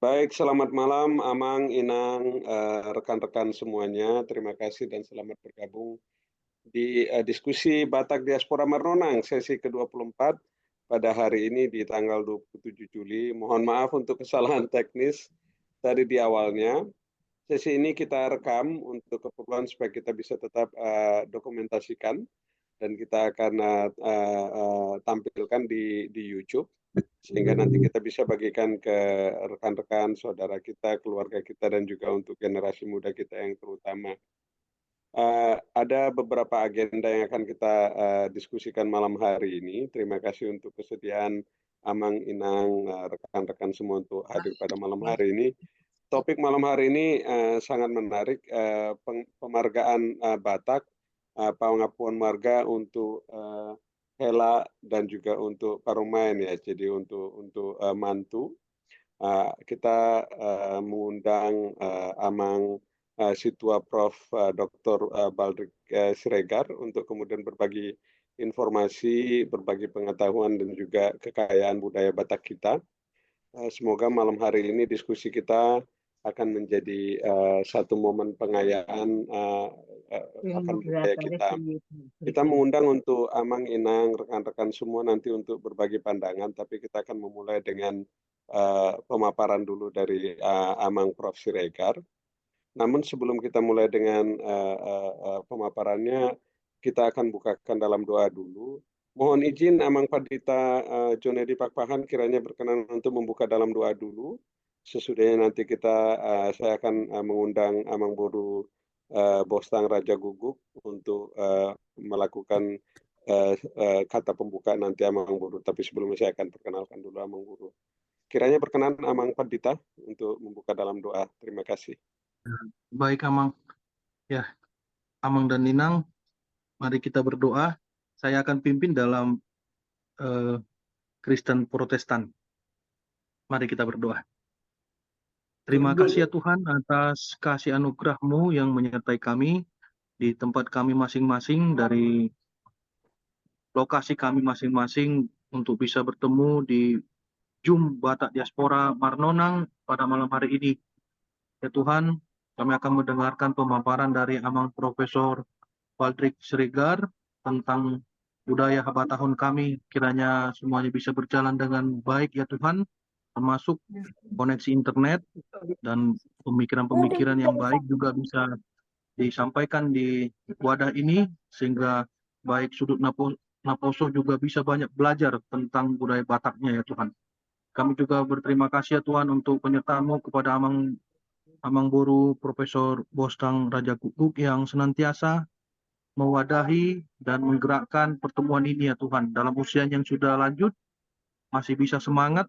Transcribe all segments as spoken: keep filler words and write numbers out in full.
Baik, selamat malam Amang, Inang, eh, rekan-rekan semuanya. Terima kasih dan selamat bergabung di eh, diskusi Batak Diaspora Marnonang sesi kedua puluh empat pada hari ini di tanggal dua puluh tujuh Juli. Mohon maaf untuk kesalahan teknis tadi di awalnya. Sesi ini kita rekam untuk keperluan supaya kita bisa tetap eh, dokumentasikan dan kita akan eh, eh, eh, tampilkan di di YouTube sehingga nanti kita bisa bagikan ke rekan-rekan, saudara kita, keluarga kita, dan juga untuk generasi muda kita yang terutama. Eh, ada beberapa agenda yang akan kita eh, diskusikan malam hari ini. Terima kasih untuk kesediaan Amang, Inang, eh, rekan-rekan semua untuk hadir pada malam hari ini. Topik malam hari ini eh, sangat menarik, eh, peng- penghargaan eh, Batak, eh, pengakuan marga untuk eh, hela dan juga untuk parumaen ya. Jadi untuk untuk eh, mantu. Eh, kita eh, mengundang eh, Amang eh, Situa Prof eh, Doktor eh, Baldrik eh, Siregar untuk kemudian berbagi informasi, berbagi pengetahuan dan juga kekayaan budaya Batak kita. Eh, semoga malam hari ini diskusi kita akan menjadi eh, satu momen pengayaan eh, eh, akan budaya kita. Kita mengundang untuk Amang, Inang, rekan-rekan semua nanti untuk berbagi pandangan, tapi kita akan memulai dengan eh, pemaparan dulu dari eh, Amang Prof Siregar. Namun sebelum kita mulai dengan eh, eh, eh, pemaparannya, kita akan bukakan dalam doa dulu. Mohon izin Amang Pandita eh, Jonedi Pakpahan kiranya berkenan untuk membuka dalam doa dulu. Sesudahnya nanti kita eh, saya akan eh, mengundang Amang Boru eh, Bostang Raja Guguk untuk eh, melakukan eh, eh, kata pembuka nanti Amang Boru. Tapi sebelumnya saya akan perkenalkan dulu Amang Boru. Kiranya berkenan Amang Pandita untuk membuka dalam doa. Terima kasih. Baik, Amang. Ya, Amang dan Inang, mari kita berdoa. Saya akan pimpin dalam eh, Kristen Protestan. Mari kita berdoa. Terima kasih ya Tuhan atas kasih anugerah-Mu yang menyertai kami di tempat kami masing-masing, dari lokasi kami masing-masing untuk bisa bertemu di Zoom Batak Diaspora Marnonang pada malam hari ini. Ya Tuhan, kami akan mendengarkan pemaparan dari Amang Profesor Baldrik Siregar tentang budaya habatahon kami. Kiranya semuanya bisa berjalan dengan baik ya Tuhan, termasuk koneksi internet dan pemikiran-pemikiran yang baik juga bisa disampaikan di wadah ini, sehingga baik sudut napo- naposo juga bisa banyak belajar tentang budaya Bataknya ya Tuhan. Kami juga berterima kasih ya Tuhan untuk penyertaan-Mu kepada Amang Amang Boru Profesor Bostang Raja Guguk yang senantiasa mewadahi dan menggerakkan pertemuan ini ya Tuhan, dalam usia yang sudah lanjut masih bisa semangat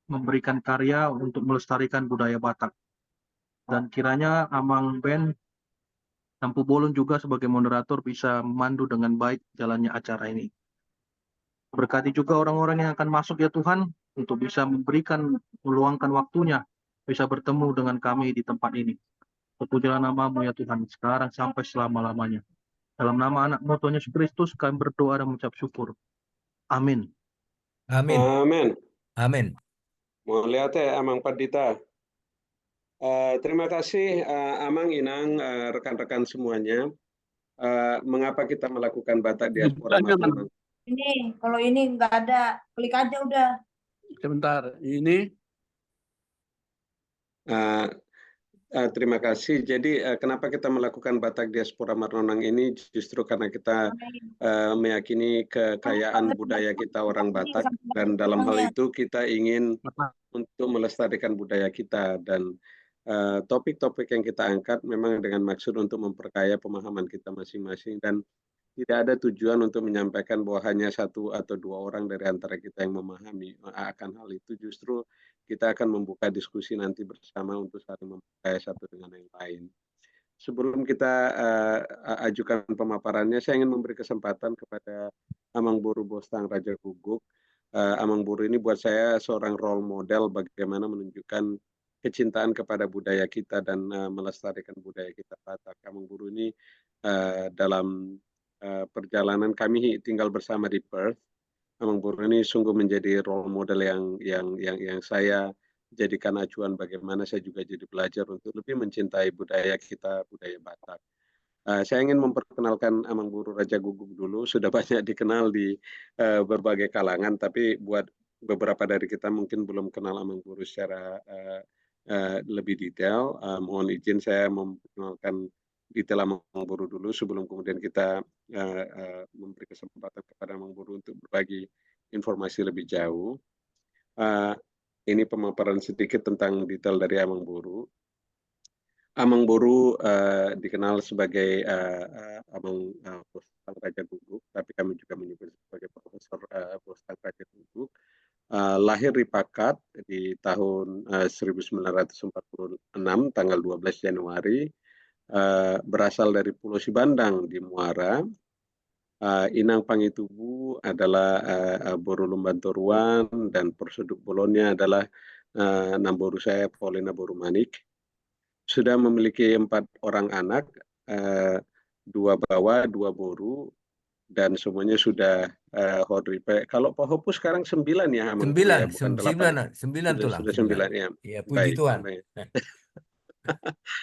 memberikan karya untuk melestarikan budaya Batak. Dan kiranya Amang Ben Tampubolon juga sebagai moderator bisa memandu dengan baik jalannya acara ini. Berkati juga orang-orang yang akan masuk ya Tuhan, untuk bisa memberikan, meluangkan waktunya, bisa bertemu dengan kami di tempat ini. Terpujilah nama-Mu ya Tuhan, sekarang sampai selama-lamanya. Dalam nama Anak-Mu Tuhan Yesus Kristus kami berdoa dan mengucap syukur. Amin. Amin. Amin. Amin. Mauliate Amang Pandita. Eh, terima kasih eh, Amang, Inang, eh, rekan-rekan semuanya. Eh, mengapa kita melakukan Batak Diaspora Marnonang? Ini kalau ini nggak ada, klik aja udah. Sebentar, ini. Eh, eh, terima kasih. Jadi eh, kenapa kita melakukan Batak Diaspora Marnonang ini? Justru karena kita eh, meyakini kekayaan budaya kita orang Batak, dan dalam hal itu kita ingin untuk melestarikan budaya kita, dan eh, topik-topik yang kita angkat memang dengan maksud untuk memperkaya pemahaman kita masing-masing, dan tidak ada tujuan untuk menyampaikan bahwa hanya satu atau dua orang dari antara kita yang memahami akan hal itu. Justru kita akan membuka diskusi nanti bersama untuk saling memperkaya satu dengan yang lain. Sebelum kita eh, ajukan pemaparannya, saya ingin memberi kesempatan kepada Amang Boru Bostang Raja Guguk. Eh, Amang Boru ini buat saya seorang role model bagaimana menunjukkan kecintaan kepada budaya kita dan eh, melestarikan budaya kita Batak. Amang Boru ini eh, dalam eh, perjalanan kami tinggal bersama di Perth, Amang Boru ini sungguh menjadi role model yang yang yang yang saya jadikan acuan bagaimana saya juga jadi belajar untuk lebih mencintai budaya kita, budaya Batak. Eh, saya ingin memperkenalkan Amang Boru Raja Guguk dulu, sudah banyak dikenal di, eh, berbagai kalangan, tapi buat beberapa dari kita mungkin belum kenal Amang Boru secara, eh, eh, lebih detail. Eh, mohon izin saya memperkenalkan detail Amang Boru dulu sebelum kemudian kita, eh, eh, memberi kesempatan kepada Amang Boru untuk berbagi informasi lebih jauh. Eh, ini pemaparan sedikit tentang detail dari Amang Boru. Amang Boru, eh, dikenal sebagai, eh, eh, Amang, eh, Bostang Raja Guguk, tapi kami juga menyebut sebagai Profesor, eh, Bostang Raja Guguk. Eh, lahir di Pakat di tahun, eh, seribu sembilan ratus empat puluh enam, tanggal dua belas Januari. Eh, berasal dari Pulau Sibandang di Muara. Eh, inang pangi tubu adalah, eh, eh, Boru Lumban Toruan, dan persoduk bolonnya adalah, eh, namboru saya, Paulina Boru Manik. Sudah memiliki empat orang anak, eh, dua bawa, dua boru, dan semuanya sudah, eh, hot repair. Kalau Pak Hopu sekarang sembilan ya, Amang Boru, ya? Sembilan, bukan sem-, delapan. Sembilan, sembilan, sudah, Tulang, sudah sembilan. Sembilan, ya. Iya, puji Tuhan. Baik, baik.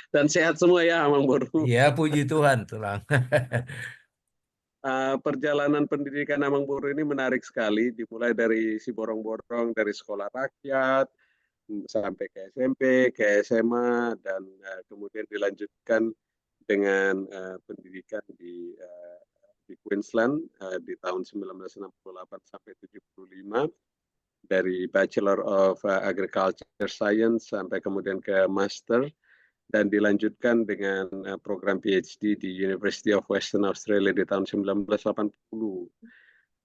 Dan sehat semua ya, Amang Boru. Iya, puji Tuhan, Tulang. Eh, perjalanan pendidikan Amang Boru ini menarik sekali, dimulai dari Siborong-borong, dari sekolah rakyat, mm, sampai ke S M P, ke S M A, dan, eh, kemudian dilanjutkan dengan, eh, pendidikan di, eh, di Queensland, eh, di tahun sembilan belas enam puluh delapan sampai tujuh puluh lima, dari Bachelor of, eh, Agriculture Science sampai kemudian ke Master, dan dilanjutkan dengan, eh, program P H D di University of Western Australia di tahun sembilan belas delapan puluh.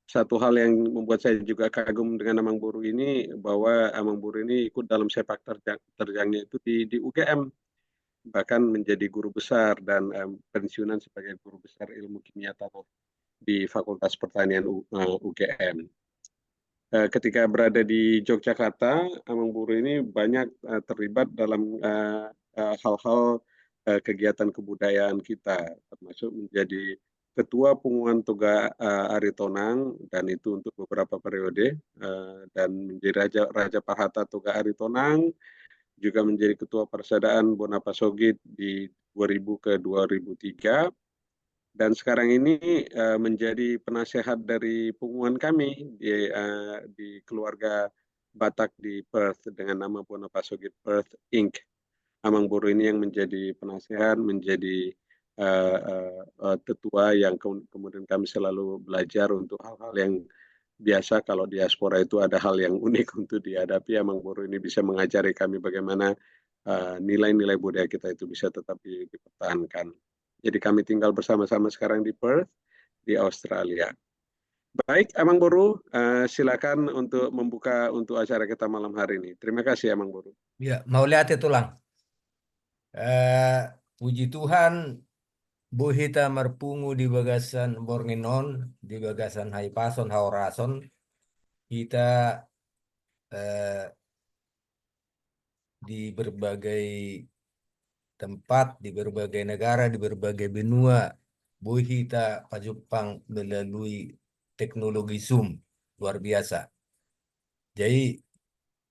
Satu hal yang membuat saya juga kagum dengan Amang Boru ini, bahwa Amang Boru ini ikut dalam sepak terjang, terjangnya itu di, di U G M, bahkan menjadi guru besar dan, em, pensiunan sebagai guru besar ilmu kimia tanah di Fakultas Pertanian U-, eh, U G M. Eh, ketika berada di Yogyakarta, Amang Boru ini banyak, eh, terlibat dalam, eh, eh, hal-hal, eh, kegiatan kebudayaan kita, termasuk menjadi ketua Punguan Toga, eh, Aritonang, dan itu untuk beberapa periode, eh, dan menjadi raja, raja parhata Toga Aritonang, juga menjadi ketua Parsadaan Bona Pasogit di dua ribu ke dua ribu tiga, dan sekarang ini, eh, menjadi penasehat dari punguan kami di, eh, di keluarga Batak di Perth dengan nama Bona Pasogit Perth Inc. Amang Boru ini yang menjadi penasehat, menjadi, eh, eh, eh, tetua yang ke-, kemudian kami selalu belajar untuk hal-hal yang biasa kalau diaspora itu ada hal yang unik untuk dihadapi. Amang Boru ini bisa mengajari kami bagaimana, eh, nilai-nilai budaya kita itu bisa tetap di-, dipertahankan. Jadi kami tinggal bersama-sama sekarang di Perth, di Australia. Baik, Amang Boru, eh, silakan untuk membuka untuk acara kita malam hari ini. Terima kasih, Amang Boru. Ya, mauliate, Tulang. Eh, puji Tuhan, boi hita marpungu di bagasan borngin on, di bagasan hahipason, hahorason. Hita, eh, di berbagai tempat, di berbagai negara, di berbagai benua, boi hita pajumpang melalui teknologi Zoom. Luar biasa. Jadi,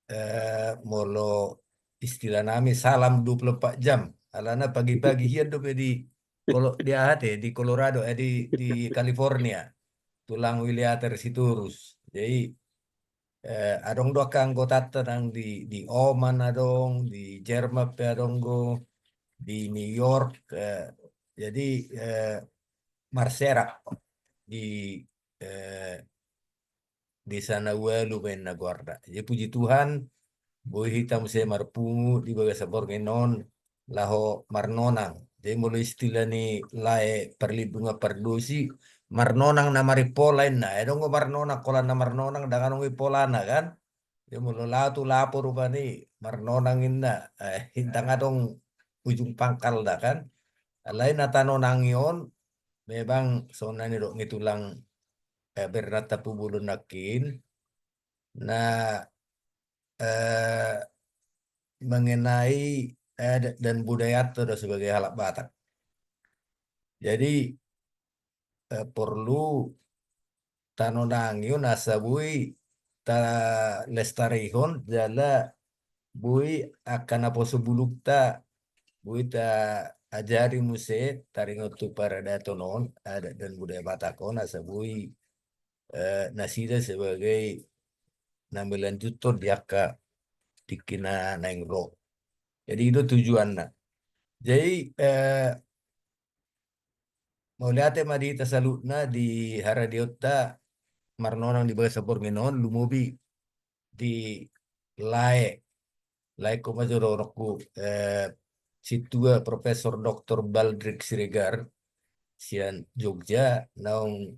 eh, molo istilah nami, salam dua puluh empat jam. Alana pagi-pagi hian dope di, kolo-, di aha te, di Colorado, eh, di, di California. Tulang Wiliater Sitorus. Jadi, eh, adong do angka anggotanta nang di, di Oman adong, di Jerman pe adong do, di New York, eh, jadi, eh, marserak di, eh, di sana ualu baen na goarna. Jadi puji Tuhan, boi hita muse marpungu di bagasan borngin on, laho marnonang. Jadi molo istilah ni lae Parlindungan Pardosi, marnonang na marimpola inna. Eh, adong do marnonang, holan na marnonang, ndang adong i polana, kan? Jadi molo laho tu lapo rupani, marnonang inna. Eh, ndang adong ujung pangkalna, kan? Alai na tanonangi on, memang songon na nidok ni Tulang, eh, Bernard Tampubolon nangkin, na, eh, mengenai adat dan budayanta do sebagai halak Batak. Jadi, eh, porlu tanonangi on asa boi talestarihon jala boi angka naposo bulungta, boi taajari muse taringot tu paradaton on, adat dan budaya Batak on, asa boi eh, nasida sebagai na melanjuthon di angka tingki na naeng ro. Jadi i do tujuanna. Jadi eh, mauliate ma di hita saluhutna di haradeonta marnonang di bagasan borngin on, lumobi di lae. Laengku ma jo dohononku, eh, Sintua Profesor Doktor Baldrik Siregar sian Jogja, naung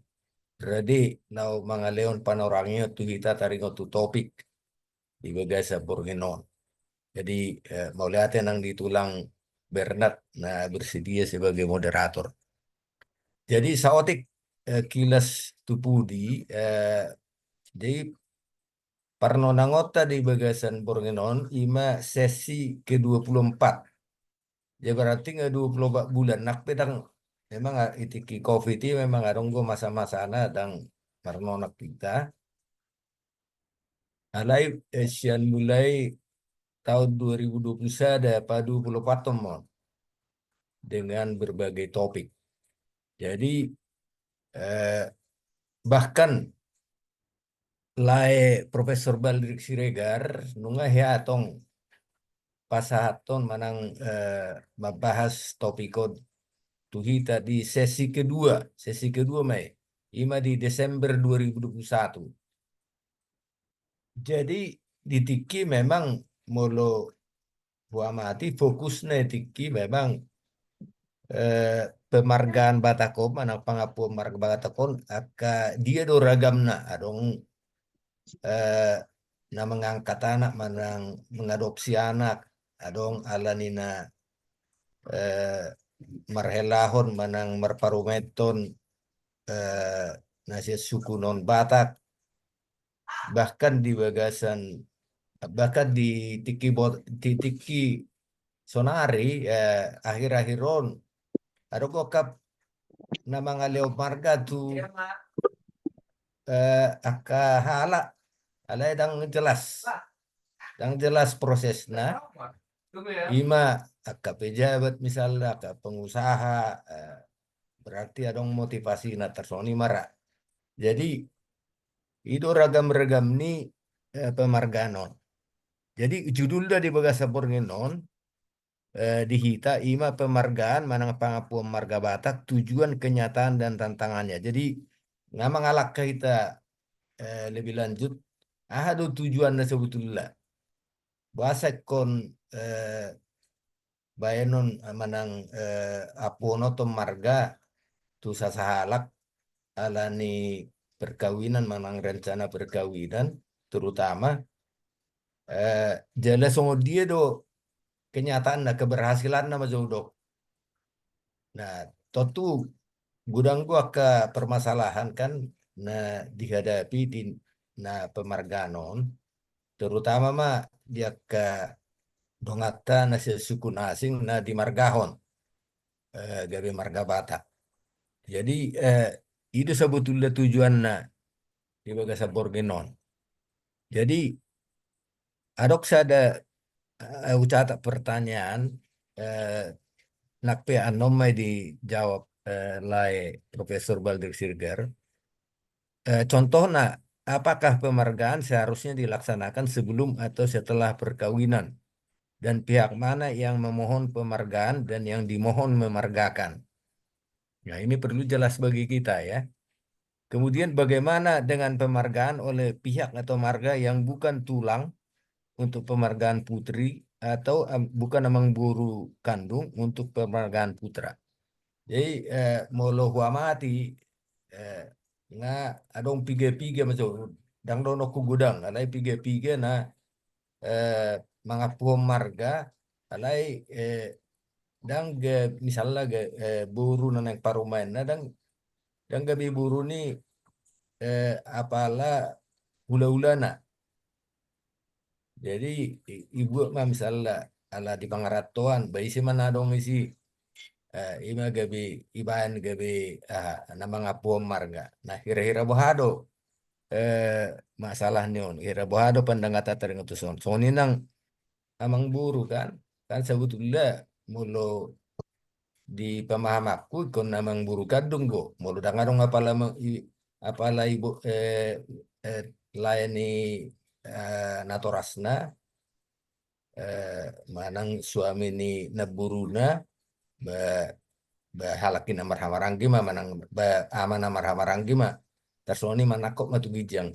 rade, naung mangalehon panorangion tu hita taringot tu topik di bagasan borngin on. Jadi eh, mauliate nang di tulang Bernard na bersedia sebagai moderator. Jadi saotik eh, kilas tu pudi, eh, jadi parnonangonta di bagasan borngin on ima sesi ke dua puluh empat. Ya berarti nga dua puluh empat bulan, nang pe dang, memang a- i tingki covid i memang adong do masa-masana dang marnonang hita. Alai eh, sian mulai tahun dua ribu dua puluh sada pa dua puluh empat on mon dengan berbagai topik. Jadi eh, bahkan lae Profesor Baldrik Siregar nunga hea tong pasahathon manang eh, mambahas topik on tu hita di sesi kedua, sesi kedua ma i, ima di Desember dua ribu dua puluh satu. Jadi di tingki memang molo huamati fokusna di tingki memang eh, pemargaan Batak on manang pangampuon marga Batak on angka dia do ragamna, adong eh, na mengangkat anak manang mengadopsi anak, adong ala ni na eh, marhelahon manang marparumaenhon eh, na sian suku non Batak, bahkan di bagasan, bahkan di tingki bot- di tingki sonari eh, akhir-akhir on adong do angka na mangalehon marga tu eh, angka halak, alai dang jelas, dang jelas prosesna. Ima angka pejabat misalna, angka pengusaha eh, berarti adong motivasina tarsongon i ma ra. Jadi i do ragam-ragam ni eh, pemargaan on. Jadi judulna di bagasan borngin on eh, di hita ima pemargaan manang pangampuon marga Batak, tujuan, kenyataan dan tantangannya. Jadi nga mangalangka hita eh, lebih lanjut, aha do tujuanna sebetulna, boasa ingkon eh, baenon eh, manang eh, ampuonon marga tu sasahalak ala ni perkawinan manang rencana perkawinan, terutama eh, jala songon dia do kenyataanna, keberhasilanna ma jo dok. Nah, tontu godang do angka permasalahan kan na dihadapi di na pemargaan on, terutama ma di angka donganta na sian suku na asing na dimargahon eh, gabe marga Batak. Jadi eh, i do sebetulna tujuanna di bagasan borngin on. Jadi adong sada eh, hucatat pertanyaan eh, nang pe annon ma i dijawab eh, lae Profesor Baldrik Siregar. Eh, contohna, apakah pemargaan seharusnya dilaksanakan sebelum atau setelah perkawinan? Dan pihak mana yang memohon pemargaan dan yang dimohon memargakan? Nah, ini perlu jelas bagi kita ya. Kemudian bagaimana dengan pemargaan oleh pihak atau marga yang bukan tulang untuk pemargaan putri atau am- bukan amangboru kandung untuk pemargaan putra? Jadi eh, molo huamati eh, nga adong piga-piga macam, dang dohononku godang, alai piga-piga na eh, mangampuhon marga, alai eh, dang ga, misalna ga, eh, boru na naeng parumaenna dang, dang gabe boru ni eh, apala hula-hulana. Jadi i- ibuat ma misalna ala di pangarantoan, ba ise ma na adong isi. Eh, ima gabe ibaen gabe aha, na mangampuhon marga. Nah, hira-hira boha do eh, masalah ni on, hira boha do pandangan taringot tu son. Songon i nang amang boru kan. Kan sebetulna molo di pemahamanku ingkon amang boru gandung do. Molo ndang adong apala ma-, i-, apala ibo, eh, eh, lae ni, eh, natorasna, eh, manang suami ni namboruna, ba, ba halak i na marhahamaranggi ma, manang ba ama na marhahamaranggi ma. Tarsongon i manangkok ma tu ginjang.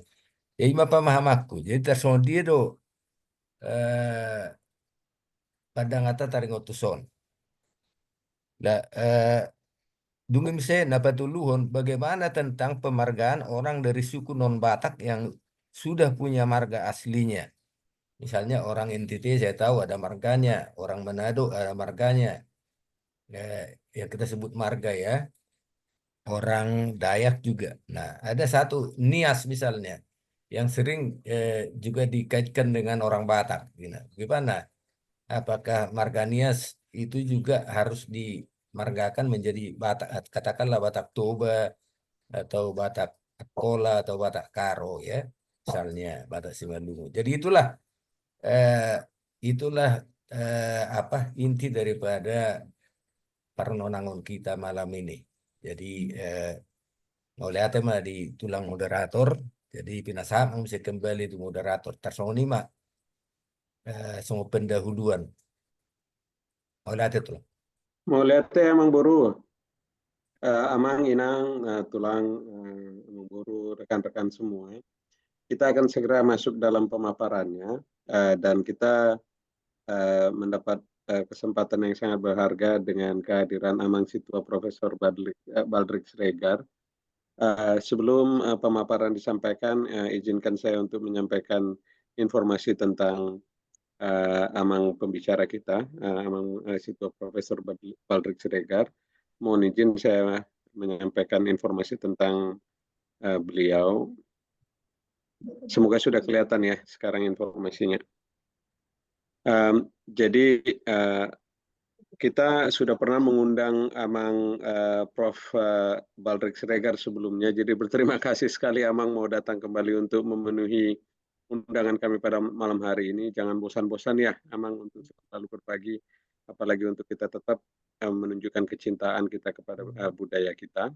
Ya, i ma pemahamanku. Jadi tarsongon dia do, eh, pandangan ta taringot tu son. Nah, eh, dung i muse na patoluhon, bagaimana tentang pemargaan orang dari suku non-Batak yang sudah punya marga aslinya? Misalnya orang N T T, saya tahu ada marganya, orang Manado ada marganya. Eh, yang kita sebut marga ya. Orang Dayak juga. Nah, ada satu Nias misalnya yang sering, eh, juga dikaitkan dengan orang Batak, gitu. Gimana? Apakah marga Nias itu juga harus dimargakan menjadi Batak, katakanlah Batak Toba atau Batak Kola atau Batak Karo ya, misalnya Batak Simalungun. Jadi itulah, eh, itulah, eh, apa, inti daripada parnonangon kita malam ini. Jadi, eh, mauliate ma di tulang moderator. Jadi pinasahat ma muse kembali tu moderator. Tarsongon i ma, eh, songon pendahuluan. Mauliate, tulang. Mauliate, amang boru. Eh, amang, inang, eh, tulang, eh, amang boru, rekan-rekan semua. Kita akan segera masuk dalam pemaparannya, eh, dan kita, eh, mendapat, eh, kesempatan yang sangat berharga dengan kehadiran Amang Situa Profesor Badlik-, eh, Baldrik Siregar. Eh, sebelum, eh, pemaparan disampaikan, eh, izinkan saya untuk menyampaikan informasi tentang, eh, amang pembicara kita, eh, Amang, eh, Situa Profesor Bad-, Baldrik Siregar. Mohon izin saya menyampaikan informasi tentang, eh, beliau. Semoga sudah kelihatan ya sekarang informasinya. Em, jadi, eh, kita sudah pernah mengundang Amang, eh, Prof, eh, Baldrik Siregar sebelumnya. Jadi berterima kasih sekali Amang mau datang kembali untuk memenuhi undangan kami pada malam hari ini. Jangan bosan-bosan ya Amang untuk selalu berbagi, apalagi untuk kita tetap, eh, menunjukkan kecintaan kita kepada, eh, budaya kita.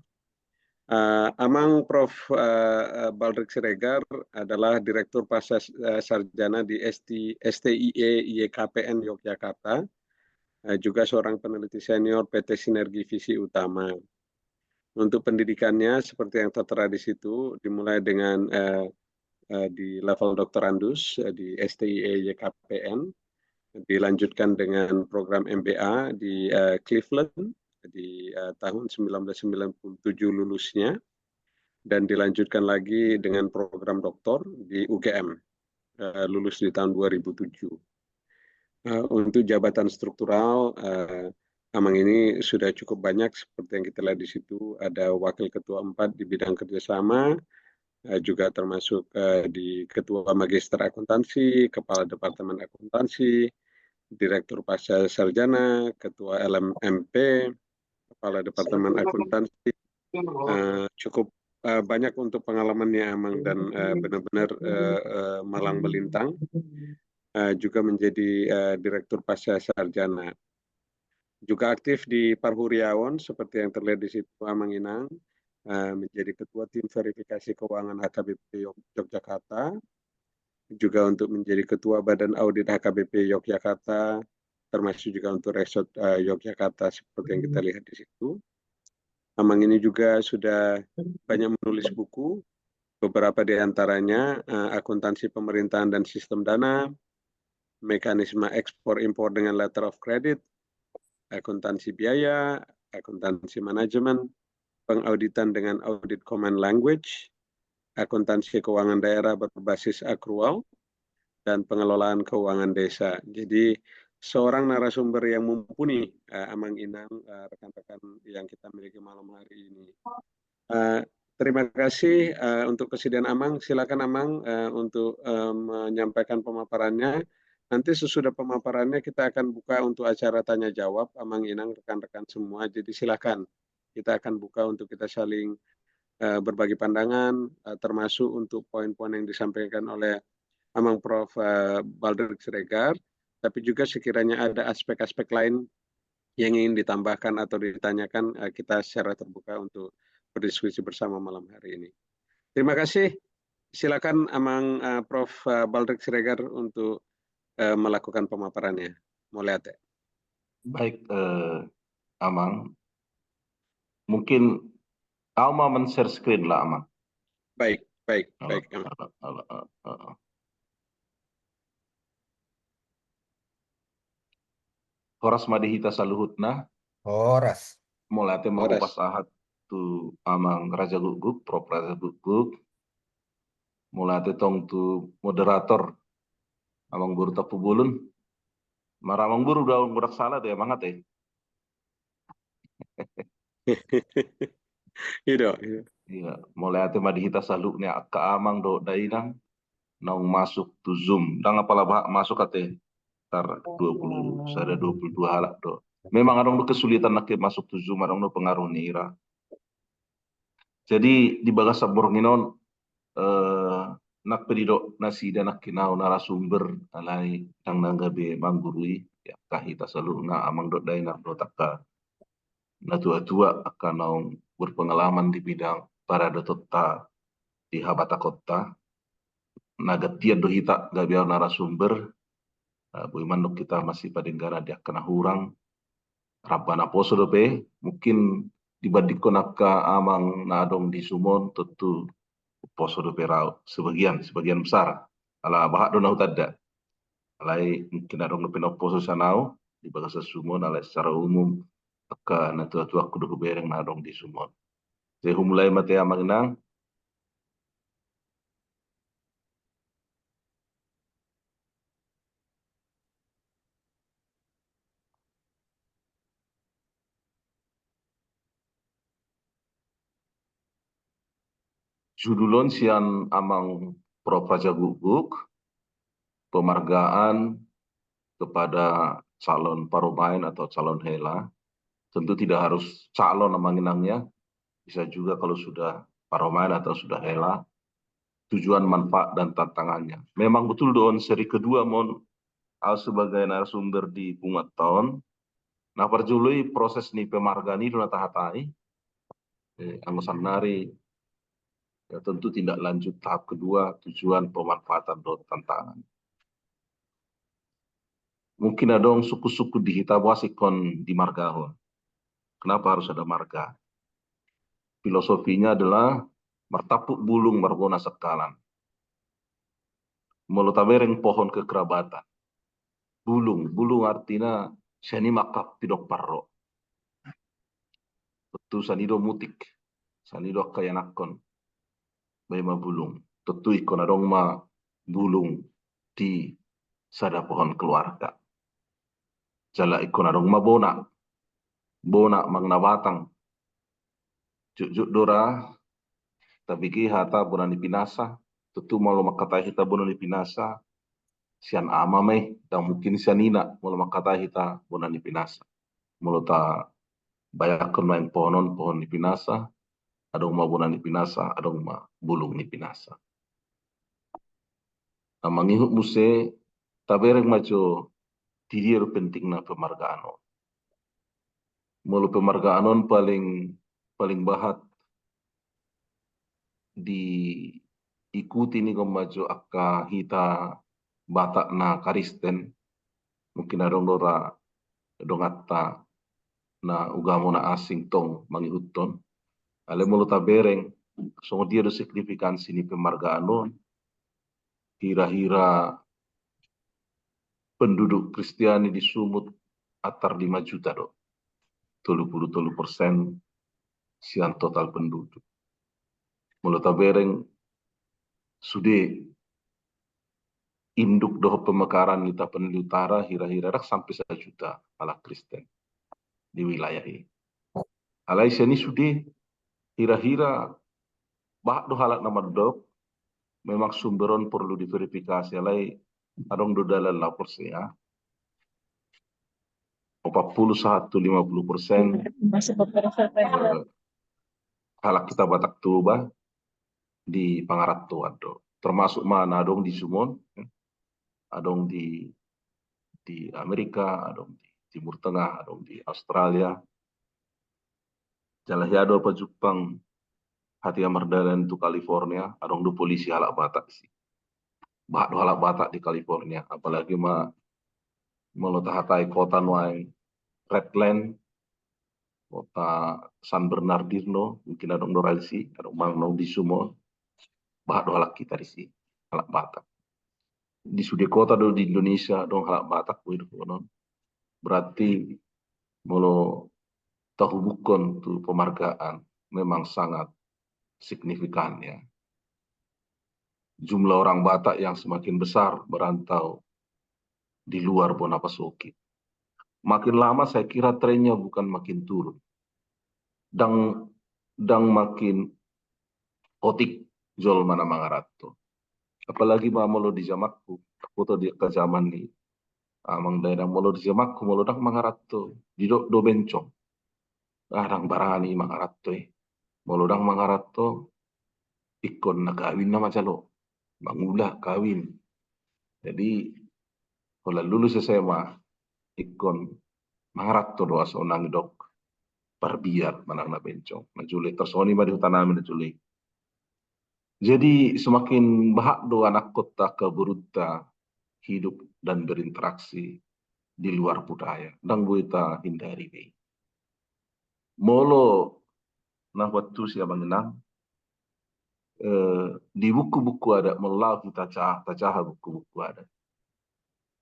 Eh, Amang Prof, eh, eh, Baldrik Siregar adalah Direktur Pasca, eh, Sarjana di S T, S T I E Y K P N Yogyakarta, eh, juga seorang peneliti senior P T Sinergi Visi Utama. Untuk pendidikannya, seperti yang tertera di situ, dimulai dengan, eh, eh, di level doktorandus, eh, di S T I E Y K P N, dilanjutkan dengan program M B A di, eh, Cleveland di, eh, tahun sembilan belas sembilan puluh tujuh lulusnya, dan dilanjutkan lagi dengan program doktor di U G M, eh, lulus di tahun dua ribu tujuh. Eh, untuk jabatan struktural, eh, Amang ini sudah cukup banyak seperti yang kita lihat di situ, ada wakil ketua empat di bidang kerjasama, eh, juga termasuk, eh, di ketua magister akuntansi, kepala departemen akuntansi, direktur pasca sarjana, ketua L M M P, kepala departemen akuntansi. Eh, cukup, eh, banyak untuk pengalamannya Amang dan, eh, benar-benar, eh, eh, malang melintang. Eh, juga menjadi, eh, direktur pasca sarjana. Juga aktif di Parhuriaon seperti yang terlihat di situ Amang Inang, eh, menjadi ketua tim verifikasi keuangan H K B P Yog-, Yogyakarta, juga untuk menjadi ketua Badan Audit H K B P Yogyakarta, termasuk juga untuk Resort, eh, Yogyakarta seperti yang kita lihat di situ. Amang ini juga sudah banyak menulis buku, beberapa di antaranya, eh, Akuntansi Pemerintahan dan Sistem Dana, Mekanisme Ekspor Impor dengan Letter of Credit, Akuntansi Biaya, Akuntansi Manajemen, Pengauditan dengan Audit Common Language, Akuntansi Keuangan Daerah Berbasis Akrual, dan Pengelolaan Keuangan Desa. Jadi, seorang narasumber yang mumpuni, eh, Amang Inang, eh, rekan-rekan yang kita miliki malam hari ini. Eh, terima kasih, eh, untuk kesediaan Amang. Silakan Amang, eh, untuk, eh, menyampaikan pemaparannya. Nanti sesudah pemaparannya kita akan buka untuk acara tanya jawab, Amang Inang, rekan-rekan semua. Jadi silakan, kita akan buka untuk kita saling, eh, berbagi pandangan, eh, termasuk untuk poin-poin yang disampaikan oleh Amang Prof, eh, Baldrik Siregar. tapi juga sekiranya ada aspek-aspek lain yang ingin ditambahkan atau ditanyakan, eh, kita secara terbuka untuk berdiskusi bersama malam hari ini. Terima kasih. Silakan Amang, eh, Prof, eh, Baldrick Siregar untuk, eh, melakukan pemaparannya. Mauliate. Baik, eh, Amang. Mungkin au ma men-share screen lah, Amang. Baik, baik, baik, Amang. Horas ma di hita saluhutna. Horas. Mauliate ma hupasahat tu Amang Raja Gukguk, Prof Raja Gukguk. Mauliate tong tu moderator, Amangboru Tampubolon. Mara Amangboru, da godang sala do, Amang, ate? Iya, iya. Iya, mauliate ma di hita saluhutna angka amang dohot dainang naung masuk tu Zoom. Ndang apala bahat masuk, ate. Tar dua puluh, sada dua puluh dua halak do. Memang adong do kesulitan nangkin masuk tu Zoom, adong do pengaruh ni ira. Jadi di bagasan borngin on, eh, nang pe didok nasida nangkin au narasumber, alai ndang na gabe manggurui, ya, angka hita saluhutna amang dohot dainang dohot angka natuatua, angka naung berpengalaman di bidang paradotonta di habatahonta. Na gantian do hita, gabe au narasumber, eh, boi mandok hita masipadengganan di angka na hurang. Ramba naposo dope, mungkin dibandingkon angka amang na adong di Zoom on, tontu poso dope rau sebagian, sebagian besar. Ala bahat do na hutanda. Alai mungkin adong dope na umposo sian au di bagasan Zoom on, alai secara umum angka natuatuangku do hubereng na adong di Zoom on. Jadi humulai ma, ate, Amang Inang. Judul on sian Amang Prof Raja Gukguk, penghargaan kepada calon parumaen atau calon hela. Tentu tidak harus calon, Amang Inang, ya. Bisa juga kalau sudah parumaen atau sudah hela. Tujuan, manfaat, dan tantangannya. Memang betul do on seri kedua ma on au sebagai narasumber di punguanta on. Na parjolo i proses ni penghargaan i do na tahatai. Eh, anggo sannari, ya, tentu tindak lanjut tahap kedua, tujuan, pemanfaatan dohot tantangan. Mungkin adong sungkunsungkun di hita, boasa ingkon dimargahon. Kenapa harus ada marga? Filosofinya adalah martampuk bulung marbona sengkalan. Molo tabereng pohon kekerabatan, bulung, bulung artina sian i ma angka pinompar ro. Tontu sian i do mutik, sian i do angka ianakhon. Baen ma bulung. Tontu ingkon adong ma bulung di sada pohon keluarga. Jala ingkon adong ma bona. Bona manang na batang. Jotjot do ra tabege hata bona ni pinasa. Tontu molo mangkatai hita bona ni pinasa, sian ama ma i, ndang mungkin sian ina molo mangkatai hita bona ni pinasa. Molo tabayangkon ma pohon on, pohon ni pinasa, adong ma bona ni pinasa, adong ma bulung ni pinasa. Na mangihut muse, tabereng ma jo di dia do pentingna penghargaan on. Molo penghargaan on paling, paling bahat diikuti ninna ma jo angka hita Batak na Kristen, mungkin adong do ra donganta na ugamo na asing tong mangihuthon. Alai molo tabereng, songon dia do signifikansi ni penghargaan on, hira-hira penduduk Kristiani di Sumut antar lima juta do. Tolu pulu tolu persen sian total penduduk. Molo tabereng sude induk dohot pemekaran ni Tapanuli Utara hira-hira ndang sampe sajuta halak Kristen di wilayah i. Alai sian i sude hira-hira bahat do halak na mandok, memang sumber on porlu diverifikasi, alai adong do dalan laho porsea. Opat pulu sahat tu lima pulu persen, eh, halak hita Batak Toba di pangarantoan do. Termasuk ma na adong di Sumut, adong di, di Amerika, adong di Timur Tengah, adong di Australia. Jala hea do pajumpang hata i mardalan tu California, adong do polisi halak Batak disi. Bahat do halak Batak di California, apalagi ma molo tahatai kota nuaeng Redland, kota San Bernardino, mungkin adong do ra disi, adong manang di Sumol, bahat do halak hita disi, halak Batak. Di sude kota do di Indonesia adong halak Batak, boi dohonon. Berarti molo tahubungkon tu penghargaan memang sangat signifikan, ya. Jumlah orang Batak yang semakin besar merantau di luar Bona Pasokit. Makin lama saya kira trennya bukan makin turun. Ndang, ndang makin otik jolma na mangaranto. Apalagi ma molo di zamanku, foto di angka zaman ni amang dainang, molo di zamanku, molo ndang mangaranto, didok do bencong. Ah, ndang barani mangaranto i. Molo ndang mangaranto, ingkon na kawin nama jalo. Mangula, kawin. Jadi, holan lulus S M A, ingkon mangaranto do, asa unang didok parbiar manang na bencong. Na jolo i tarsongon i ma di huta nami na jolo i. Jadi, semakin bahat do anakkonta, angka borunta hidup dan berinteraksi di luar budaya. Ndang boi tahindari be i. Molo na huantusi, amang inang, eh, di buku-buku adat, molo laho hita ca-, tajaha buku-buku adat,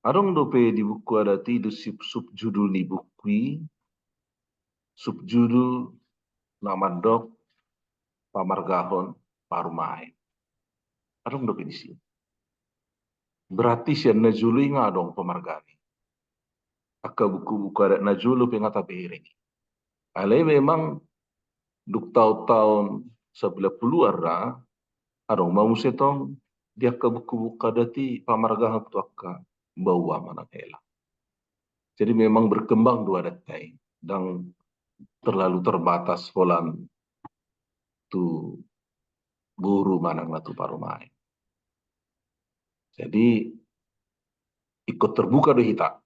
adong dope di buku adat i do sub-, subjudul ni buku i, subjudul na mandok pamargahon parumaen. Adong dope disi. Berarti sian na jolo i nga adong pamargaan i. Angka buku-buku adat na jolo pe nga tabereng i. Alai memang dung taon-taon sembilan puluhan ra, adong ma muse tong di angka buku-buku adat i pamargahon tu angka baoa manang hela. Jadi memang berkembang do adat i, ndang terlalu terbatas holan tu boru manang na tu parumaen. Jadi, ingkon terbuka do hita.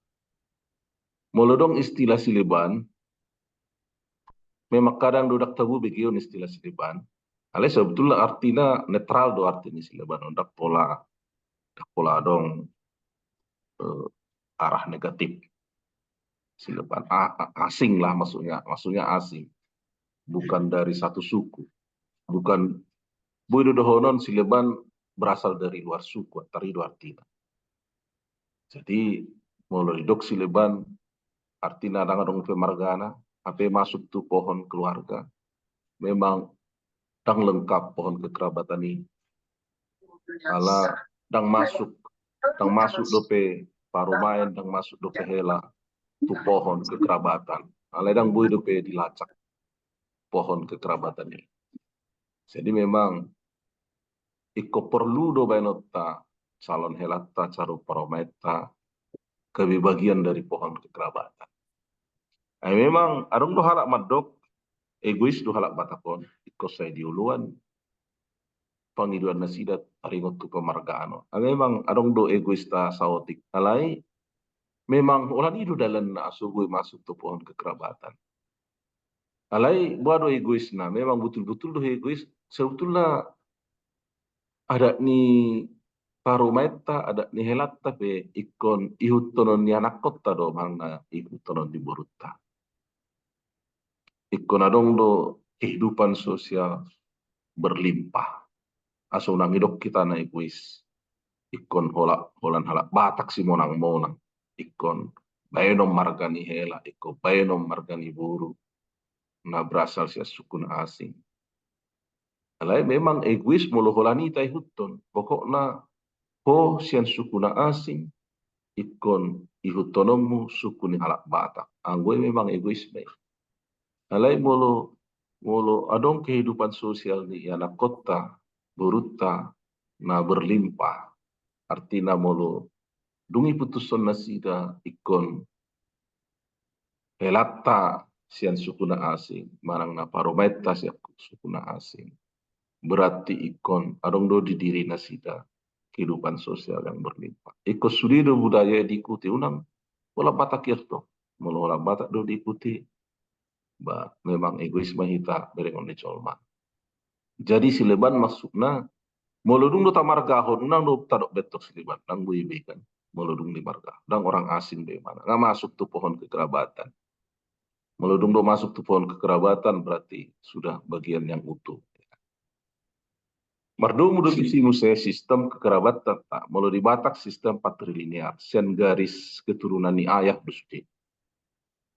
Molo adong istilah sileban, memang kadang do ndang tabo begeon istilah sileban. Alai sebetulna artina netral do arti ni sileban on, ndang pola, ndang pola adong, eh, arah negatif. Sileban a-, a-, asing lah maksudnya, maksudnya asing. Bukan dari satu suku. Bukan, boi do dohonon sileban berasal dari luar suku, antara i do artina. Jadi, molo didok sileban, artina ndang adong pe margana, hape masuk tu pohon keluarga. Memang ndang lengkap pohon kekerabatan i. Ala ndang masuk, ndang masuk dope parumaen, ndang masuk dope hela tu pohon kekerabatan. Alai ndang boi dope dilacak pohon kekerabatan i. Jadi memang ingkon porlu do baenonta, calon helanta, calon parumaenta, gabe bagian dari pohon kekerabatan. Ai memang adong do halak mandok, egois do halak Batak on, ingkon sai dioloan pangidoan nasida taringot tu pamargaan on. Ai memang adong do egoista saotik, alai memang holan i do dalanna asa boi masuk tu pohon kekerabatan. Alai boha do egoisna? Memang butul-butul do egois. Sebetulna adat ni parumaenta, adat ni helanta pe ingkon ihuthonon ni anakkonta do manang na ihuthonon ni borunta. Ingkon adong do kehidupan sosial berlimpah. Asa unang didok hita na egois. Ingkon hola-, holan halak Batak simonang-monang. Ingkon baenon marga ni hela, ingkon baenon marga ni boru na berasal sian suku na asing. Alai memang egois molo holan i taihuthon. Pokokna ho sian suku na asing, ingkon ihuthononmu suku ni halak Batak. Anggo i memang egois ma i. Alai molo, molo adong kehidupan sosial ni anakkonta, borunta, na berlimpah. Artina molo dung iputushon nasida ingkon helanta sian suku na asing, manang na parumaenta sian suku na asing, berarti ingkon adong do di diri nasida kehidupan sosial yang berlimpah. Ingkon sude do budaya i diikuti, unang Holan Batak i antong. Molo holan Batak do diikuti, ba memang egois ma hita berengon ni jolma. Jadi sileban maksudna, molo dung do tamargahon, unang do tadok bentok sileban, ndang boi be kan. Molo dung dimargahon, ndang orang asing be imana, nga masuk tu pohon kekerabatan. Molo dung do masuk tu pohon kekerabatan, berarti sudah bagian yang utuh. Mardomu do tusi muse sistem kekerabatan, tak? Molo di Batak sistem patrilineal, sian garis keturunan ni ayah do sude.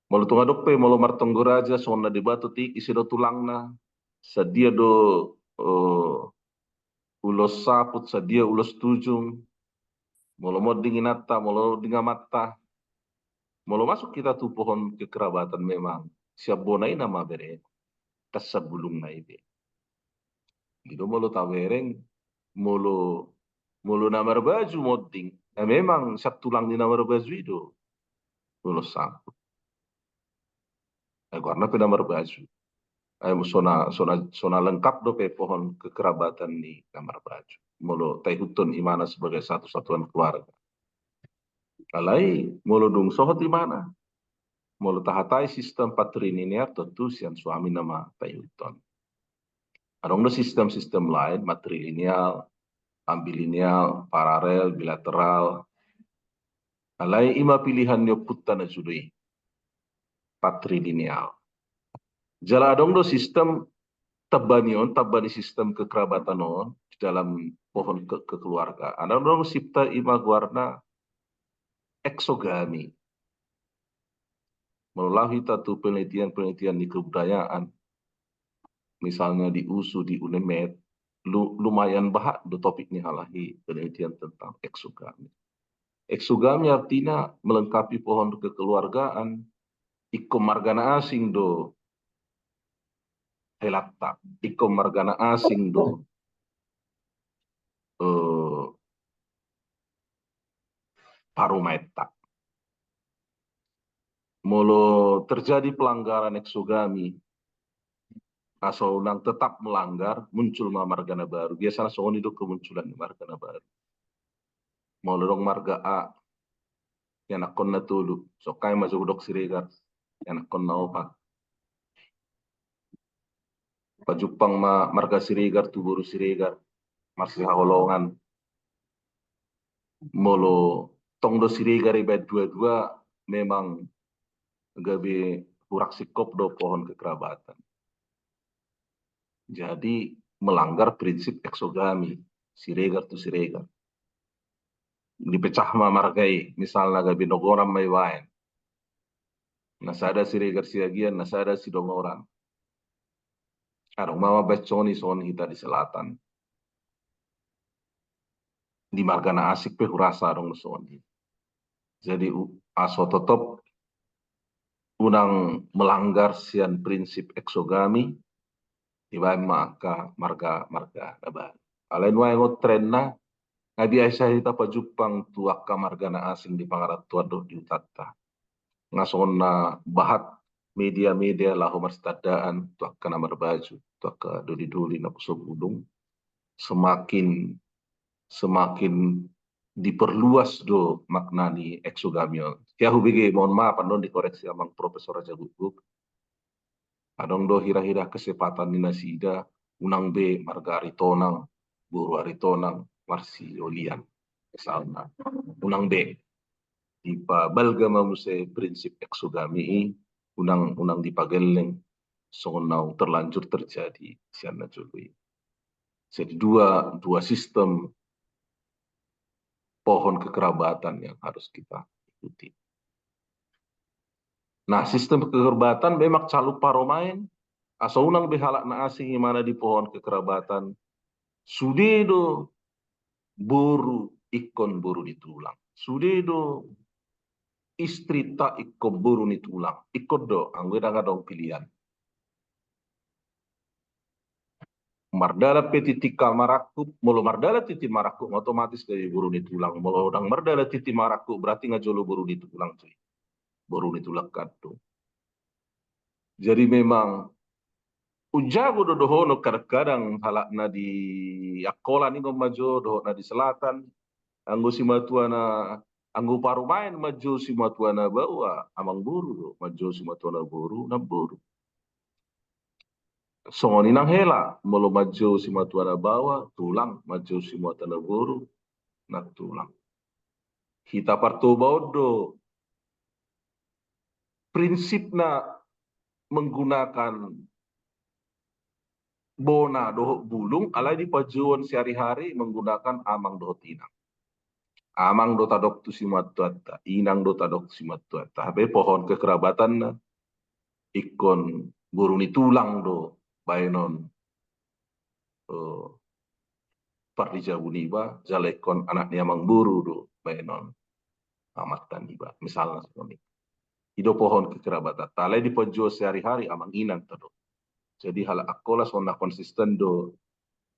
Molo tung adong pe, molo martonggo raja, songon na dibahen tu i, ise do tulangna, sadia do, eh, ulos saput, sadia ulos tujung, molo monding inanta, molo monding amanta. Molo masuk hita tu pohon kekerabatan memang, sian bona i nama bere, kan sian bulungna i be. I do molo tabereng, molo, molo na marbaju monding, na memang sian tulang ni na marbaju i do ulos saput. Ai goarna pe na marbaju. Ai so na, so na, so na lengkap dope pohon kekerabatan ni na marbaju. Molo taihuthon imana sebagai satu satuan keluarga. Alai molo dung sohot imana, molo tahatai sistem patrilineal, tontu sian suami nama taihuthon. Adong do sistem-sistem lain, matrilineal, ambilineal, paralel, bilateral. Alai ima pilihan ni ompunta na jolo i, patrilineal. Jala adong do sistem tamba ni on, tamba ni sistem kekerabatan on di dalam pohon ke-, kekeluargaan. Adong do sipta, ima goarna eksogami. Molo laho hita tu penelitian-penelitian di kebudayaan, misalnya di USU, di UNEMET, lu-, lumayan bahat do topik ni halak i penelitian tentang eksogami. Eksogami artina melengkapi pohon kekeluargaan, ingkon marga na asing do helanta, ingkon marga na asing do, eh, parumaenta. Molo terjadi pelanggaran eksogami, asa unang tetap melanggar, muncul ma marga na baru. Biasana songon i do kemunculan ni marga na baru. Molo adong marga A, ianakhonna tolu, songon i ma jo didok Siregar, ianakhonna opat. Pajumpang ma marga Siregar tu boru Siregar, marsihaholongan. Molo tong do Siregar ibaen dua-dua, memang gabe hurang singkop do pohon kekerabatan. Jadi melanggar prinsip eksogami, Siregar tu Siregar. Dipecah ma marga i, misalna gabe Dongoran ma ibaen. Na sada Siregar Siagian, na sada Sidongoran. Adong ma mambaen songon i, songon hita di selatan. Di marga na asing pe hurasa adong songon i. Jadi u-, asa totop unang melanggar sian prinsip eksogami, ibaen ma angka marga-marga na baru. Alai nuaeng on trenna, nga biasa hita pajumpang tu angka marga na asing di pangarantoan dohot di hutanta. Nga songon na bahat media-media laho marsitandaan tu angka na marbaju, tu angka doli-doli na poso bulung, semakin, semakin diperluas do makna ni eksogami on. Ia hubege, mohon maaf, annon dikoreksi amang Profesor Raja Guguk. Adong do hira-hira kesepatan ni nasida, unang be marga Aritonang, boru Aritonang marsiolian, misalna. Unang be. Dipabalga ma muse prinsip eksogami i, unang, unang dipagelleng, songon naung terlanjur terjadi sian na jolo i. Jadi dua, dua sistem pohon kekerabatan yang harus kita ikuti. Nah, sistem kekerabatan memang caluk parumaen, asa unang be halak na asing imana di pohon kekerabatan, sude do boru ingkon boru ni tulang. Sude do istri ta ingkon boru ni tulang. Ingkon do, anggo i ndang adong pilihan. Mardalan pe tintin marangkup, molo mardalan tintin marangkup, otomatis gabe boru ni tulang. Molo ndang mardalan tintin marangkup, berarti nga jolo boru ni tulang, cuy. Boru ni tulang kandung. Jadi memang umjago do dohonon kadang-kadang halak na di Angkola i, ngon ma jo dohot na di selatan. Anggo simatua na Anggo parumaen manjou simatua na baoa, amangboru do, manjou simatua na boru, namboru. Songon i nang hela, molo manjou simatua na baoa, tulang, manjou simatua na boru, nantulang. Hita partoba on do prinsipna menggunakan bona dohot bulung, alai di panjouon sehari-hari menggunakan amang dohot inang. Amang do tadok tu simatuanta, inang do tadok tu simatuanta. Hape pohon kekerabatanna ingkon boru ni tulang do baenon, eh, pardijabu niba, jala ingkon anak ni amangboru do baenon amanta niba, misalna songon i. I do pohon kekerabatan. Alai di panjouon sehari-hari amang inang tadok. Jadi halak Angkola songon na konsisten do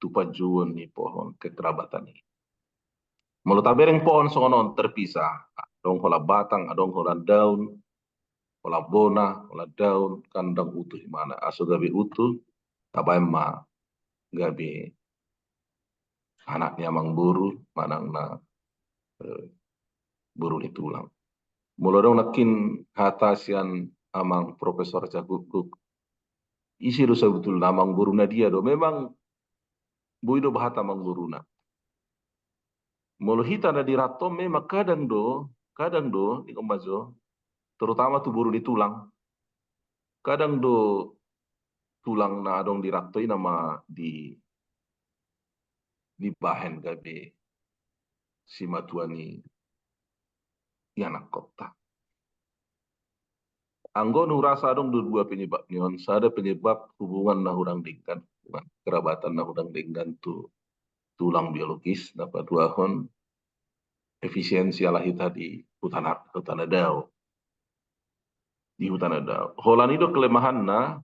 tu panjouon ni pohon kekerabatan i. Molo tabereng pohon songon on terpisah, adong holan batang, adong holan daun, holan bona, holan daun, kan ndang utuh imana. Asa gabe utuh, tabaen ma gabe anak ni amangboru manang na, eh, boru ni tulang. Molo adong nangkin hata sian amang Profesor Jagukguk, ise do sabotulna, amangboru na dia do? Memang boi do bahat amangboruna. Molo hita na di rantau memang kadang do, kadang do, di komajo, terutama tu boru ni tulang. Kadang do tulang na adong di rantau i nama di, dibahen gabe simatua ni ianakhonta. Anggo on hurasa adong do dua penyebab ni on, sada penyebab hubungan na hurang denggan, hubungan kerabatan na hurang denggan tu tulang biologis, na paduahon efisiensi ala hita di huta na, huta na dao. Di huta na dao. Holan i do kelemahanna,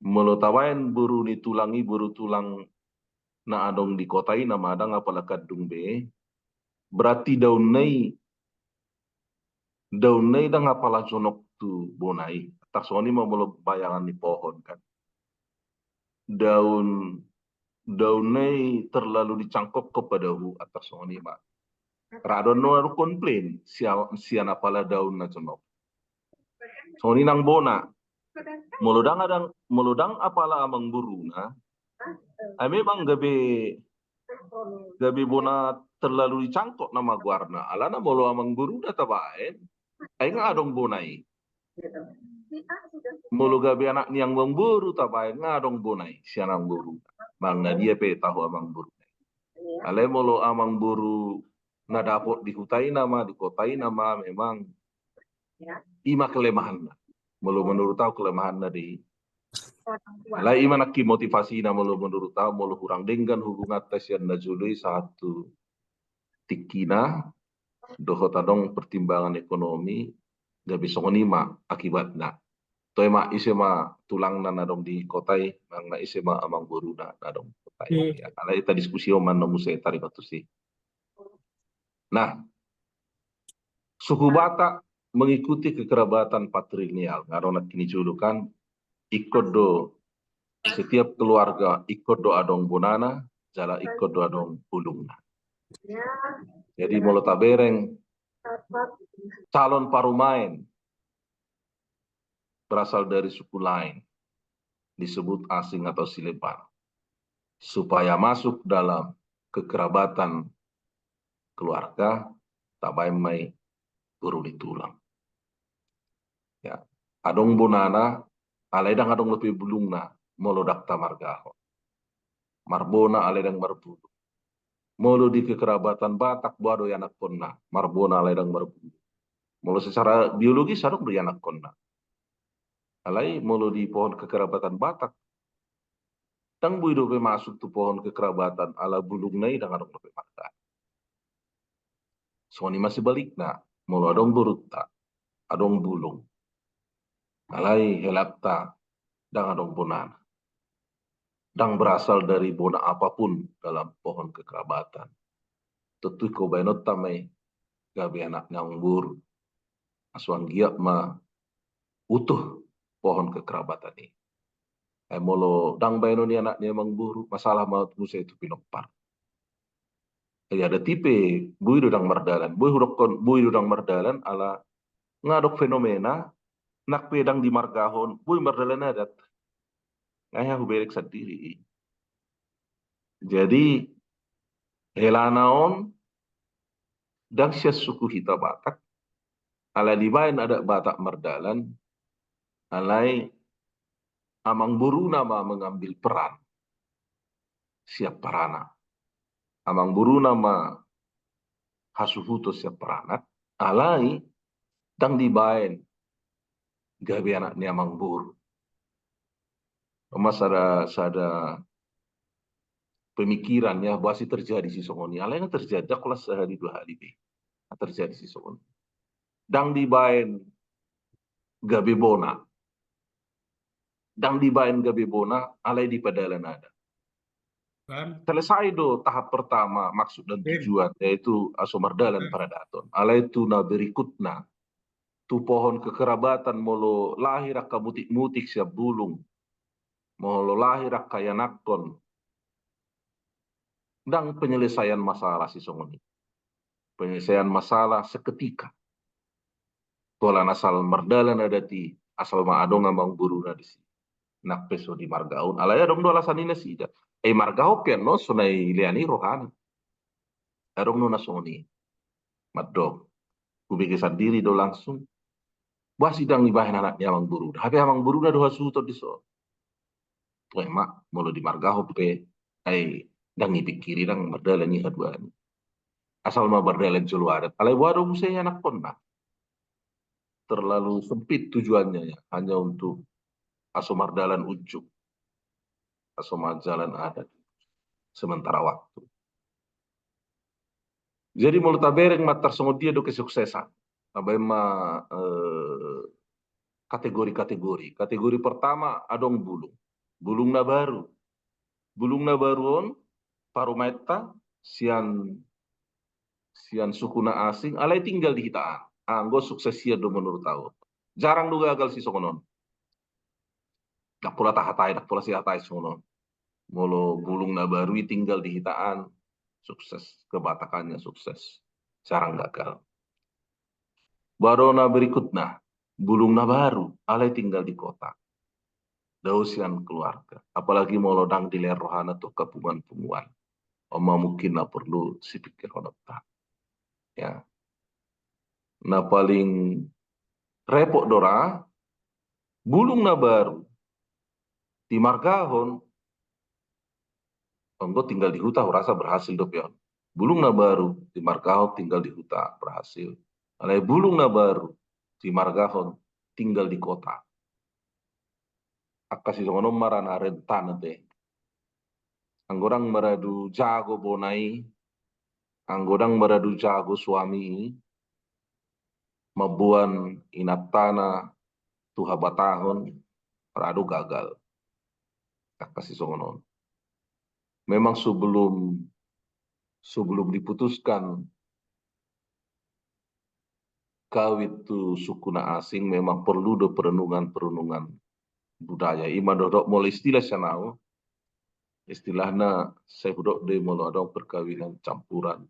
molo tabaen boru ni tulang i, boru tulang na adong di kota i nama ndang apala kandung be, berarti daunna i, daunna i ndang apala jonok tu bona i. Atik songon i ma molo bayangan ni pohon kan. Daun, daunna i terlalu dicangkokhon padahu, atik songon i ma. Ra adong na komplain sian, sian apala daun na jonok. Songon i nang bona. Molo ndang adong, molo ndang apala amangboruna, ai memang gabe, gabe bona terlalu dicangkok nama goarna. Alana molo amangboruna tabaen, ai nga adong bona i. Molo gabe anak ni amangboru tabaen, nga adong bona i sian amangboru. Manang na dia pe tahu amangboru. Alai molo amangboru na dapot di huta i nama, di kota i nama, memang i ma kelemahanna. Molo menurut au kelemahanna di. Alai i ma nangkin motivasina molo menurut au, molo hurang denggan hubunganta sian na jolo i sahat tu tingkina, dohot adong pertimbangan ekonomi, gabe songon i ma akibatna. Toe ma ise ma tulangna na adong di kota i, manang na ise ma amangboruna na adong di kota i. Hmm. Ya, alai tadiskusihon ma annon muse, taringot tusi. Nah, suku Batak mengikuti kekerabatan patrilineal, nga adong nangkin i jolo kan, ingkon do setiap keluarga ingkon do adong bonana, jala ingkon do adong bulungna. Jadi molo tabereng calon parumaen berasal dari suku lain, disebut asing atau sileban, supaya masuk dalam kekerabatan keluarga, tabaen ma i boru ni tulang. Ya, adong bonana, alai ndang adong dope bulungna, molo ndang tamargahon. Marbona alai ndang marbulung. Molo di kekerabatan Batak, boha do ianakhonna? Marbona alai ndang marbulung. Molo secara biologis adong do ianakhonna. Alai molo di pohon kekerabatan Batak, ndang boi dope masuk tu pohon kekerabatan, ala bulungna i ndang adong dope marga. Songon i ma sebalikna, molo adong borunta, adong bulung, alai helanta ndang adong bonana, ndang berasal dari bona apapun dalam pohon kekerabatan, tontu ingkon baenonta ma i gabe anak ni amangboru. Asa anggiat ma utuh pohon kekerabatan i. Ai molo ndang baenon i anak ni amangboru, masalah ma muse tu pinompar. Ai adat i pe boi do ndang mardalan. Boi hudokkon boi do ndang mardalan ala nga adong fenomena nang pe ndang dimargahon boi mardalan adat. Nga hea huberek sandiri. Jadi helana on ndang sian suku hita Batak, alai dibaen adat Batak mardalan, alai amangboruna ma mengambil peran sian paranak. Amangboruna ma hasuhuton sian paranak, alai ndang dibaen gabe anak ni amangboru. Ima sada, sada pemikiran ya, boasa terjadi sisongon i. Alai nga terjadi, ndang holan sahali dua hali be. Nga terjadi sisongon i. Ndang dibaen gabe bona. Ndang dibaen gabe bona, alai dipadalan adat. Kan? Selesai do tahap pertama, maksud dan tujuan, yaitu aso mardalan paradaton. Alai tu na berikutna, tu pohon kekerabatan, molo lahir angka mutik-mutik sian bulung, molo lahir angka ianakhon, ndang penyelesaian masalah sisongon i. Penyelesaian masalah seketika. Holan asal mardalan adat i, asal ma adong amangboruna disi. Nang pe so dimargahon, alai adong do alasan ni nasida. Ai margahon pe annon so na dilean i rohana. Adong do na songon i. Mandok. Hubege sandiri do langsung. Boasa ndang dibaen anak ni amangboruna. Hape amangboruna do hasuhuton dison. Toe ma, molo dimargahon pe, ai ndang dipikiri ndang mardalan i haduan i. Asal ma mardalan jolo adat. Alai boha do muse ianakhonna. Terlalu sempit tujuannya ya, hanya untuk aso mardalan unjuk. Aso mardalan adat. Sementara waktu. Jadi molo tabereng ma tarsongon dia do kesuksesan. Tabaen ma, eh, kategori-kategori. Kategori pertama adong bulung. Bulung na baru. Bulung na baru on parumaenta sian, sian suku na asing, alai tinggal di hita an. Anggo sukses ia do menurut au. Jarang do gagal sisongon on. Ndang pola tahatai, ndang pola sihatai songon on. Molo bulung na baru i tinggal di hita an, sukses, kebatakannya sukses. Jarang gagal. Baru na berikutna, bulung na baru, alai tinggal di kota. Dao sian keluarga. Apalagi molo ndang dilean rohana tu angka punguan-punguan. On ma mungkin na porlu sipikirhononta. Ya. Na paling repot do ra, bulung na baru dimargahon, anggo tinggal di huta hurasa berhasil dope on. Bulung na baru dimargahon tinggal di huta berhasil. Alai bulung na baru dimargahon tinggal di kota. Angka sisongon on ma ra na rentan ate. Anggo ndang maradu jago bona i, anggo ndang maradu jago suami i, mamboan inantana tu habatahon, ra do gagal. Angka sisongon on. Memang sebelum, sebelum diputuskan kawin tu suku na asing, memang porlu do perenungan-perenungan budaya. Ima dohot molo istilah sian au, istilahna sai hudok do i molo adong perkawinan campuran.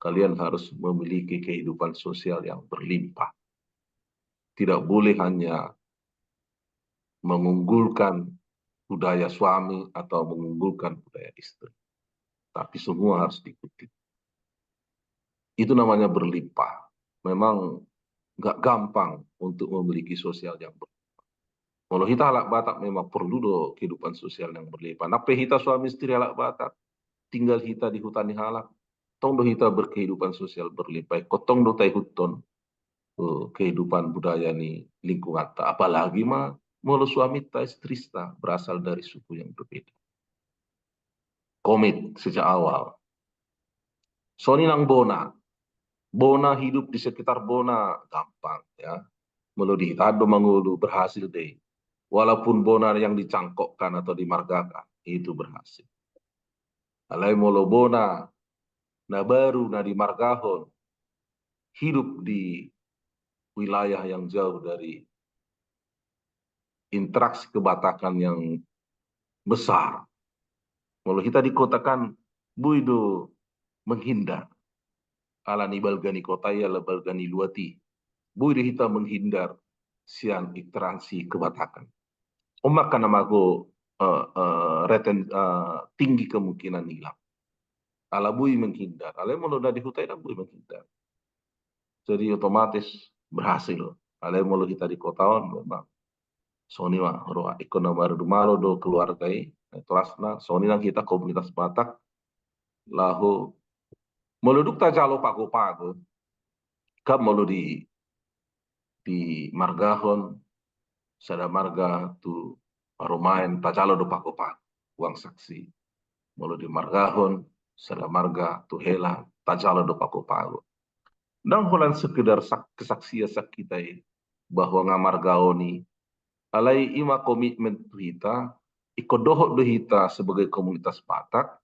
Kalian harus memiliki kehidupan sosial yang berlimpah. Tidak boleh hanya mengunggulkan budaya suami atau mengunggulkan budaya istri. Tapi semua harus diikuti. Itu namanya berlimpah. Memang nggak gampang untuk memiliki sosial yang berlimpah. Molo hita halak Batak memang porlu do kehidupan sosial yang berlimpah. Nang pe hita suami istri halak Batak, tinggal hita di huta ni halak, tong do hita berkehidupan sosial berlimpah. Ingkon tong do taihuthon, eh, kehidupan budaya ni lingkunganta. Apalagi ma molo suaminta istrista berasal dari suku yang berbeda. Komit sejak awal. Songon i nang bona. Bona, hidup di sekitar bona gampang, ya. Molo di hita do mangolu, berhasil do i. Walaupun bona yang dicangkokkan atau dimargakan, itu berhasil. Alai molo bona na baru na dimargahon, hidup di wilayah yang jauh dari interaksi kebatakan yang besar. Molo hita di kota kan boi do menghindar. Ala ni balga ni kota i, ala balga ni luat i. Boi do hita menghindar sian interaksi kebatakan. On ma angka na mago, eh, eh, reten, eh, tinggi kemungkinan hilang. Ala boi menghindar. Alai molo na di huta i ndang boi menghindar. Jadi otomatis berhasil. Alai molo hita di kota on memang songon i ma roha. Ingkon na maradu malo do keluarga i, eh, terasna songon i nang hita komunitas Batak. Laho molo dung tajalo pago-pago, kan molo di, di margahon sada marga tu parumaen tajalo do pago-pago, uang saksi. Molo di margahon sada marga tu hela tajalo do pago-pago. Ndang holan sekedar sak-, kesaksian sak hita i bahwa nga margahon i, alai i ma komitmen tu hita. Ingkon dohot do hita sebagai komunitas Batak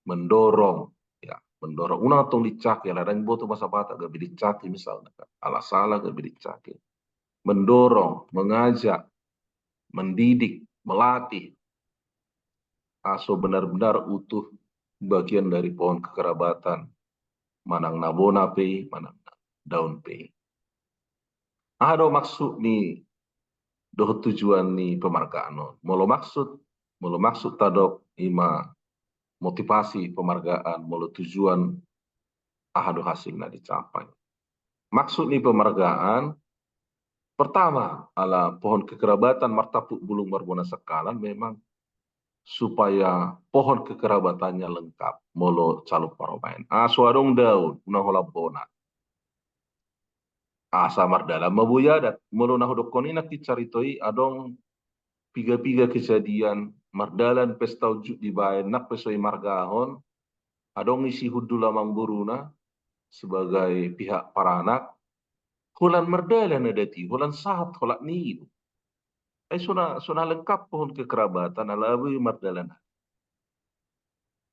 mendorong, ya, mendorong. Unang tong dicaki, ala ndang diboto bahasa Batak gabe dicaki misalna kan. Ala salah gabe dicaki. Mendorong, mengajak, mendidik, melatih. Aso benar-benar utuh bagian dari pohon kekerabatan. Manang na bona pe i, manang na daun pe i. Aha do maksud ni dohot tujuan ni pemargaan on? Molo maksud, molo maksud tadok i ma motivasi pemargaan, molo tujuan aha do hasil na dicapai. Maksud ni pemargaan, pertama, ala pohon kekerabatan martampuk bulung marbona sangkalan memang supaya pohon kekerabatannya lengkap molo calon parumaen. Aso adong daun, unang holan bona. Asa mardalan ma boi adat. Molo na hudokkon i nangkin carito i, adong piga-piga kejadian mardalan pesta unjuk dibaen, nang pe so i margahon, adong i si hundul amangboruna sebagai pihak paranak, holan mardalan adat i, holan sahat holan ni i do. Ai so na, so na lengkap pohon kekerabatan, ala boi mardalan.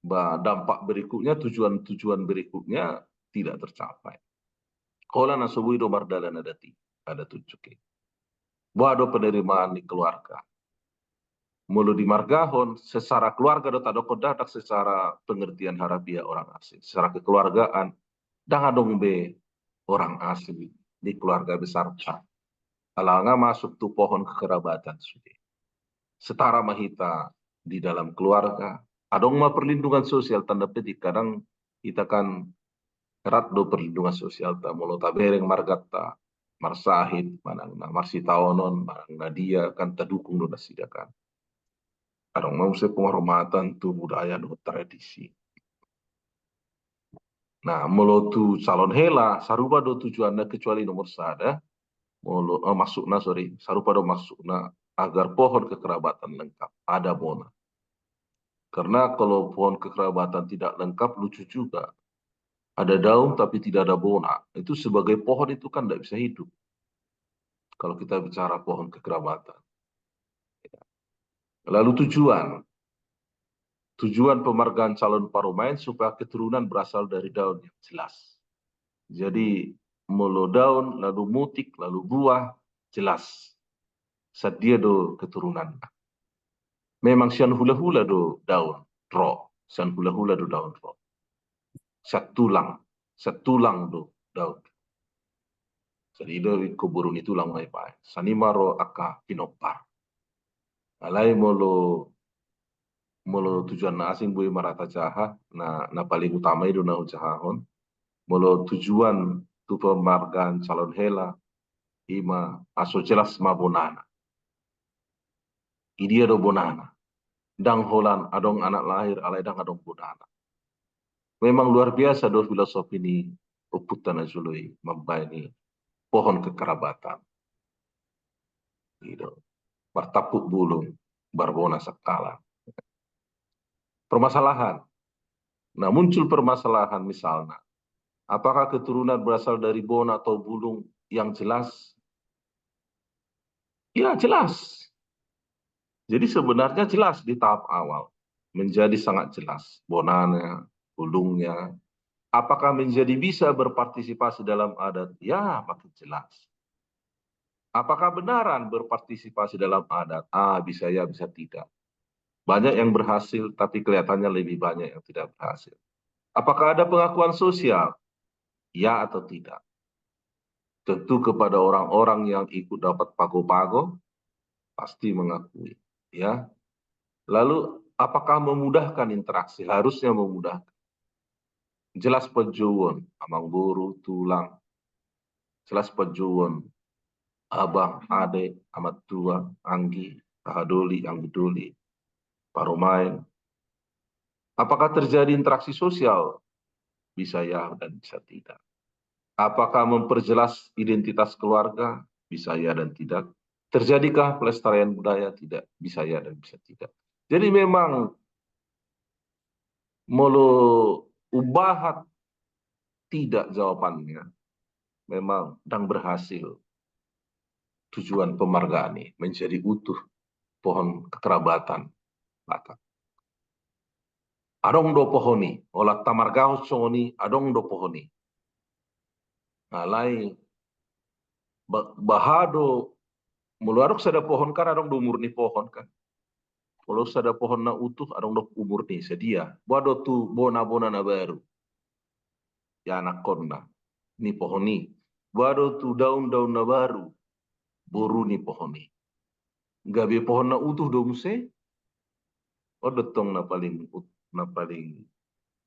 Ba dampak berikutnya, tujuan-tujuan berikutnya tidak tercapai. Holan na so boi do mardalan adat i, adat unjuk i. Boha do penerimaan ni keluarga? Molo di margahon, secara keluarga do tadokkon, ndang secara pengertian harafiah orang asing. Secara kekeluargaan, ndang adong be orang asing di keluarga besarta. Ala nga masuk tu pohon kekerabatan sude. Setara ma hita di dalam keluarga. Adong ma perlindungan sosial, tanda petik, kadang hita kan erat do perlindungan sosialta, molo tabereng marganta, marsahit, manang na marsitaonon, manang na dia, kan tadukung do nasida kan. Adong ma muse penghormatan tu budaya dohot tradisi. Nah, molo tu calon hela, sarupa do tujuanna, kecuali nomor sada, molo, eh, maksudna, sorry, sarupa do maksudna agar pohon kekerabatan lengkap, ada bona. Karena kalau pohon kekerabatan tidak lengkap, lucu juga. Ada daun tapi tidak ada bona. Itu sebagai pohon itu kan tidak bisa hidup. Kalau kita bicara pohon kekerabatan. Lalu tujuan. Tujuan pemargaan calon parumaen supaya keturunan berasal dari daun yang jelas. Jadi, molo daun, lalu mutik, lalu buah, jelas. Sadia do keturunanna. Memang sian hula-hula do daun ro, sian hula-hula do daun ro. Sian tulang, sian tulang do daun. Jadi do ingkon boru ni tulang ma i baen. Sian i ma ro angka pinompar. Alai molo, molo tujuan na asing boi ma ra tajaha, na, na paling utama i do na hujahahon. Molo tujuan tu pemargaan calon hela, i ma aso jelas ma bonana. Idia do bonana. Ndang holan adong anak lahir, alai ndang adong bonana. Memang luar biasa do filosofi ni ompunta na jolo i mambaen i pohon kekerabatan. I do. Martampuk bulung, marbona sangkalan. Permasalahan. Nah, muncul permasalahan misalna. Apakah keturunan berasal dari bona atau bulung yang jelas? Ya, jelas. Jadi sebenarnya jelas di tahap awal. Menjadi sangat jelas. Bonana, bulungnya. Apakah menjadi bisa berpartisipasi dalam adat? Ya, makin jelas. Apakah benaran berpartisipasi dalam adat? Ah, bisa ya, bisa tidak. Banyak yang berhasil, tapi kelihatannya lebih banyak yang tidak berhasil. Apakah ada pengakuan sosial? Ya atau tidak? Tentu kepada orang-orang yang ikut dapat pago-pago, pasti mengakui, ya. Lalu, apakah memudahkan interaksi? Harusnya memudahkan. Jelas panjouon, amangboru, tulang. Jelas panjouon, abang, ade, amak tua, anggi, haha doli, anggi doli, parumaen. Apakah terjadi interaksi sosial? Bisa ya dan bisa tidak. Apakah memperjelas identitas keluarga? Bisa ya dan tidak. Terjadikah pelestarian budaya? Tidak. Bisa ya dan bisa tidak. Jadi memang molo umbahat tidak jawabannya, memang ndang berhasil tujuan pemargaan i, menjadi utuh pohon kekerabatan Batak. Adong do pohon i, olat tamargahon songon i, adong do pohon i. Alai ba-, baha do, molo adong sada pohon kan, adong do umur ni pohon kan. Molo sada pohon na utuh, adong do umur ni sadia. Boha do tu bona-bona na baru, ianakhonna ni pohon i. Boha do tu daun-daun na baru, boru ni pohon i. Gabe pohon na utuh do muse. On do tong na paling ut-, na paling,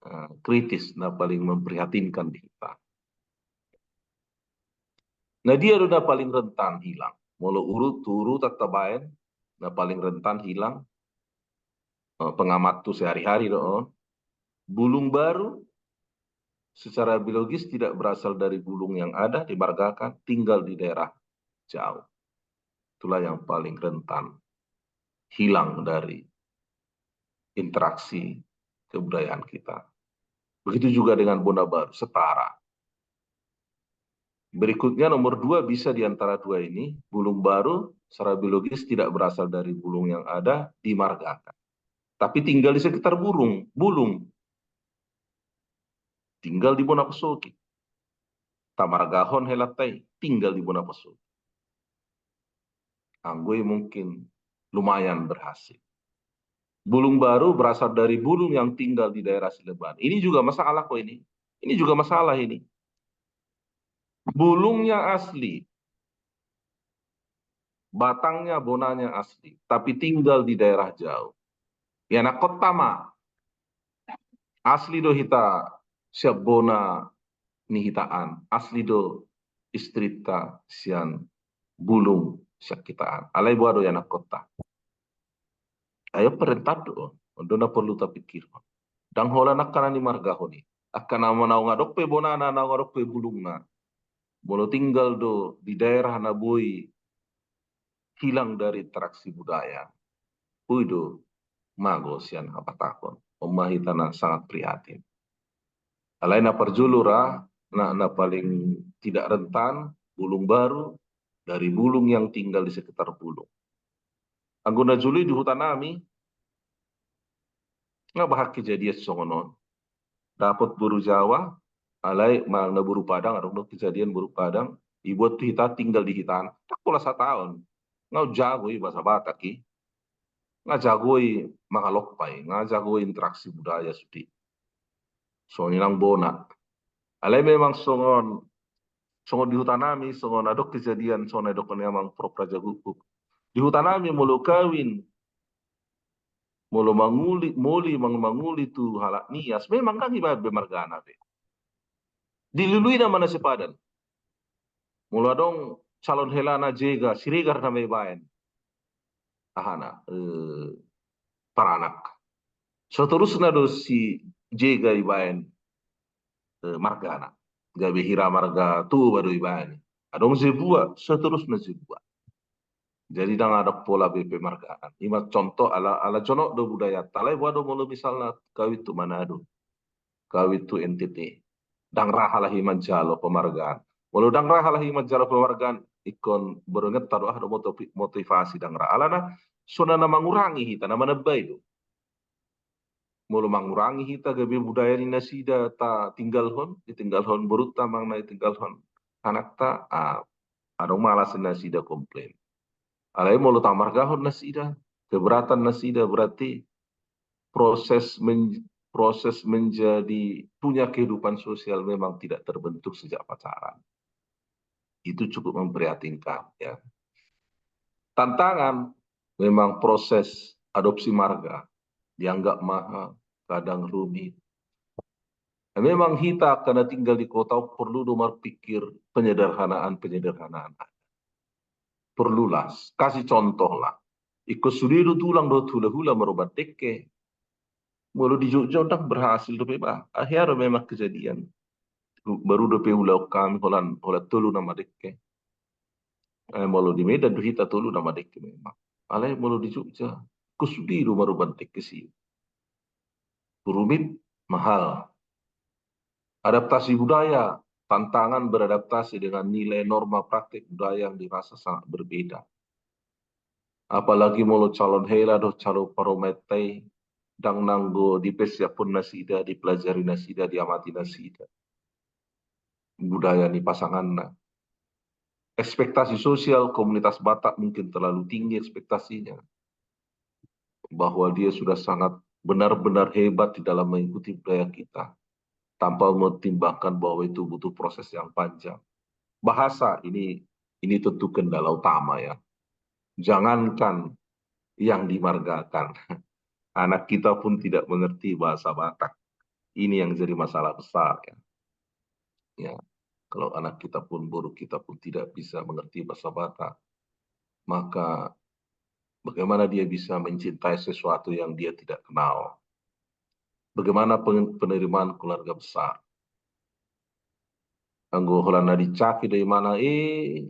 eh, kritis, na paling memprihatinkan di hita. Na dia do na paling rentan hilang? Molo urut, tu urutan tabaen, na paling rentan hilang, eh, pengamat tu sehari-hari do on. Bulung baru secara biologis tidak berasal dari bulung yang ada, dimargakan, tinggal di daerah jauh. Itulah yang paling rentan hilang dari interaksi kebudayaan kita. Begitu juga dengan bona baru, setara. Berikutnya, nomor dua, bisa di antara dua ini, bulung baru secara biologis tidak berasal dari bulung yang ada, dimargakan. Tapi tinggal di sekitar burung, bulung. Tinggal di bona pasogit. Tamargahon helanta i, tinggal di bona pasogit. Anggo i mungkin lumayan berhasil. Bulung baru berasal dari bulung yang tinggal di daerah sileban. Ini juga masalah kok ini. Ini juga masalah ini. Bulungnya asli, batangnya, bonanya asli, tapi tinggal di daerah jauh. Ianakhonta ma. Asli do hita sian bona ni hita an, asli do istrinta sian bulung sian hita an. Alai boha do ianakhonta? Ai on parentahon do on, on do na porlu tapikirhon. Ndang holan angka na nimargahon i, angka na naung adong pe bonana, naung adong pe bulungna, molo tinggal do di daerah na boi hilang dari interaksi budaya, boi do mago sian habatahon. On ma hita na sangat prihatin. Alai na parjolo ra, na, na paling tidak rentan, bulung baru dari bulung yang tinggal di sekitar bulung. Anggo na jolo i di huta nami, nga bahat kejadian songon on. Dapot boru Jawa, alai manang na boru Padang, adong do kejadian boru Padang, dibuat tu hita, tinggal di hita an. Ndang pola sataon. Nga jago i bahasa Batak i. Nga jago i mangalompa i, nga jago i interaksi budaya sude. Songon i nang bona. Alai memang songon, songon di huta nami, songon adong kejadian, songon na didok ni amang Prof Raja Gukguk. Di huta nami molo kawin, molo manguli, moli mang-, manguli tu halak Nias, memang ndang dibaen be margana be. Dilului nama na sipadan. Molo adong calon helana Jega, Siregar nama ibaen. Ahana, eh, paranak. Seterusna do si Jega ibaen, eh, margana. Gabe hira marga Toba do ibaen. Adong Zebua, seterusna Zebua. Jadi ndang adong pola be pemargaan. I ma contoh ala, ala jonok do budayanta. Alai boha do molo misalna kawin tu Manado, kawin tu N T T. Ndang ra halak i manjalo pemargaan. Molo ndang ra halak i manjalo pemargaan, ingkon borngin ta do aha do motivi-, motivasi ndang ra. Alana songon na mangurangi hita, na manambai do. Molo mangurangi hita gabe budaya ni nasida tatinggalhon, ditinggalhon borunta manang na ditinggalhon anakta, ah, adong ma alasan nasida komplain. Alai molo tamargahon nasida, keberatan nasida, berarti proses men-, proses menjadi punya kehidupan sosial memang tidak terbentuk sejak pacaran. Itu cukup memprihatinkan, ya. Tantangan memang proses adopsi marga dianggap mahal, kadang rumit. Memang hita angka na tinggal di kota perlu do marpikir penyederhanaan-penyederhanaan. Perlulah, kasih contoh lah. Ingkon sude do tulang dohot hulahula maruban dengke. Molo di Jogja ndang berhasil dope bah. Akhirnya memang kejadian. Baru dope ulaon hami holan, holan tolu nama dengke. Eh, molo di Medan do hita tolu nama dengke memang. Alai molo di Jogja, ingkon sude do maruban dengke si. Rumit, mahal. Adaptasi budaya, tantangan beradaptasi dengan nilai norma praktek budaya yang dirasa sangat berbeda. Apalagi molo calon hela dohot calon parumaenta i, ndang nanggo dipersiaphon nasida, dipelajari nasida, diamati nasida budaya ni pasanganna. Ekspektasi sosial komunitas Batak mungkin terlalu tinggi ekspektasinya, bahwa dia sudah sangat benar-benar hebat di dalam mengikuti budaya kita, tanpa mempertimbangkan bahwa itu butuh proses yang panjang. Bahasa ini, ini tentu kendala utama, ya. Jangankan yang dimargakan, anak kita pun tidak mengerti bahasa Batak. Ini yang jadi masalah besar, ya. Ya, kalau anak kita pun, boru kita pun tidak bisa mengerti bahasa Batak, maka bagaimana dia bisa mencintai sesuatu yang dia tidak kenal? Bagaimana pen-, penerimaan keluarga besar? Anggo holan na dicaki do imana, eh,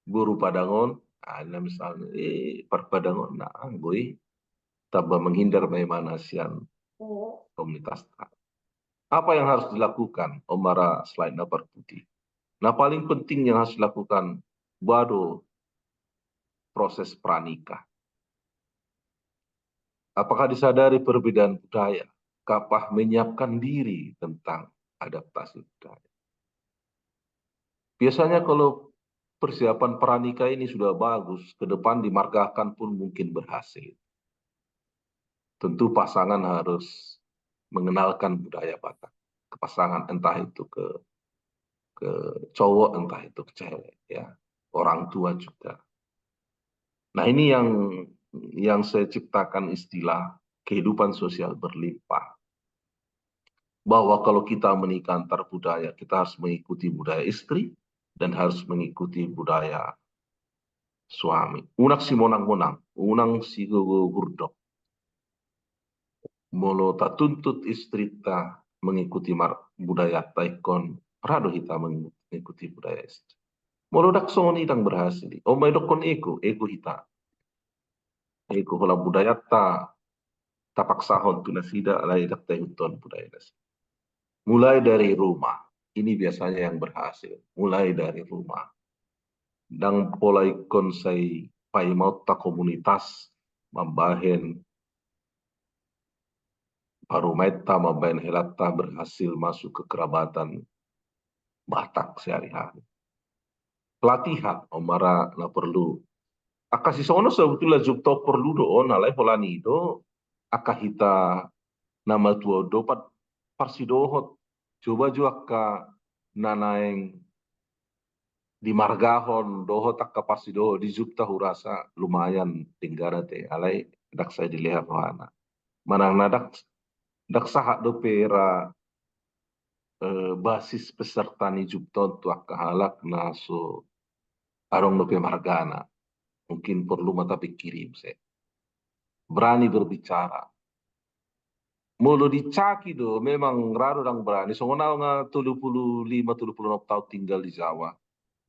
boru Padang on, ah, na misalnya, eh, par Padang on, na anggo i tamba menghindar ma imana sian komunitas. Apa yang harus dilakukan? Om ara slide na parpudi. Na paling penting yang harus dilakukan, ba do proses pranikah. Apakah disadari perbedaan budaya? Kapah menyiapkan diri tentang adaptasi budaya? Biasanya kalau persiapan pranikah ini sudah bagus, ke depan dimargakan pun mungkin berhasil. Tentu pasangan harus mengenalkan budaya Batak ke pasangan, entah itu ke, ke cowok, entah itu ke cewek, ya. Orang tua juga. Nah, ini yang, yang saya ciptakan istilah kehidupan sosial berlimpah. Bahwa kalau kita menikah antar budaya, kita harus mengikuti budaya istri dan harus mengikuti budaya suami. Unang simonang-monang, unang sigogo hurdok. Molo tatuntut istrita mengikuti mar-, budayanta, ingkon ra do hita mengikuti budaya istri. Molo ndang songon i, ndang berhasil. On ma didokkon ego, ego hita. Ego, holan budayanta tapaksahon tu nasida, alai ndang taihuthon budaya nasida. Mulai dari rumah. Ini biasanya yang berhasil. Mulai dari rumah. Ndang pola ingkon sai paimaonta komunitas mambahen parumaenta, mambahen helanta berhasil masuk kekerabatan Batak sehari-hari. Pelatihan, on ma ra na perlu. Angka sisongon sebetulna jumpa on perlu do on, alai holan i do angka hita na matua on do pat parsidohot. Coba jo angka na naeng dimargahon dohot angka parsidohot di jumpa, hurasa lumayan denggan ate, alai ndang sai dilehon rohana. Manang na ndang, ndang sahat dope ra, eh, basis peserta ni jumpa on tu angka halak na so adong dope margana. Mungkin perlu ma tapikiri muse. Berani berbicara. Molo dicaki do, memang ra do ndang berani. Songon au nga tolu pulu lima, tolu pulu onom taon tinggal di Jawa.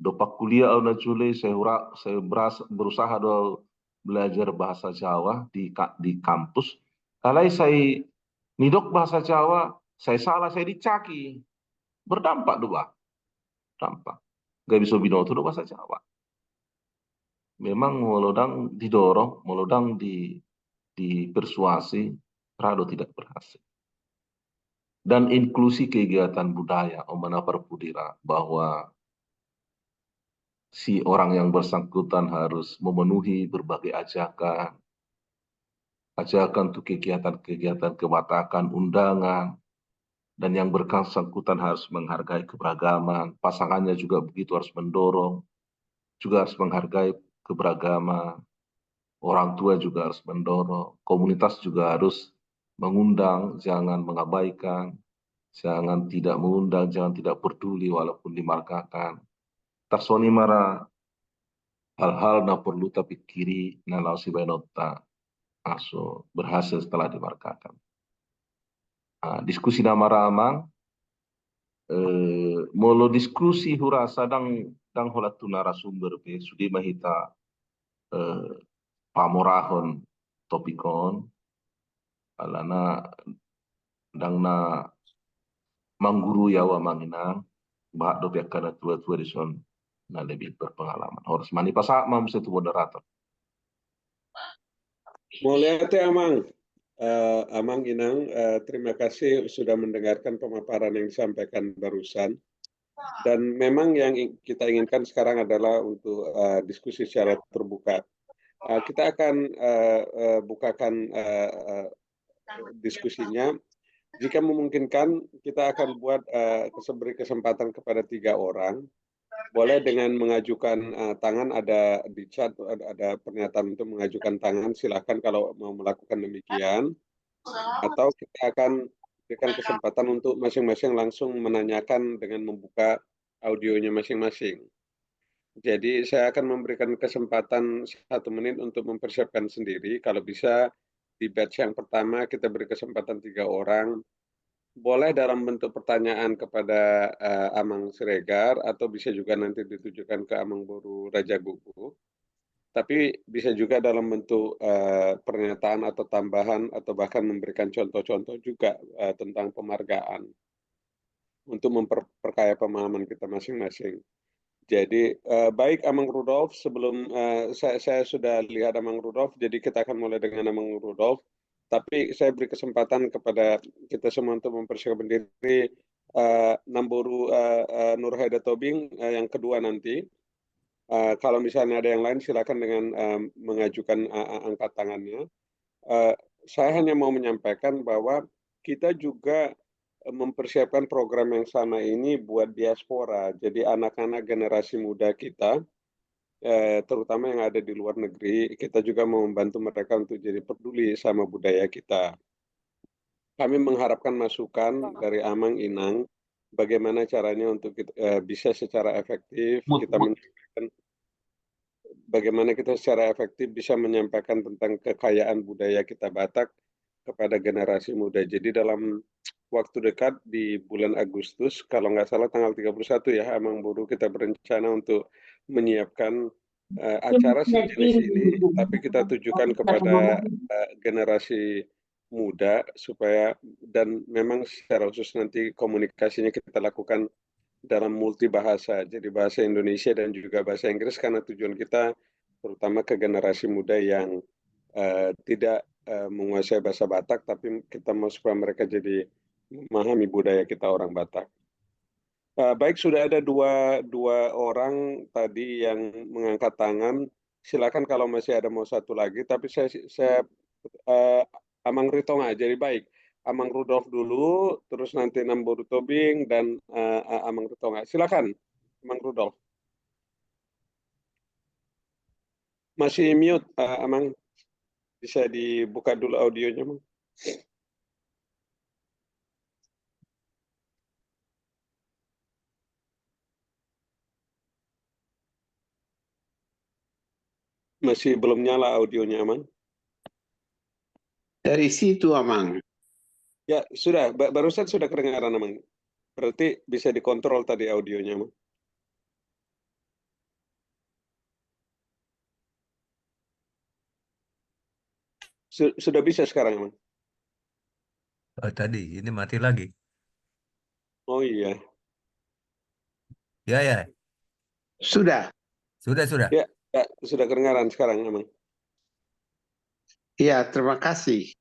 Dompak kuliah au na jolo i, sai hura-, sai beras-, berusaha do au belajar bahasa Jawa di ka-, di kampus. Alai sai nidok bahasa Jawa, sai salah, sai dicaki. Berdampak do bah. Dampak. Gabe so binoto do bahasa Jawa. Memang molo ndang didorong, molo ndang di, dipersuasi, ra do tidak berhasil. Dan inklusi kegiatan budaya, on ma na parpudi ra, bahwa si orang yang bersangkutan harus memenuhi berbagai ajakan, ajakan untuk kegiatan-kegiatan kebatakan, undangan, dan yang bersangkutan harus menghargai keberagaman, pasangannya juga begitu harus mendorong, juga harus menghargai keberagaman, orang tua juga harus mendorong, komunitas juga harus mengundang, jangan mengabaikan, jangan tidak mengundang, jangan tidak peduli walaupun dimargakan. Tarsongon i ma ra hal-hal na porlu tapingkiri na laho sibaenonta aso berhasil setelah dimargakan. Ah, diskusi nama ra amang, eh, molo diskusi hurasa ndang, ndang holan tu narasumber pe, sude ma hita, eh, pamorahon topik on, alana ndang na manggurui au amang inang, bahat dope angka na tua-tua dison na lebih berpengalaman. Horas ma, dipasahat ma muse tu moderator. Mauliate amang, eh, amang inang, eh, terima kasih sudah mendengarkan pemaparan yang disampaikan barusan. Dan memang yang ing-, kita inginkan sekarang adalah untuk, eh, diskusi secara terbuka. Eh, kita akan, eh, eh, bukakan, eh, eh, diskusinya. Jika memungkinkan, kita akan buat, eh, kese-, beri kesempatan kepada tiga orang. Boleh dengan mengajukan, eh, tangan, ada di chat, ada, ada pernyataan untuk mengajukan tangan, silakan kalau mau melakukan demikian. Atau kita akan berikan kesempatan untuk masing-masing langsung menanyakan dengan membuka audionya masing-masing. Jadi, saya akan memberikan kesempatan satu menit untuk mempersiapkan sendiri. Kalau bisa, di batch yang pertama kita beri kesempatan tiga orang. Boleh dalam bentuk pertanyaan kepada, eh, Amang Siregar, atau bisa juga nanti ditujukan ke Amang Boru Raja Gugu. Tapi bisa juga dalam bentuk, eh, pernyataan atau tambahan, atau bahkan memberikan contoh-contoh juga, eh, tentang pemargaan untuk memperkaya pemahaman kita masing-masing. Jadi, eh, baik, Amang Rudolf, sebelum, eh, saya, saya sudah lihat Amang Rudolf, jadi kita akan mulai dengan Amang Rudolf. Tapi saya beri kesempatan kepada kita semua untuk mempersiapkan diri. Eh, Namboru, eh, eh, Nurhaida Tobing, eh, yang kedua nanti. Eh, kalau misalnya ada yang lain, silakan dengan, eh, mengajukan, eh, eh, angkat tangannya. Eh, saya hanya mau menyampaikan bahwa kita juga, eh, mempersiapkan program yang sama ini buat diaspora. Jadi anak-anak generasi muda kita, eh, terutama yang ada di luar negeri, kita juga mau membantu mereka untuk jadi peduli sama budaya kita. Kami mengharapkan masukan dari Amang Inang, bagaimana caranya untuk kita, eh, bisa secara efektif kita menyampaikan, bagaimana kita secara efektif bisa menyampaikan tentang kekayaan budaya kita Batak kepada generasi muda. Jadi dalam waktu dekat di bulan Agustus, kalau nggak salah tanggal tiga puluh satu ya, Amang Boru, kita berencana untuk menyiapkan, eh, acara sejenis ini, tapi kita tujukan kepada, eh, generasi muda supaya, dan memang secara khusus nanti komunikasinya kita lakukan dalam multi bahasa, jadi bahasa Indonesia dan juga bahasa Inggris, karena tujuan kita terutama ke generasi muda yang, eh, tidak, eh, menguasai bahasa Batak, tapi kita mau supaya mereka jadi memahami budaya kita orang Batak. Eh, baik, sudah ada dua, dua orang tadi yang mengangkat tangan. Silakan kalau masih ada mau satu lagi, tapi saya, saya, eh, Amang Ritonga. Jadi baik, Amang Rudolf dulu, terus nanti Namboru Tobing dan, eh, eh, Amang Ritonga. Silakan, Amang Rudolf. Masih mute, eh, Amang. Bisa dibuka dulu audionya, Amang. Masih belum nyala audionya, Amang? Dari situ, Amang. Ya, sudah. Ba-, barusan sudah kedengaran, Amang. Berarti bisa dikontrol tadi audionya, Amang. Su-, sudah bisa sekarang, Amang? Oh, tadi ini mati lagi. Oh iya. Ya, ya. Sudah. Sudah, sudah. Ya, ya, sudah kedengaran sekarang, Amang. Ya, terima kasih.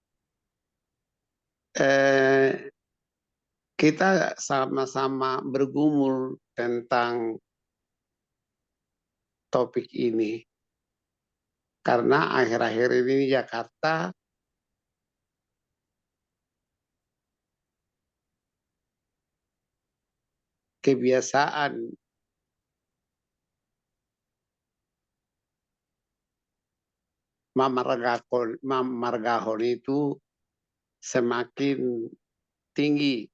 Eh, kita sama-sama bergumul tentang topik ini. Karena akhir-akhir ini Jakarta kebiasaan mamargahon, mamargahon itu semakin tinggi.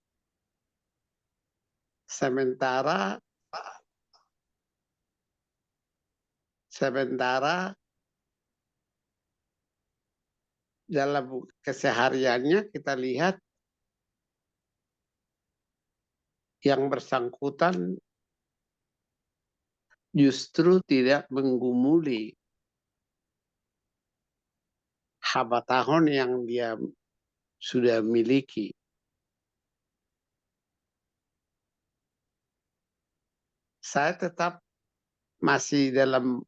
Sementara, sementara dalam kesehariannya kita lihat yang bersangkutan justru tidak menggumuli habatahon yang dia sudah miliki. Saya tetap masih dalam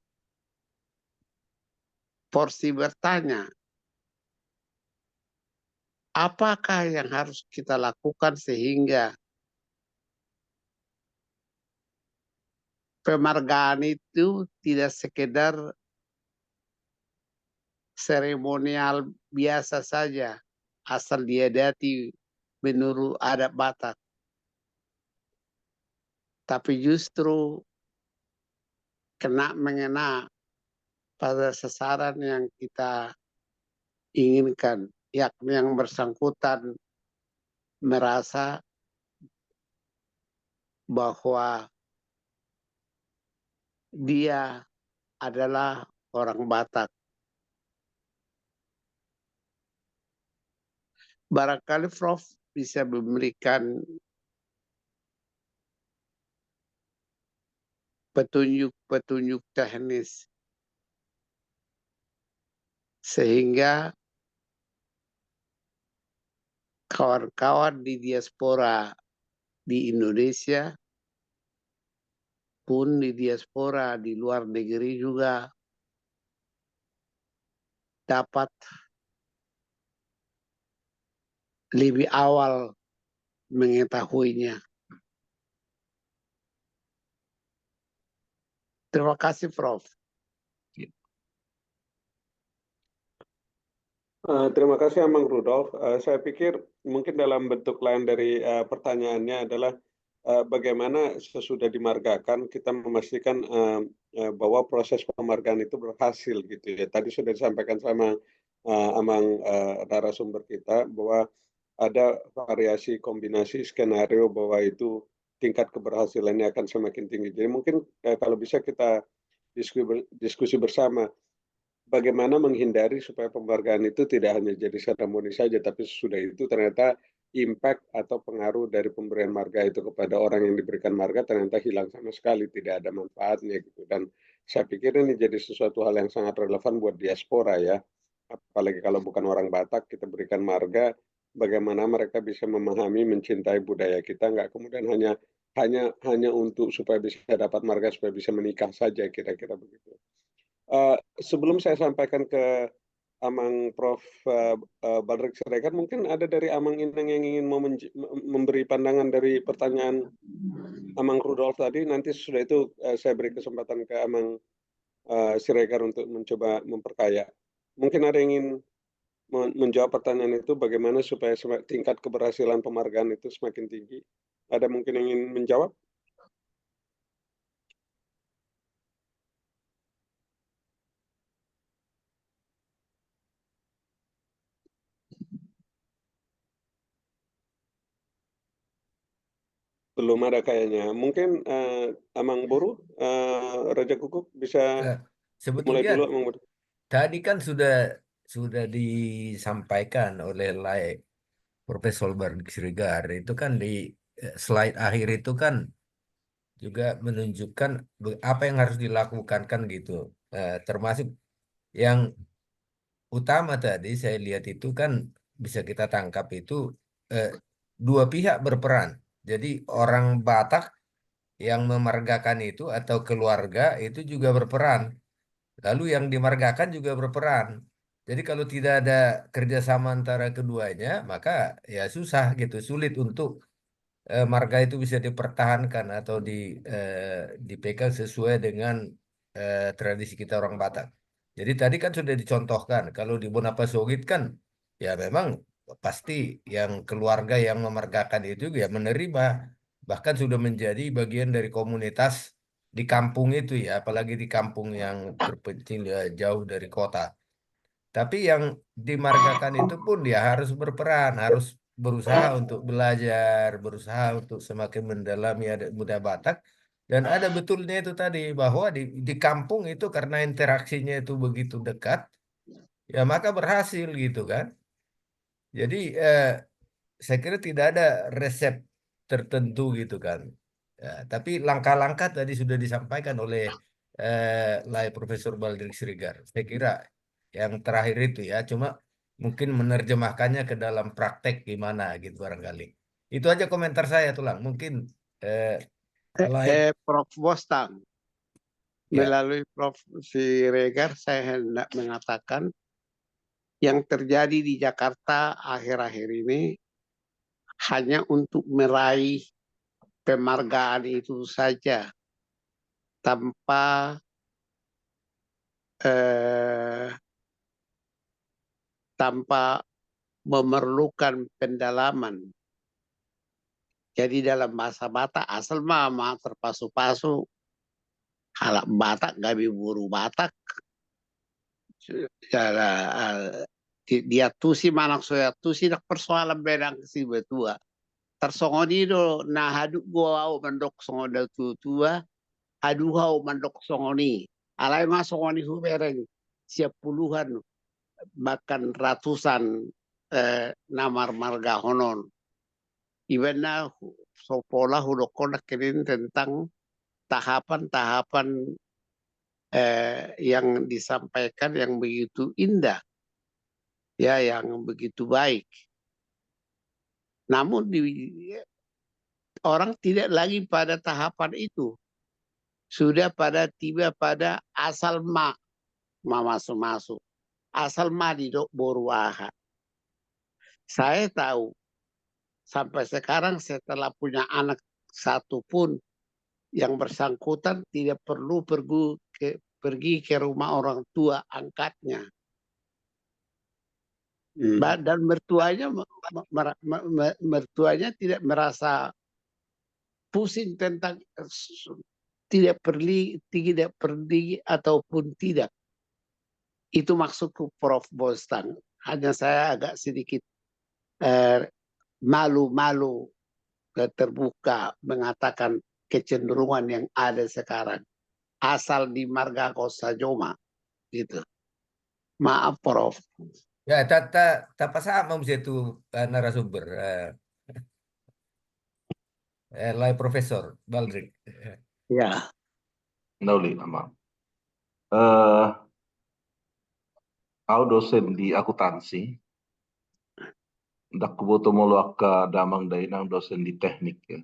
porsi bertanya, apakah yang harus kita lakukan sehingga pemargaan itu tidak sekedar seremonial biasa saja, asal diadati menurut adat Batak, tapi justru kena mengena pada sasaran yang kita inginkan, yakni yang bersangkutan merasa bahwa dia adalah orang Batak. Barangkali Prof bisa memberikan petunjuk-petunjuk teknis sehingga kawan-kawan di diaspora di Indonesia pun di diaspora di luar negeri juga dapat lebih awal mengetahuinya. Terima kasih, Prof. Eh, terima kasih, Amang Rudolf. Eh, saya pikir mungkin dalam bentuk lain dari, eh, pertanyaannya adalah, eh, bagaimana sesudah dimargakan kita memastikan, eh, eh, bahwa proses pemargaan itu berhasil gitu ya. Tadi sudah disampaikan sama, eh, Amang, eh, narasumber kita bahwa ada variasi kombinasi skenario bahwa itu tingkat keberhasilannya akan semakin tinggi. Jadi mungkin, eh, kalau bisa kita diskusi ber-, diskusi bersama bagaimana menghindari supaya penghargaan itu tidak hanya jadi seremoni saja, tapi sesudah itu ternyata impact atau pengaruh dari pemberian marga itu kepada orang yang diberikan marga ternyata hilang sama sekali, tidak ada manfaatnya gitu. Dan saya pikir ini jadi sesuatu hal yang sangat relevan buat diaspora ya. Apalagi kalau bukan orang Batak, kita berikan marga, bagaimana mereka bisa memahami, mencintai budaya kita, nggak kemudian hanya hanya hanya untuk supaya bisa dapat marga, supaya bisa menikah saja, kira-kira begitu. Eh, sebelum saya sampaikan ke Amang Prof, eh, eh, Badrik Siregar, mungkin ada dari Amang Inang yang ingin mau menj-, mem-, memberi pandangan dari pertanyaan Amang Rudolf tadi, nanti sesudah itu, eh, saya beri kesempatan ke Amang, eh, Siregar untuk mencoba memperkaya. Mungkin ada yang ingin men-, menjawab pertanyaan itu, bagaimana supaya sema-, tingkat keberhasilan pemargaan itu semakin tinggi? Ada mungkin yang ingin menjawab? Belum ada kayaknya. Mungkin, eh, Amang Boru, eh, Raja Kukuh bisa Eh, mulai sebetulnya dulu, Amang Boru. Tadi kan sudah sudah disampaikan oleh Lae Profesor Badrik Siregar. Itu kan di, eh, slide akhir itu kan juga menunjukkan be-, apa yang harus dilakukan kan gitu. Eh, termasuk yang utama tadi saya lihat itu kan bisa kita tangkap itu, eh, dua pihak berperan. Jadi orang Batak yang memargakan itu atau keluarga itu juga berperan. Lalu yang dimargakan juga berperan. Jadi kalau tidak ada kerjasama antara keduanya, maka ya susah gitu, sulit untuk, eh, marga itu bisa dipertahankan atau di, eh, dipegang sesuai dengan, eh, tradisi kita orang Batak. Jadi tadi kan sudah dicontohkan, kalau di Bona Pasogit kan ya memang pasti yang keluarga yang memargakan itu ya menerima bahkan sudah menjadi bagian dari komunitas di kampung itu ya, apalagi di kampung yang terpencil, ya, jauh dari kota. Tapi yang dimargakan itu pun dia harus berperan, harus berusaha untuk belajar, berusaha untuk semakin mendalami adat budaya Batak. Dan ada betulnya itu tadi, bahwa di, di kampung itu karena interaksinya itu begitu dekat, ya maka berhasil gitu kan. Jadi, eh, saya kira tidak ada resep tertentu gitu kan. Ya, tapi langkah-langkah tadi sudah disampaikan oleh, eh, Lai Profesor Baldrik Siregar. Saya kira yang terakhir itu ya, cuma mungkin menerjemahkannya ke dalam praktek gimana gitu barangkali. Itu aja komentar saya, Tulang. Mungkin, eh, Eh, Lai. eh, Prof Bostang, Ya. Melalui Prof Siregar, saya hendak mengatakan yang terjadi di Jakarta akhir-akhir ini hanya untuk meraih penghargaan itu saja, tanpa, eh, tanpa memerlukan pendalaman. Jadi dalam bahasa Batak, asal ma, ma terpasu-pasu, halak Batak gabe boru Batak. Jala, eh, di, diantusi manang so diantusi, ndang persoalan be nang sibatua. Tarsongon i do na hadunggo au mandok songon na tua-tua, haduha au mandok songon i. Alai ma songon i hubereng sian puluhan, bahkan ratusan, eh, na marmargahon on. Iba na hu-, so pola hudokkon nangkining tentang tahapan-tahapan, eh, yang disampaikan yang begitu indah, ya, yang begitu baik. Namun di, orang tidak lagi pada tahapan itu. Sudah pada tiba pada asal ma, mamasu-masu. Asal ma didok boru aha. Saya tahu, sampai sekarang setelah punya anak satu pun, yang bersangkutan tidak perlu pergi ke, pergi ke rumah orang tua angkatnya. Hmm. Ba-, dan mertuanya me-, me-, mera-, me-, me-, mertuanya tidak merasa pusing tentang, eh, s-, tidak perli-, tidak pergi ataupun tidak. Itu maksudku, Prof Bostang. Hanya saya agak sedikit, eh, malu-malu, eh, terbuka mengatakan kecenderungan yang ada sekarang. Asal dimargahon sajo ma, gitu. Maaf, Prof. Ya, ta, ta, tapasahat ma muse tu, eh, narasumber. Eh, eh, Lai Profesor Baldrik. Ya. Na uli, Amang. Eh, au dosen di akuntansi. Ndang huboto molo angka damang dainang dosen di teknik, ya.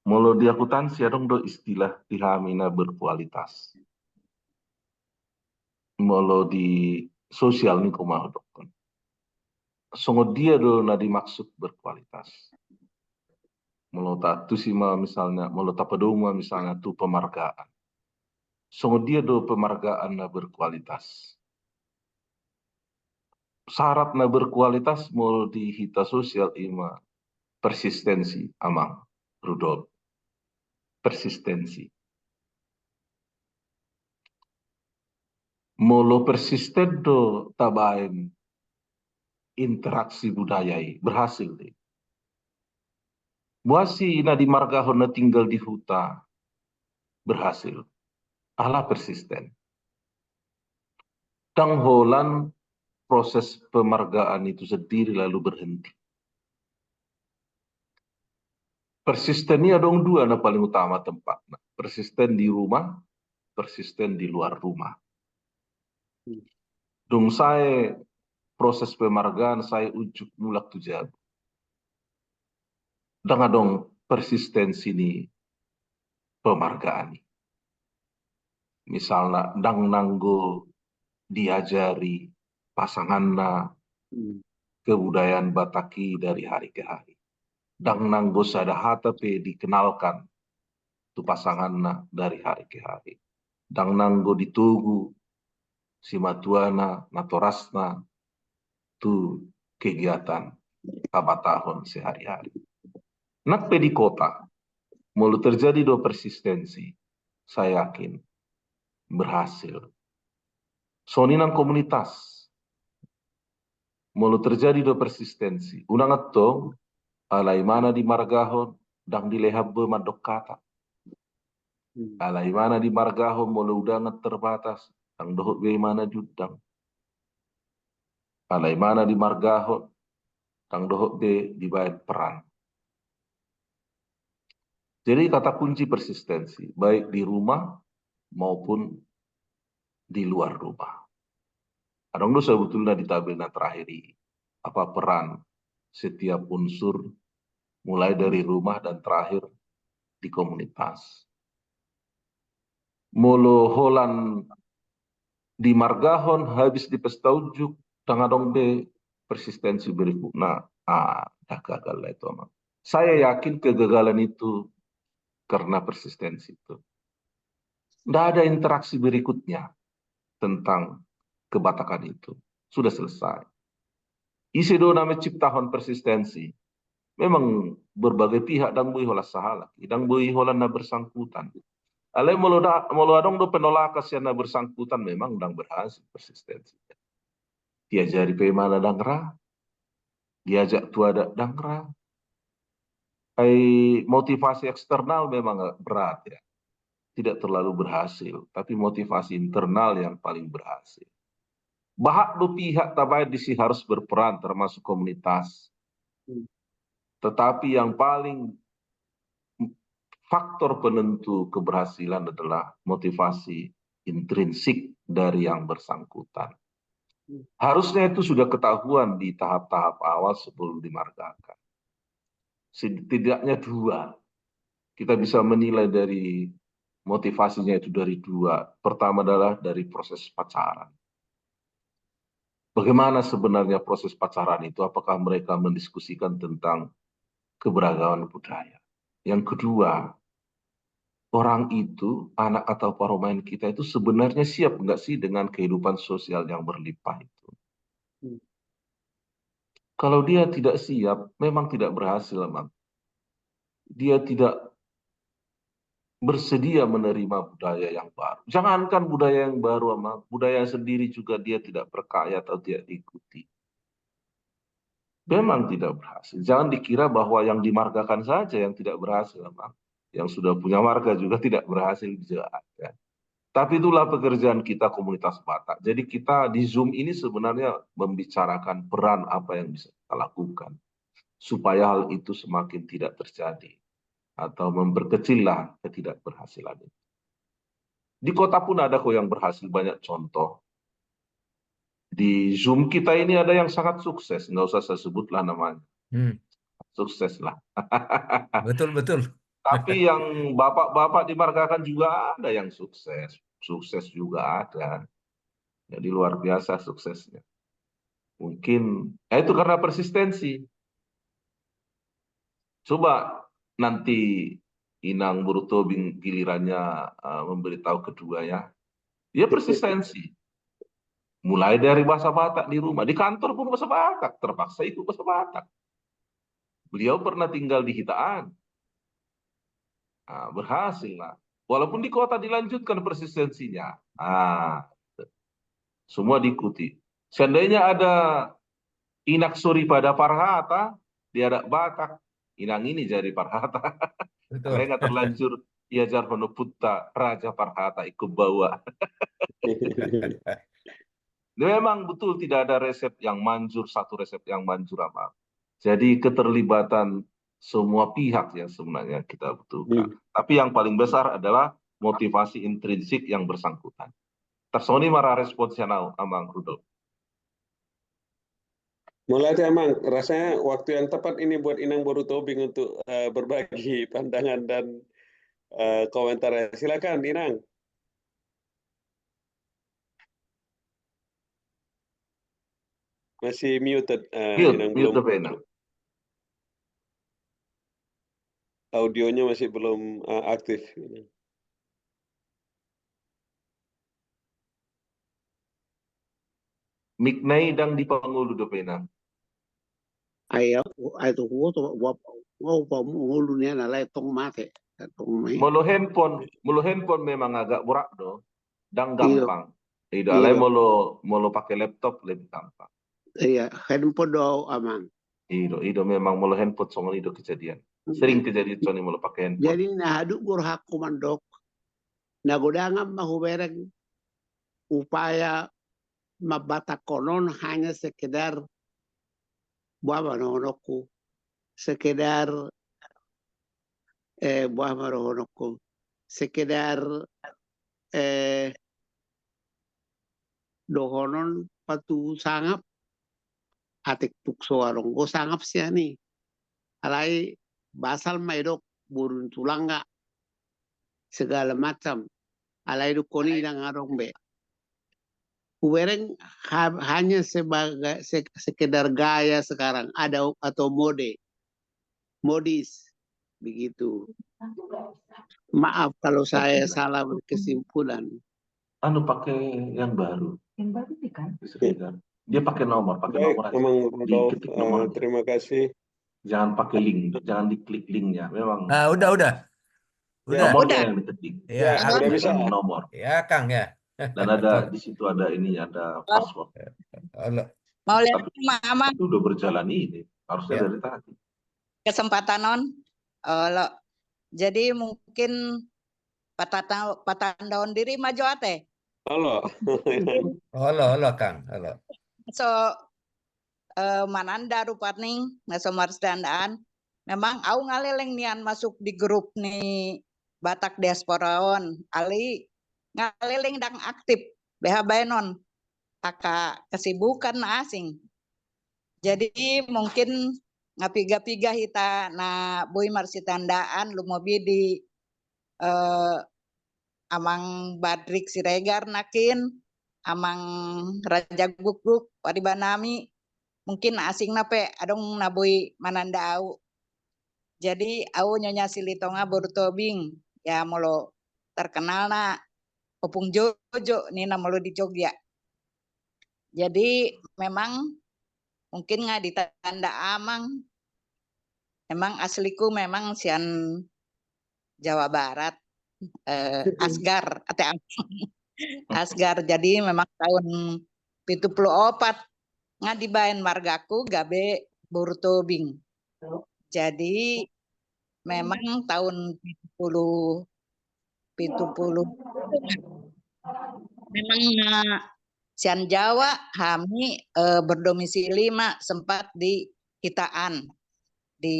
Molo di akuntansi adong do istilah di hami na berkualitas. Molo di sosial ni, kumaha dokkon. Songon dia do na dimaksud berkualitas. Molo taantusi ma misalnya, molo tapadomu ma misalnya tu penghargaan. Songon dia do penghargaan na berkualitas. Syarat na berkualitas molo di hita sosial ima persistensi, Amang Rudolf. Persistensi. Molo persisten do tabaen interaksi budaya i, berhasil do i. Boasa na dimargahon na tinggal di huta berhasil? Ala persisten. Ndang holan proses penghargaan itu sendiri lalu berhenti. Persisten i adong dua na paling utama tempatna. Persisten di rumah, persisten di luar rumah. Dung sae proses penghargaan, sae unjuk mulak tu jabu. Ndang adong persistensi ni penghargaan i. Misalna, ndang nanggo diajari pasanganna kebudayaan Batak i dari hari ke hari. Ndang nanggo sada hata pe dikenalkan tu pasanganna dari hari ke hari. Ndang nanggo ditogu simatuana, natorasna tu kegiatan habatahon sehari-hari. Nang pe di kota, Molo terjadi do persistensi, saya yakin berhasil. Songon i nang komunitas. Molo terjadi do persistensi, unang antong, alai mana dimargahon, ndang dilehon be mandok hata. Alai mana dimargahon, molo undangan terbatas, ndang dohot be mana diundang. Alai mana dimargahon, ndang dohot be dibaen peran. Jadi kata kunci persistensi, baik di rumah maupun di luar rumah. Adong do sebetulna di tabel na terakhir i, apa peran setiap unsur, mulai dari rumah dan terakhir di komunitas. Molo holan dimargahon habis di pesta unjuk, ndang adong be persistensi berikutna, ah, dah gagal lah itu, Amang. Saya yakin kegagalan itu karena persistensi itu. Nggak ada interaksi berikutnya tentang kebatakan itu. Sudah selesai. Ise do na menciptahon persistensi? Memang berbagai pihak, ndang boi holan sahalak, ndang boi holan na bersangkutan. Alai molo da-, molo adong do penolakan sian na bersangkutan, memang ndang berhasil persistensi. Diajari pe imana ndang ra, diajak tu adat ndang ra. Ai motivasi eksternal memang berat ya. Tidak terlalu berhasil, tapi motivasi internal yang paling berhasil. Bahat do pihak tabaen disi harus berperan, termasuk komunitas. Hmm. Tetapi yang paling faktor penentu keberhasilan adalah motivasi intrinsik dari yang bersangkutan. Hmm. Harusnya itu sudah ketahuan di tahap-tahap awal sebelum dimargakan. Setidaknya dua. Kita bisa menilai dari motivasinya itu dari dua. Pertama adalah dari proses pacaran. Bagaimana sebenarnya proses pacaran itu? Apakah mereka mendiskusikan tentang keberagaman budaya? Yang kedua, orang itu, anak atau parumaen kita itu sebenarnya siap nggak sih dengan kehidupan sosial yang berlimpah itu? Hmm. Kalau dia tidak siap, memang tidak berhasil, Amang. Dia tidak bersedia menerima budaya yang baru. Jangankan budaya yang baru, Amang, budaya sendiri juga dia tidak percaya atau tidak diikuti. Memang tidak berhasil. Jangan dikira bahwa yang dimargakan saja yang tidak berhasil, Amang. Yang sudah punya marga juga tidak berhasil, bisa ada. Tapi itulah pekerjaan kita komunitas Batak. Jadi kita di Zoom ini sebenarnya membicarakan peran apa yang bisa kita lakukan supaya hal itu semakin tidak terjadi atau memperkecillah ketidakberhasilan itu. Di kota pun ada kok yang berhasil, banyak contoh. Di Zoom kita ini ada yang sangat sukses, nggak usah saya sebutlah namanya. Hmm. Sukses lah. Betul, betul. Tapi yang bapak-bapak dimargakan juga ada yang sukses. Sukses juga ada. Jadi luar biasa suksesnya. Mungkin, ya itu karena persistensi. Coba nanti Inang Boru Tobing gilirannya, eh, memberitahu kedua ya. Dia persistensi. Mulai dari bahasa Batak di rumah, di kantor pun bahasa Batak, terpaksa ikut bahasa Batak. Beliau pernah tinggal di Hitaan. Ah, berhasil lah. Walaupun di kota dilanjutkan persistensinya. Ah, semua diikuti. Seandainya ada Inang Soripada Parhata di adat Batak, Inang ini jadi Parhata. Betul. Karena terlanjur diajarhon ompunta Raja Parhata ingkon baoa. Memang betul tidak ada resep yang manjur, satu resep yang manjur, Amang. Jadi keterlibatan semua pihak yang sebenarnya kita butuhkan. Hmm. Tapi yang paling besar adalah motivasi intrinsik yang bersangkutan. Tarsongon i ma ra respon sian au, Amang Rudolf. Mulai, Amang, rasanya waktu yang tepat ini buat Inang Boru Tobing untuk, eh, berbagi pandangan dan, eh, komentar. Silakan, Inang. Masih muted, eh, Inang, belum. Audionya masih belum, eh, aktif. Mic-na i ndang dipangolu dope, Inang. Ai, ai tu huboto, huboto, huboto pangolu ni na lae tong mate. Molo handphone, molo handphone memang agak berat do, ndang gampang. Ido alai molo molo pakai laptop lebih gampang. Iya, handphone do amang. Ido ido memang molo handphone songon ido kejadian. Sering kejadian songon molo pakai handphone. Jadi na haduk gor hakku mandok, na godangan ma hubereng upaya mambatakkonon hanya sekedar, boha ma dohononku, sekedar, eh, boha ma dohononku, sekedar, eh, dohonon patubu sangap, atik tukso adong do sangap sian i. Alai basal ma idok boru ni tulangga, segala macam. Alai dungkon i ndang adong be. Hubereng hanya sebagai sekedar gaya sekarang ada atau mode, modis begitu. Maaf kalau saya salah berkesimpulan. Anu, pakai yang baru. Yang baru sih kan? Dia pakai nomor, pakai nomor aja. Diketik nomor. Terima kasih. Jangan pakai link, jangan diklik linknya. Memang. Ah, udah, udah. Udah. Nomornya yang diketik. Ya, udah bisa. Nomor. Ya, Kang, ya. Dan ada di situ ada ini, ada password. Halo. Mau lihat tapi, Mama. Tapi udah berjalan ini, harusnya dari tadi. Kesempatan on. Halo. Jadi mungkin patata-, patandaon diri ma jo ate. Halo. Halo, halo, Kang. Halo. So, eh, mananda rupani na so marsitandaan. Memang au nga leleng nian masuk di grup ni Batak Diaspora on. Alai nga leleng ndang aktif. Beha baenon. Angka kesibukan na asing. Jadi mungkin nga piga-piga hita na boi marsitandaan lumobi di, eh, Amang Badrik Siregar nangkin, Amang Raja Gukguk, paribanami, mungkin asing na pe adong na boi mananda au. Jadi au Nyonya Silitonga boru Tobing, ya molo terkenal na Opung Jojo ninna molo di Jogja. Jadi memang mungkin nga ditanda amang, memang asliku memang sian Jawa Barat, eh, Asgar, ate amang. Asgar. Jadi memang tahun pitu puluh opat nga dibaen margaku gabe boru Tobing. Jadi memang tahun pitu puluh, pitu puluh memang na sian Jawa, hami, eh, berdomisili ma sempat di Hitaan, di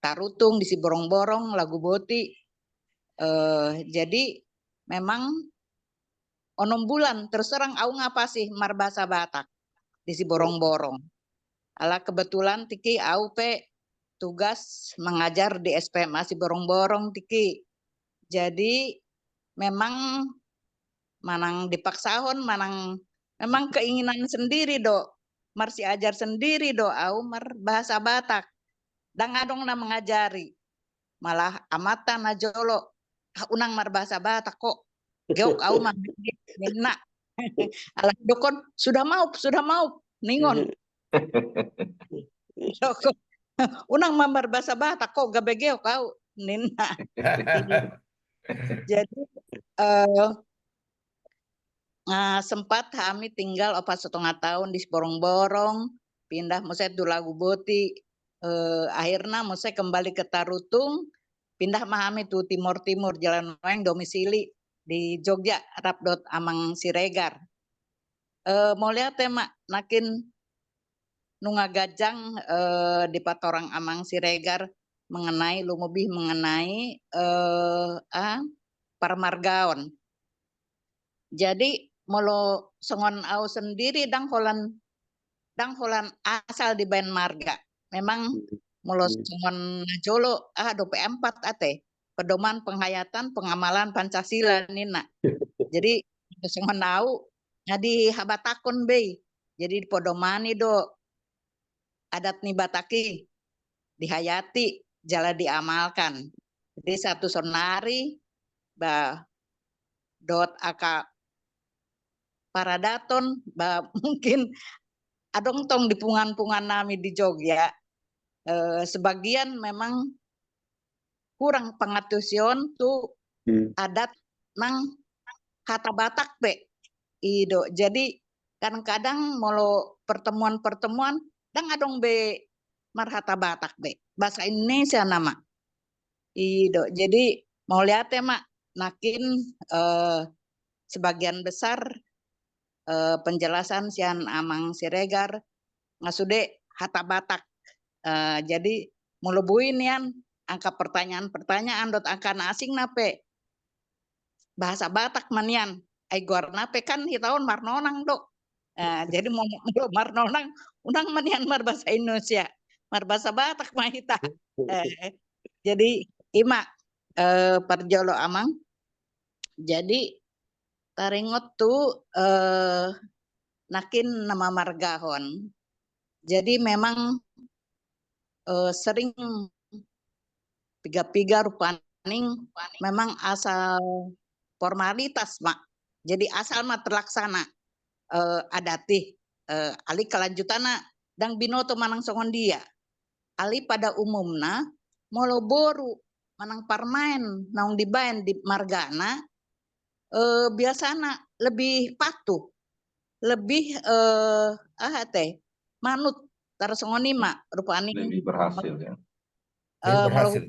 Tarutung, di Siborongborong, Laguboti. Eh, jadi memang onom bulan terus terang au nga fasih marbahasa Batak di Siborongborong. Ala kebetulan tingki au pe tugas mengajar di S P M A Siborongborong tingki. Jadi memang manang dipaksahon, manang memang keinginan sendiri do, marsiajar sendiri do au marbahasa Batak. Ndang adong na mengajari. Malah amanta na jolo, ah, unang marbahasa Batak kok. Geok au ma ninna. Ala didokkon, sudah maup, sudah maup, ningon. Didokkon, unang ma marbahasa Batak kok, gabe geok au ninna. Jadi, eh, ah, sempat hami tinggal opat setengah tahun di Siborongborong, pindah muse tu Laguboti, eh, akhirna muse kembali ke Tarutung, pindah ma hami tu Timor-Timur, Jalan Wayang, domisili di Jogja, rap dohot Amang Siregar. Eh, mauliate ma, nangkin nunga ganjang, eh, dipatorang Amang Siregar mengenai, lumobi mengenai, eh, ah, parmargaon. Jadi molo songon au sendiri ndang holan, ndang holan asal dibaen marga. Memang molo songon na jolo, ah, dua puluh empat ate, pedoman penghayatan pengamalan Pancasila ninna. Jadi songon au nga dihabatakkon be i. Jadi dipodomani do adat ni Batak i, dihayati jala diamalkan. Jadi sahat tu sonari ba dohot angka paradaton ba mungkin adong tong di punguan-punguan nami di Jogja, eh, sebagian memang kurang pangantusion tu adat nang hata Batak pe. I do. Jadi kadang-kadang molo pertemuan-pertemuan ndang adong be marhata Batak be, bahasa Indonesia nama. I do. Jadi mauliate ma nangkin, eh, sebagian besar, eh, penjelasan sian Amang Siregar nga sude hata Batak. Eh, jadi molo boi nian angka pertanyaan-pertanyaan dohot angka na asing na pe bahasa Batak ma nian, ai goarna pe kan hita on marnonang do. Eh, jadi molo marnonang unang ma nian marbahasa Indonesia, marbahasa Batak ma hita. Eh, jadi ima, eh, parjolo Amang. Jadi taringot tu, eh, nangkin na mamargahon. Jadi memang, eh, sering piga-piga rupani memang asal formalitas ma. Jadi asal ma terlaksana, eh, adat i, eh, alai kelanjutanna ndang binoto manang songon dia. Alai pada umumna molo boru manang parumaen naung dibaen di margana, eh, biasana lebih patuh, lebih, eh, aha te, manut, tarsongon i ma rupani. Lebih berhasil ya. Eh, molo berhasil.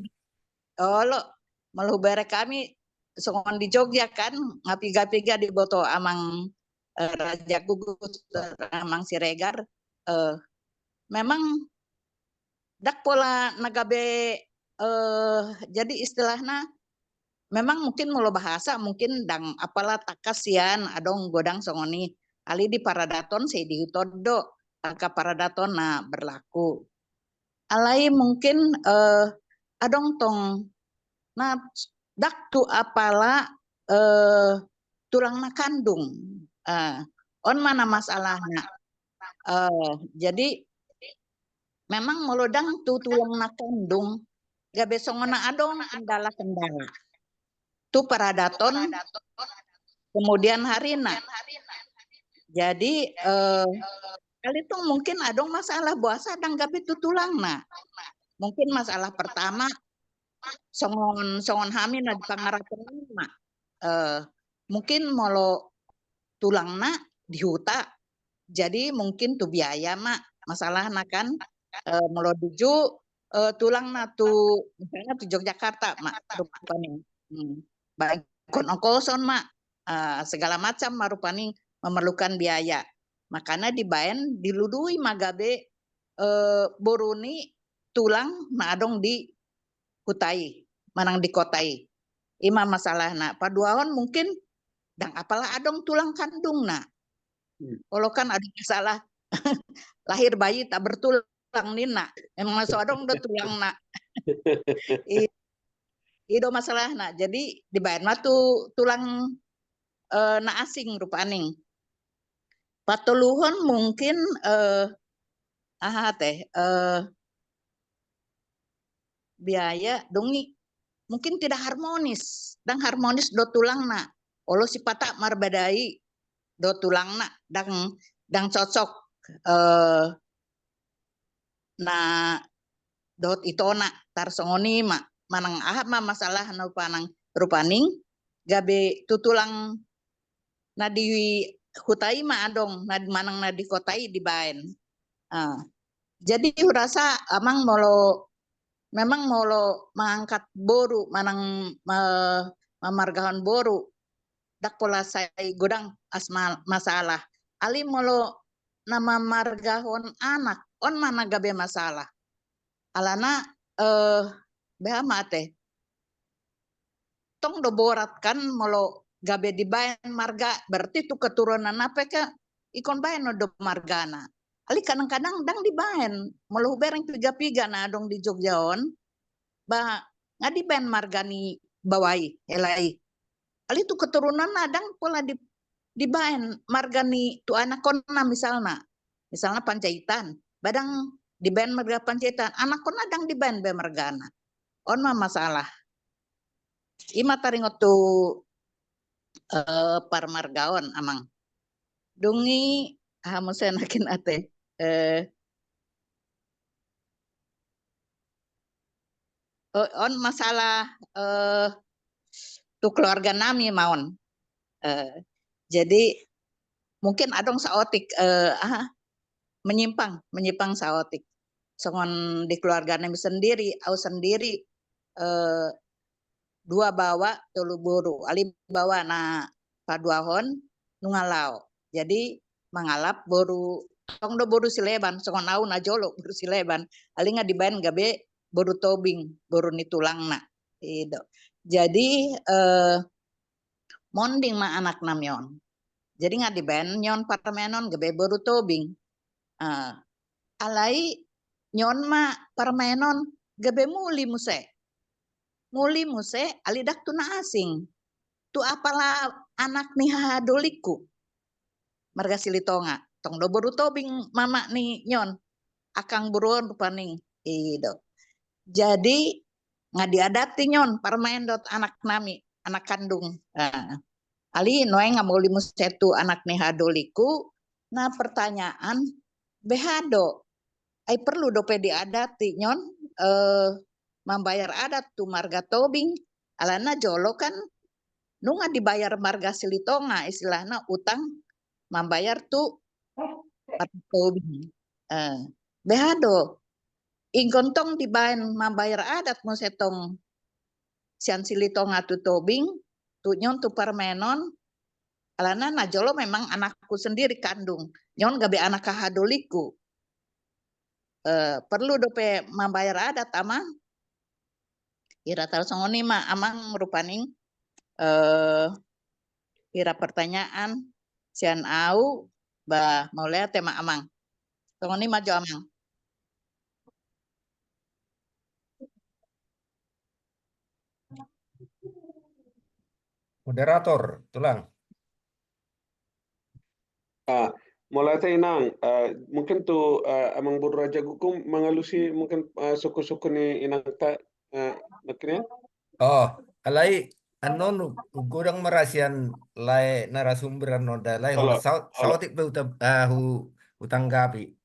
Olo, molo hubereng hami songon di Jogja kan, nga piga-piga diboto Amang, eh, Raja Gugus, eh, Amang Siregar, eh, memang ndang pola na gabe, eh, jadi istilahna memang mungkin molo bahasa mungkin ndang apala tangkas sian adong godang songon i, alai di paradaton sai dihuton do angka paradaton na berlaku. Alai mungkin, eh, adong tong na ndang tu apala, eh, tulang na kandung. Eh, on ma na masalahna. Eh, jadi memang molo ndang tu tulang na kandung gabe songon na adong kendala-kendala tu paradaton kemudian harina. Jadi, eh, kali tu mungkin adong masalah boasa ndang gabe tu tulangna. Mungkin masalah pertama songon, songon hami na di pangarapan ma. Eh, mungkin molo tulangna di huta, jadi mungkin tu biaya ma masalahna kan. Eh, molo di Ju, eh, tulangna tu misalna tu Yogyakarta ma rupani. Hmm. Baik ongkos-ongkoson ma, eh, segala macam ma rupani memerlukan biaya. Makana dibaen dilului ma gabe, eh, boru ni tulang na adong di huta i manang di kota i. Ima masalahna. Paduahon mungkin ndang apala adong tulang kandungna. Hmm. Olo kan adong masalah lahir bayi tak bertulang ninna. Memang so adong do tulangna. I, i do masalahna. Jadi dibaen ma tu tulang, eh, na asing rupani. Patoluhon mungkin, eh, aha te, eh, biaya, dung i mungkin tidak harmonis, ndang harmonis do tulangna. Olo sipata marbadai do tulangna, ndang, ndang cocok, eh, na dohot itona, tarsongon i ma, manang aha ma masalah na panang rupani, gabe tu tulang na di huta i ma adong, na manang na di kota i dibaen. Ah. Jadi hurasa Amang molo, memang molo mangangkat boru manang ma-, mamargahon boru, ndang pola sai godang as ma-, masalah. Alai molo na mamargahon anak, on ma na gabe masalah. Alana, eh, beha ma ate. Tong do borat kan molo gabe dibaen marga, berarti tu keturunanna pe kan ingkon baen do margana. Alai kadang-kadang ndang dibaen, molo hubereng piga-piga na adong di Jogja on, ba nga dibaen marga ni baoa i, hela i. Alai tu keturunanna ndang pola di, dibaen marga ni tu anakkonna misalna. Misalna Panjaitan, ba ndang dibaen marga Panjaitan, anakkonna ndang dibaen be margana. On ma masalah. Ima taringot tu, eh, parmargaon, Amang. Dung i, aha muse nangkin ate. Eh, eh, on masalah, eh, tu keluarga nami ma on. Eh, jadi mungkin adong saotik, eh, aha, menyimpang, menyimpang saotik. Songon di keluarga nami sendiri, au sendiri, eh, dua baoa, tolu boru. Alai baoa na paduahon nunga laho. Jadi mangalap boru, tong do boru sileban, songon au na jolo boru sileban. Alai nga dibaen gabe boru Tobing, boru ni tulangna. I do. Jadi, eh, monding ma anak nami on. Jadi nga dibaen ni on parmaen on gabe boru Tobing. Eh, alai ni on ma parmaen on gabe muli muse. Muli muse, alai ndang tu na asing. Tu apala anak ni hahadolingku. Marga Silitonga. Tong do boru Tobing mama ni on. Akang boru on rupani. I do. Jadi nga diadati ni on parmaen dohot anak nami, anak kandung. Eh. Alai nuaeng nga muli muse tu anak ni hahadolingku, na pertanyaan, beha do? Ai perlu dope diadati ni on, eh, mambayar adat tu marga Tobing, alana jolo kan nunga dibayar marga Silitonga, istilahna utang mambayar tu marga Tobing. Eh, beha do? Ingkon tong dibaen mambayar adat muse tong sian Silitonga tu Tobing, tu ni on tu parmaen on, alana na jolo memang anakku sendiri kandung. Ni on gabe anak hahadolingku. Eh, perlu dope mambayar adat, Amang? Hira tarsongon i ma, Amang, rupani. Eh, hira pertanyaan sian au, ba, mauliate ma, Amang. Songon i ma jo, Amang. Moderator, tulang. Ah, mauliate, Inang. Ah, mungkin tu, ah, Amang Boru Raja Gugum mangalusi mungkin, ah, suku-suku ni inangta, ah, nangkin ya? Oh, alai annon godang ma ra sian lae narasumber annon da, alai holan saotik pe uta-, ah, hu-, hutanggapi.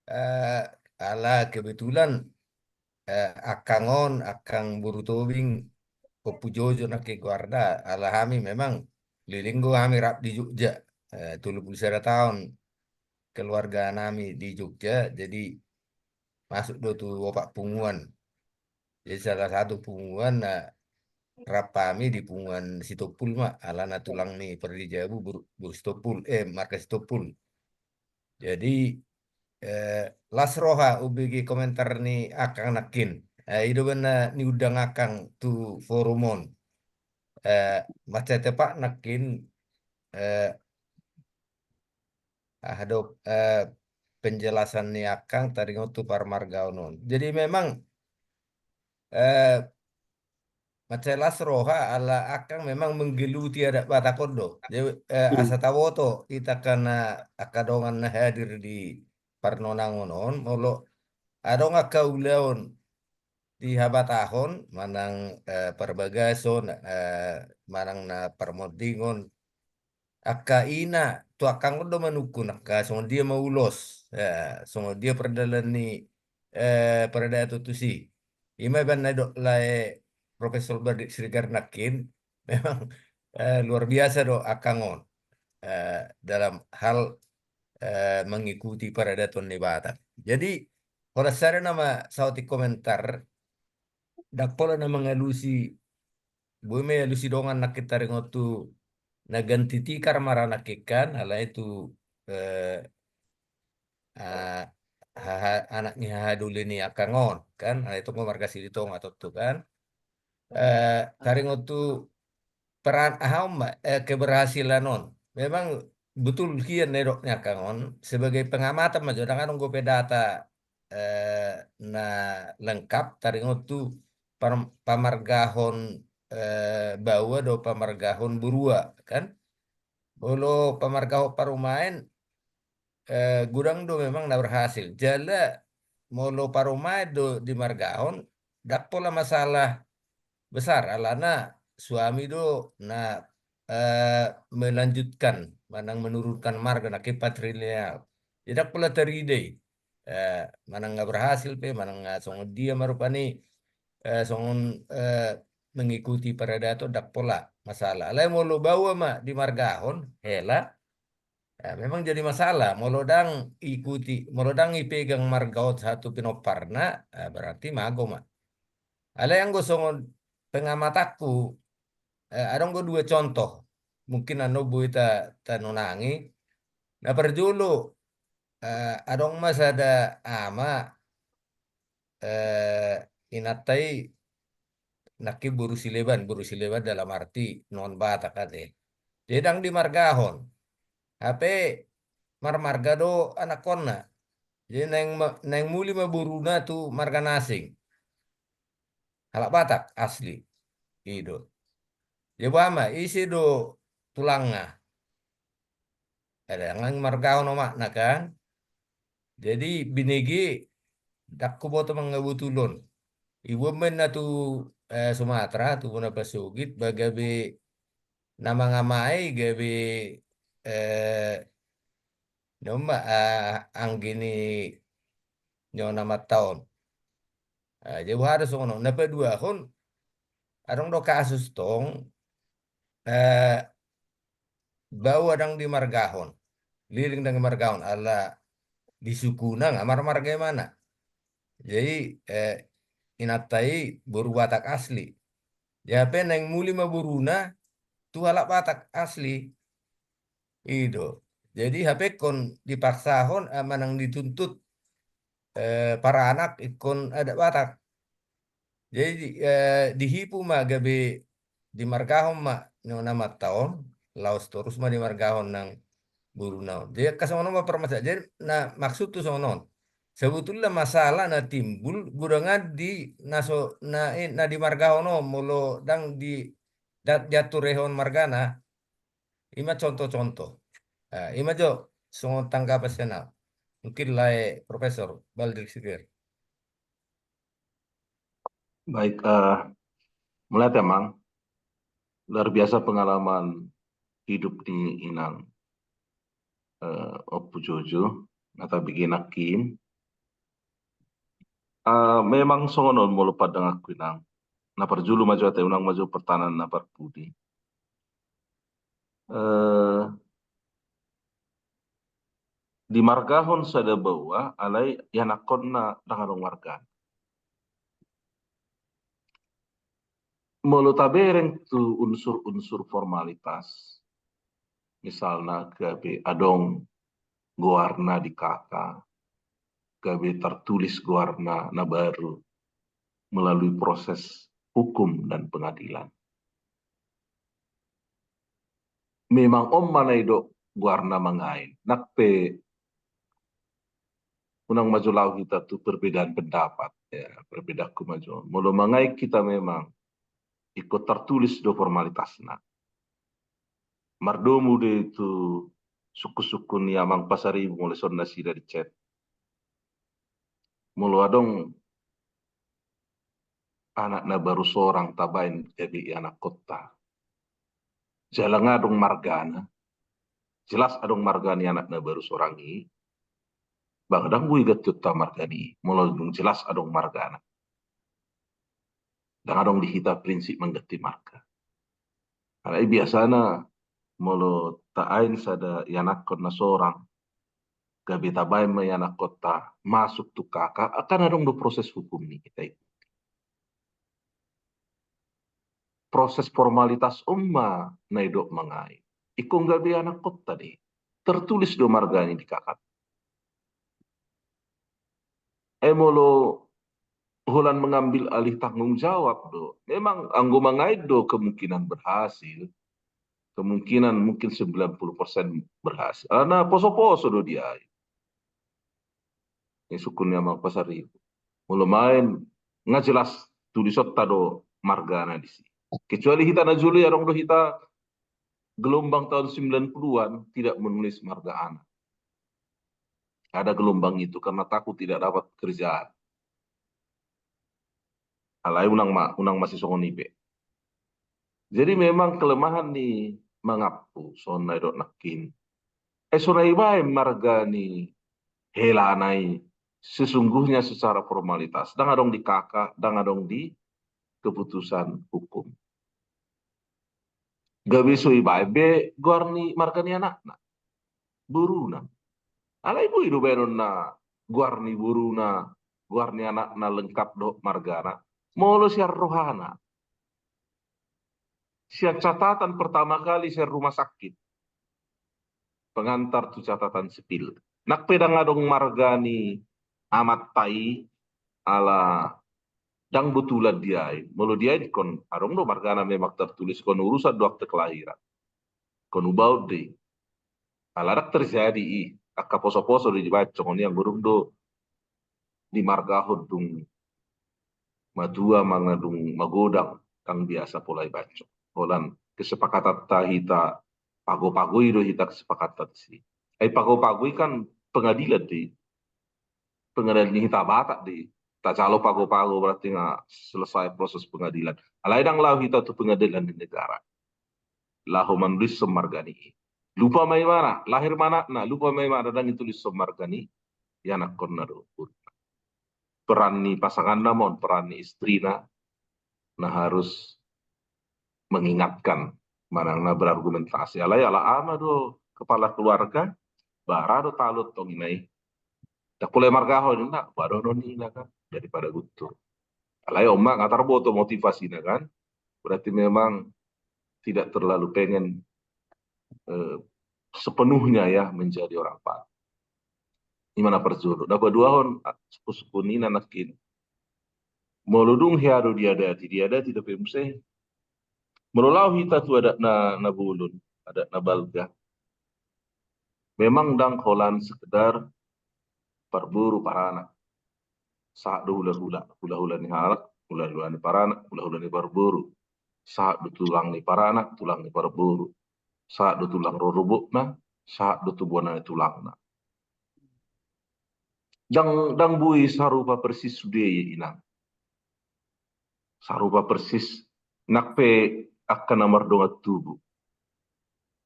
Eh, ala kebetulan, eh, akang on, akang boru Tobing, Ompu Jojo nangkin goarna, ala hami memang leleng do hami rap di Jogja, eh, tolu pulu sada taon keluarga nami di Jogja, jadi masuk do tu opat punguan. Jadi salah satu punguan na rap hami di punguan Sitompul ma, alana tulang ni Pardijabu boru, boru Sitompul, eh, marga Sitompul. Jadi, eh, las roha hubege komentar ni akang nangkin. Eh, i do umbahen na niundang akang tu forum on. Eh, mansai tepat nangkin, eh, aha do, eh, penjelasan ni akang taringot tu parmargaon on. Jadi memang, eh, mansai las roha ala akang memang menggeluti adat Batak on do. Jadi, eh, asa taboto hita angka dongan na hadir di parnonangon on, molo adong angka ulaon di habatahon, manang, eh, parbagason, eh, manang na parmondingon, angka ina tu akang on do manungkun angka songon dia ma ulos, eh, songon dia pardalan ni, eh, paradaton tusi. I ma umbahen na didok lae Profesor Bardik Siregar nangkin, memang, eh, luar biasa do akang on, eh, dalam hal, eh, mengikuti paradaton ni Batak. Jadi, holan sada nama saotik komentar, ndang pola na mangalusi, boi ma alusi dongan nangkin taringot tu na ganti tikar ma ra nangkin kan, alai tu, eh, ah, haha, anak ni hahadoli ni akang on kan, alai tong marga Silitonga tontu kan. Eh, taringot tu peran aha on ma, eh, keberhasilan on. Memang betul hian na didok ni akang on sebagai pengamatan ma jo, ndang adong dope data, eh, na lengkap taringot tu par-, pamargahon, eh, baoa do pamargahon borua kan. Molo pamargahon parumaen, eh, godang do memang na berhasil. Jala molo parumaen do dimargahon, ndang pola masalah besar, alana suami do na, eh, melanjutkan, manang menurunkan marga nangkin patrilineal. Jadi ndang pola tarida i, eh, manang nga berhasil pe, manang nga songon dia ma rupani, eh, songon, eh, mengikuti paradaton, ndang pola masalah. Alai molo baoa ma dimargahon hela, eh, memang jadi masalah. Molo ndang ikuti, molo ndang ipegang marga on sahat tu pinomparna, eh, berarti mago ma. Alai anggo songon pengamatanku, eh, adong do dua contoh. Mungkin annon boi ta, tanonangi. Na parjolo, eh, adong ma sada ama, eh, inanta i nangkin boru sileban, boru sileban dalam arti non Batak ate. Jadi ndang dimargahon. Hape marmarga do anakkonna. Jadi naeng ma-, naeng muli ma boruna tu marga na asing. Halak Batak asli. I do. Jadi boha ma, ise do tulangna? Ndang dimargahon omakna kan. Jadi binege, ndang huboto mangabotul on. Iboan ma inna tu, eh, Sumatera, tu bona pasogit, ba gabe na mangamai, gabe, eh, nomba, ah, anggi ni nyawa na mata on. Ah, jadi boha do songon on. Na paduahon, adong do kasus tong, eh, baoa ndang dimargahon, liling ndang dimargahon, ala di sukuna nga marmarga imana. Jadi, eh, inanta i boru Batak asli. Jadi hape naeng muli ma boruna tu halak Batak asli. I do. Jadi hape ingkon dipaksahon, eh, manang dituntut, eh, paranak ingkon adat Batak. Jadi, eh, dihipu ma gabe dimargahon ma nyawa na mata on, laos torus ma dimargahon nang boruna on. Jadi angka songon on ma permasalahan. Jadi na maksudhu songon on. Sebetulna masalah na timbul godang di na so, na, eh, na dimargahon on, molo ndang di, da-, diatur ehon margana. I ma contoh-contoh. Ah, i ma jo songon tanggapan sian au. Mungkin lae Profesor Baldrik Sitir. Baik, eh, mauliate Amang. Luar biasa pengalaman hidup ni inang, eh, Ompu Jojo, na tabege nangkin. Eh, memang songon on molo pandanganku inang. Na parjolo ma jo ate, unang ma jo pertahanan na parpudi. Eh, dimargahon sada baoa, alai ianakkonna ndang adong marga. Molo tabereng tu unsur-unsur formalitas, misalna gabe adong goarna di K K, gabe tertulis goarna na baru melalui proses hukum dan pengadilan. Memang on ma na didok goarna mangain. Nang pe unang ma jo laho hita tu perbedaan pendapat, ya, perbedaanku ma jo. Molo mangain hita memang ingkon tertulis do formalitasna. Mardomu do i tu sungkun-sungkun ni Amang Pasaribu molo dison nasida di chat. Molo adong anak na baru sorang tabaen gabe ianakkonta, jala nga adong margana, jelas adong marga ni anak na baru sorang i, ba ndang boi gantionta marga ni i, molo dung jelas adong margana. Ndang adong di hita prinsip mangganti marga. Alai biasana molo taain sada ianakkon na sorang, gabe tabaen ma ianakkonta masuk tu K K, kan adong do proses hukum ni hita i. Proses formalitas on ma na didok mangain. Ingkon gabe ianakkonta do i. Tertulis do margana i di K K. Eh, molo holan mengambil alih tanggung jawab do. Memang anggo mangain do kemungkinan berhasil. Kemungkinan mungkin sembilan puluh persen berhasil. Alana poso-poso do diain. Ini sungkun ni Amang Pasaribu. Molo mangain, nga jelas tulisonta do margana disi. Kecuali hita na jolo i, adong do hita gelombang tahun sembilan puluhan tidak menulis marga anak. Ada gelombang itu karena takut tidak dapat kerjaan. Alai unang ma, unang masisongon i pe. Jadi memang kelemahan ni mangampu, songon na didok nangkin. Eh, so na dibaen marga ni helana i sesungguhnya secara formalitas. Ndang adong di K K, ndang adong di keputusan hukum. Gabe so ibaen be goar ni marga ni anakna, boruna. Alai boi do baenonna goar ni boruna, goar ni anakna lengkap dohot margana molo sian rohana. Sian catatan pertama kali sian rumah sakit, pengantar tu catatan sipil. Nang pe ndang adong marga ni amatta i, ala ndang botulan diain. Molo diain ingkon adong do margana memang tertulis, ingkon urusan do akte kelahiran. Ingkon ubaon do i. Ala ndang terjadi i, angka poso-poso do dibaen songon i, anggo dung do dimargahon dung matua manang dung magodang, ndang biasa pola dibaen. Holan kesepakatan ta hita pago-pago i do hita kesepakatan si. Ai pago-pago i kan pengadilan do i. Pengadilan ni hita Batak do i. Tajalo pago-pago berarti nga selesai proses pengadilan. Alai ndang laho hita tu pengadilan ni negara laho manulishon marga ni i. Lupa ma ibana, lahir ma anakna, lupa ma ibana ndang ditulishon marga ni ianakhonna dohot boruna. Peran ni pasanganna ma on, peran ni istrina na harus mengingatkan manang na berargumentasi. Alai ala ama do kepala keluarga, bara do talu tong ina i. Ndang pola dimargahon, inna, ba dohonon ni ina kan, daripada guntur. Alai on ma nga tarboto motivasina kan, berarti memang tidak terlalu pengen, eh, sepenuhnya ya menjadi orang Batak. Ima na parjolo. Na paduahon, ah, suku-suku ni na nangkin. Molo dung hea do diadati, diadati dope muse. Molo laho hita tu adat na, na bolon, adat na balga. Memang ndang holan sekedar parboru paranak. Sahat do hula-hula, hula-hula ni halak, hula-hula ni paranak, hula-hula ni parboru. Sahat do tulang ni paranak, tulang ni parboru. Sahat do tulang rorobotna, sahat do tu bona ni tulangna. Ndang, ndang boi sarupa persis sude i, inang. Sarupa persis nang pe angka na mardongan tubu.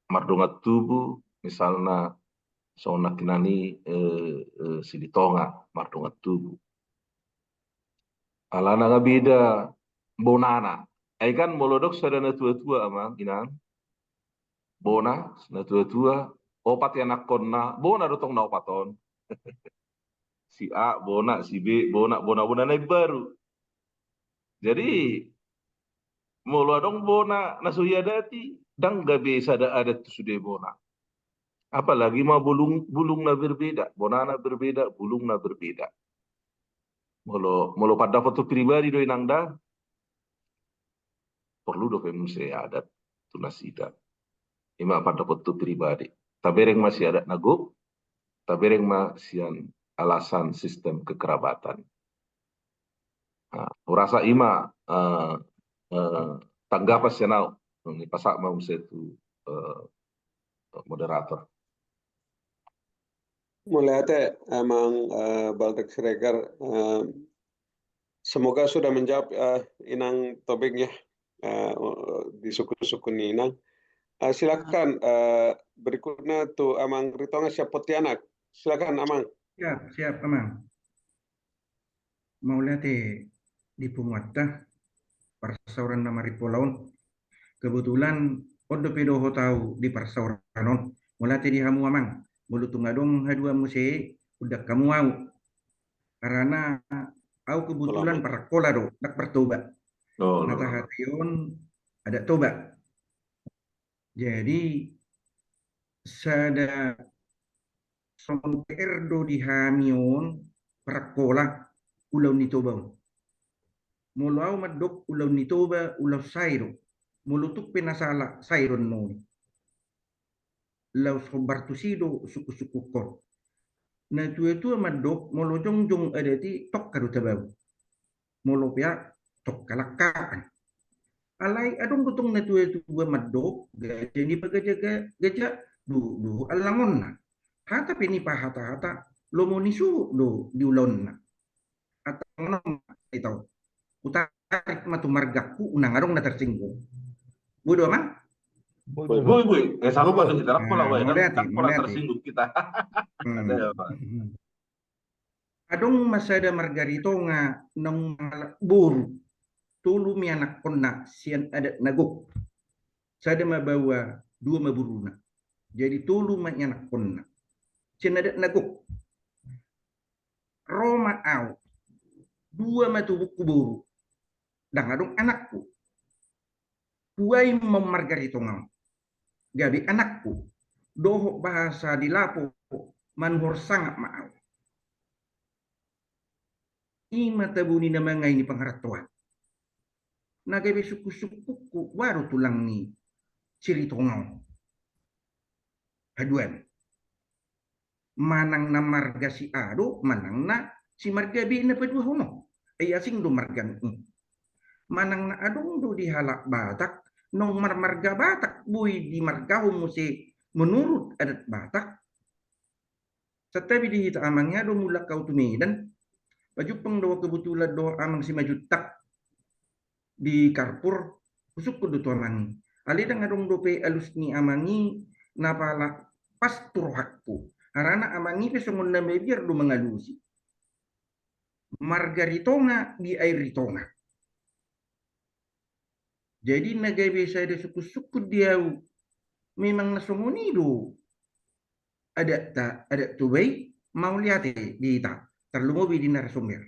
Mardongan tubu, misalna songon nangkinan i, eh, eh, Silitonga, mardongan tubu. Alana nga beda bonana. Ai kan molo dok sada na tua-tua, amang, inang. Bona, na tua-tua, opat ianakhonna, bona do tong na opat on. Si A, bona, si B, bona, bona, bona na imbaru. Jadi, molo adong bona na so iadati, ndang gabe sada adat tu sude bona. Apalagi ma bulung, bulung na berbeda, bona na berbeda, bulung na berbeda. Molo, molo pandapothon pribadi do inang da, porlu dope muse adat tu nasida. Ima pandapothon pribadi. Tabereng ma sian adat na gok, tabereng ma sian alasan sistem kekerabatan. Nah, hurasa ima, eh, eh, tanggapan sian au, ni pasahat ma muse tu, eh, moderator. Mauliate, amang, eh, Baldak Siregar, eh, semoga sudah menjawab, eh, inang tobing ya, eh, di suku-suku ni inang. Eh, silakan, eh, berikutnya tu amang Ritonga sian Pontianak. Silakan, amang. Siap, siap, amang. Mauliate di punguanta, parsaoran na marimpola on. Kebetulan on dope dohot au di parsaoran on. Mauliate di hamu amang, molo tung adong haduan muse, undang hamu au. Karena au kebetulan parangkola do, ndang partoba. Na tahatahon adat Toba. Jadi sada songon P R do di hami on, parangkola, ulaon ni Toba on. Molo au mandok ulaon ni Toba, ulaon sae do. Molo tung pe na sala, sae do annon. Laos hombar tusi do sungkun-sungkunkon. Na tua-tua mandok molo jongjong adat i tongka do tabaon. Molo pea tongka langkaan. Alai adong do tong na tua-tua mandok gaja ni pagaja-gaja do, do allangonna. Hata pe ni pahata-hata lomo ni suhut do di ulaonna. Atau ngonon ma ito. Hutarik ma tu margangku, unang adong na tersinggung. Boi do, amang? Boi, boi. Eh, sarupa tu hita, ndang pola, ndang pola tersinggung hita. Adong ma sada marga Ritonga naung mangalap boru. tolu ma ianakhonna sian adat na gok. Sada ma baoa, dua ma boruna. Jadi tolu ma ianakhonna sian adat na gok. Ro ma au, dua ma tubuku boru, ndang adong anakku. Huain ma marga Ritonga on gabe anakku. Dohot bahasa di lapo, manuhor sangap ma au. I ma tabo ni na mangae ni pangarantoan. Na gabe sungkunsungkunku, ua do tulang ni si Ritonga on. Haduan. Manang na marga si A do, manang na si marga B na paduahon on. Ai asing do marga i. Manang na adong do di halak Batak, naung marmarga Batak, boi dimargahon muse menurut adat Batak. Santabi di hita amang i, adong mulak au tu Medan. Pajumpang do kebetulan do amang Simanjuntak di Carrefour, husungkun do tu amang i. Alai ndang adong dope alus ni amang i na pala pas tu rohangku. Harana amang i pe songon na mabiar do mangalusi. Marga Ritonga di air Ritonga. Jadi na gabe sada sungkunsungkun di au, memang na songon i do adatta, adat Toba i. Mauliate di hita, tarlumobi di narasumber.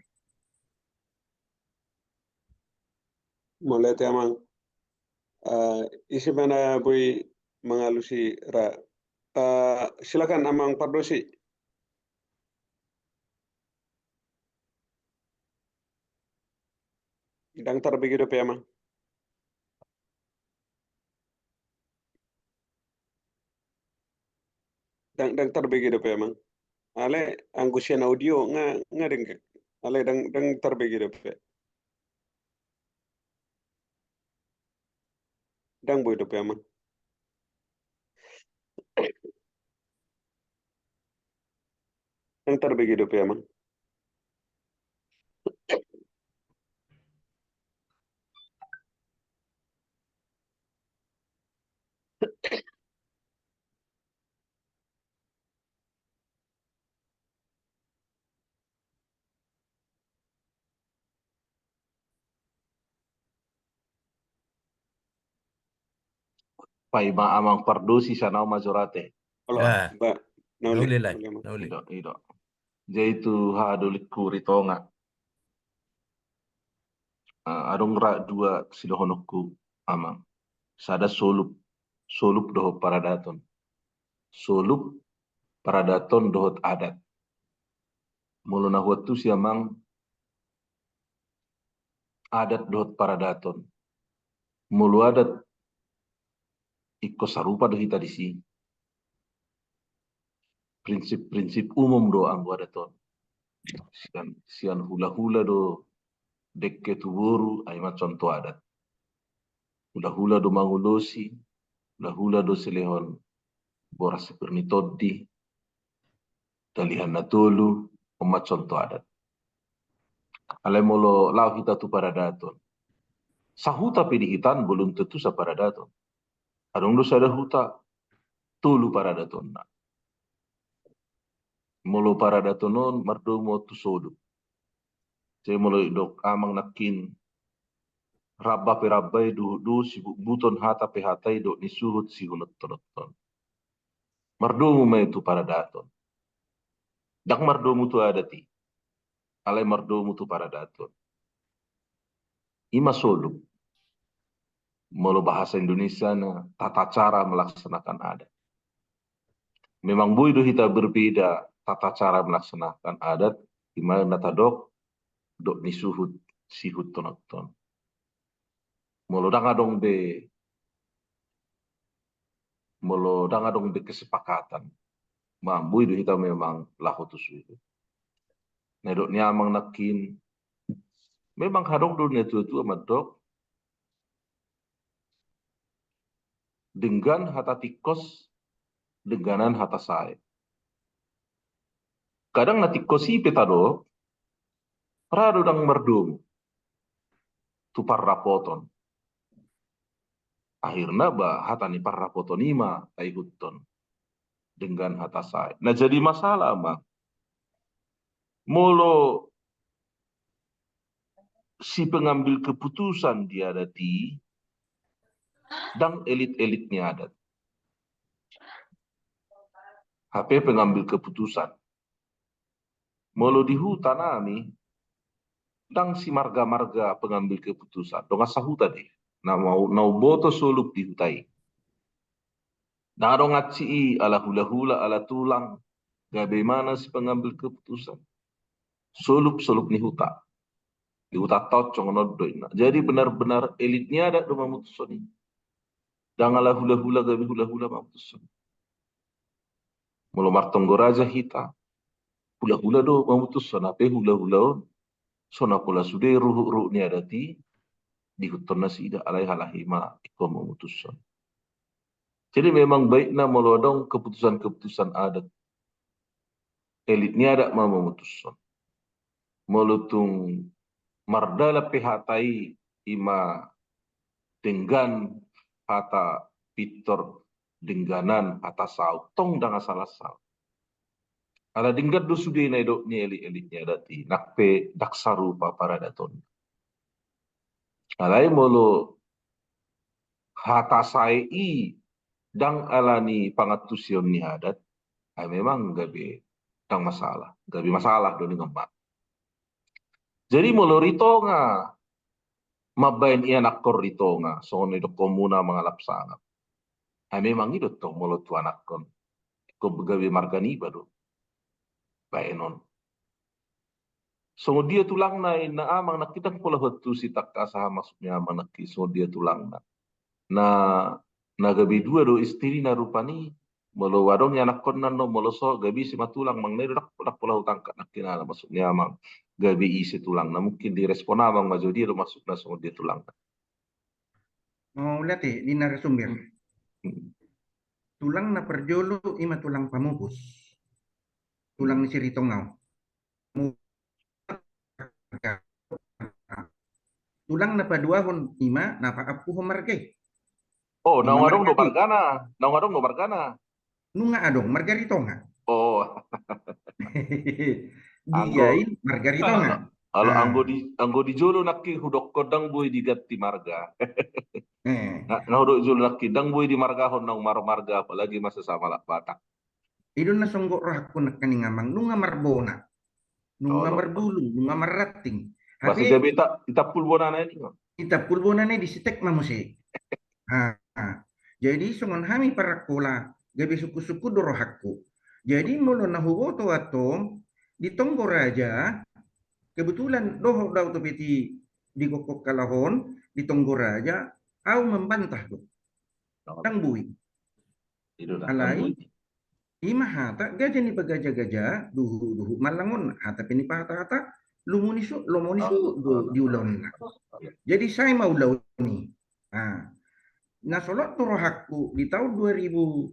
Mauliate amang. Eh, ise ma na boi mangalusi ra? Eh, silakan amang Pardosi. Ndang tarbege dope amang. Ndang, ndang tarbege dope amang. Alai anggo sian audio nga, nga denggan. Alai ndang, ndang tarbege dope. Ndang boi dope amang. Ndang tarbege dope amang. Paima amang Pardosi, sana au majorate. Olo, ah. Ba, na uli, na uli lai, na uli. Ido, ido. Jadi tu hahadolingku Ritonga. Ah, adong ra dua sidohononku amang. Sada solup, solup dohot paradaton. Solup, paradaton dohot adat. Molo na huantusi amang, adat dohot paradaton. Molo adat, ingkon sarupa do hita disi. Prinsip-prinsip umum do anggo adat on. Sian, sian hula-hula do dengke tu boru, ai ma contoh adat. Hula-hula do mangulosi, hula-hula do silehon boras sipir ni tondi, dalihan na tolu, on ma contoh adat. Alai molo laho hita tu paradaton, sahuta pe di hita on belum tentu saparadaton. Adong do sada huta, tolu paradatonna. Molo paradaton on mardomu tu solup. Jadi molo didok amang nangkin, ramba pe ramba i, duhut duhut sibutbuton, hata pe hata i, dohot ni suhut sihunonhunonhon. Mardomu ma i tu paradaton. Ndang mardomu tu adat i. Alai mardomu tu paradaton. I ma solup. Molo bahasa Indonesiana, tata cara melaksanakan adat. Memang boi do hita berbeda tata cara melaksanakan adat, i ma na tadok, dohot ni suhut sihunonhunonhon. Molo ndang adong be, molo ndang adong be kesepakatan, ma boi do hita memang laho tu suhut. Na didok ni amang nangkin, memang adong do natua-tua mandok, denggan hata tingkos, dengganan hata sae. Kadang na tingkos i pe tadok, ra do ndang mardomu tu parrapoton. Akhirna ba hata ni parrapoton i ma taihuthon. Denggan hata sae. Na jadi masalah ma, molo si pengambil keputusan di adat i, ndang elit-elit ni adat. Hape pengambil keputusan. Molo di huta nami, ndang si marga-marga pengambil keputusan, dongan sahuta do i. Na mau, na umboto solup di huta i. Ndang adong ansi i ala hula-hula, ala tulang, gabe imana si pengambil keputusan. Solup, solup ni huta. Di huta taon songon on do inna. Jadi benar-benar elit ni adat do mamutushon i. Ndang ala hula-hula gabe hula-hula mamutushon. Molo martonggo raja hita, hula-hula do mamutushon, hape hula-hula on so na pola sude ruhut-ruhut ni adat i diihuthon nasida, alai halahi ma ingkon mamutushon. Jadi memang baikna molo adong keputusan-keputusan adat, elit ni adat ma mamutushon. Molo tung mardalan pe hata i, ima denggan hata pintor, dengganan hata saut, tong ndang asal-asal. Ala denggan do sude na didok ni elit-elit ni adat i, nang pe ndang sarupa paradaton. Alai molo hata sae i ndang ala ni pangantusion ni adat, ai memang gabe ndang masalah, gabe masalah do ninna ma. Jadi molo Ritonga, mambaen ianakhon Ritonga, songon na nidokkonmuna mangalap sangap. Ai memang i do tong molo tu anakhon. Ingkon gabe marga niba do baenon. Songon dia tulangna inna amang nangkin, ndang pola huantusi tangkas aha maksud ni amang nangkin songon dia tulangna. Na, na gabe dua do istrina rupani, molo adong ianakhonna annon, molo so gabe ise ma tulang, manang na i do ndang, ndang pola hutangkas nangkin aha maksud ni amang gabe ise tulangna. Mungkin direspon amang ma jo dia do maksudna songon dia tulangna. Mauliate di narasumber. Hmm. Tulang na parjolo ima tulang pamupus. Tulang ni si Ritonga on. Tulang na paduahon ima na paampuhon marga i. Oh, naung adong do margana, naung adong do margana. Nunga adong marga Ritonga. Oh. Dia i marga Ritonga. Alo, anggo di, anggo di jolo nangkin hudokkon ndang boi diganti marga. Eh. Nga, nga hudok jolo nangkin ndang boi dimargahon naung marmarga, apalagi masa samalak Batak. I do na songgop rohangku nangkaning amang, nunga marbona, nunga marbulung, nunga marranting. Hape gabe ita, itampul bonana i. Itampul bonana i, disitek ma muse. Ha, ha. Jadi songon hami parangkola, gabe sungkun-sungkun do rohangku. Jadi molo na huboto antong di Tonggo Raja, kebetulan dohot do au tu peti di gokhon halak on di Tonggo Raja, au mambantah do. Ndang boi. Alai ima hata gaja ni pagaja-gaja, duhut-duhut manang on, hata pe ni pahata-hata, lomo ni suhut, lomo ni suhut do di ulaonna. Jadi sae ma ulaon i. Nah, na solot tu rohangku di taon dua ribu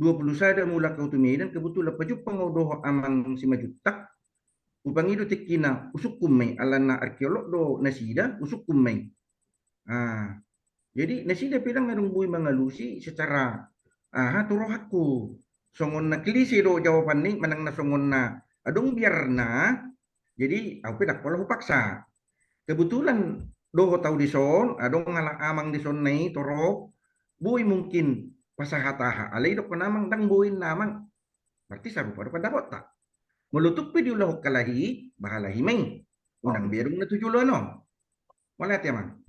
dua puluh sada mulak au tu Medan, kebetulan pajumpang au dohot amang Simanjuntak. Hupangido tingkina, husungkun ma i, alana arkeolog do nasida, husungkun ma i. Ah, jadi nasida pe ndang adong boi mangalusi secara aha tu rohangku. Songon na klise do jawabanna i, manang na songon na adong biarna. Jadi au pe ndang pola hupaksa. Kebetulan dohot au dison, adong halak amang dison na i torop, boi mungkin pasahat aha, alai didokkon amang ndang boi ninna amang. Berarti sarupa do pandapotta. Molo tung pe diulahon halahi, ba halahi ma i. Unang be adong na tu joloan on. Mauliate amang.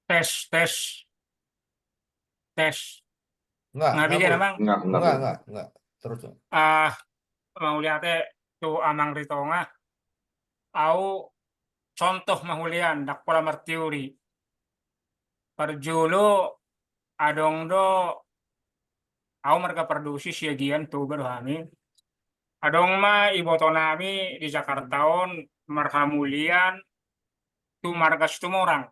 Tes, tes. Tes. Nga, nga, bege amang. Nga, nga, nga. Terus. Ah, mauliate tu amang Ritonga. Au contoh ma hulean, ndang pola marteori. Parjolo adong do, au marga Pardosi, Siagian, Toba do hami. Adong ma iboto nami di Jakarta on marhamulian tu marga Situmorang.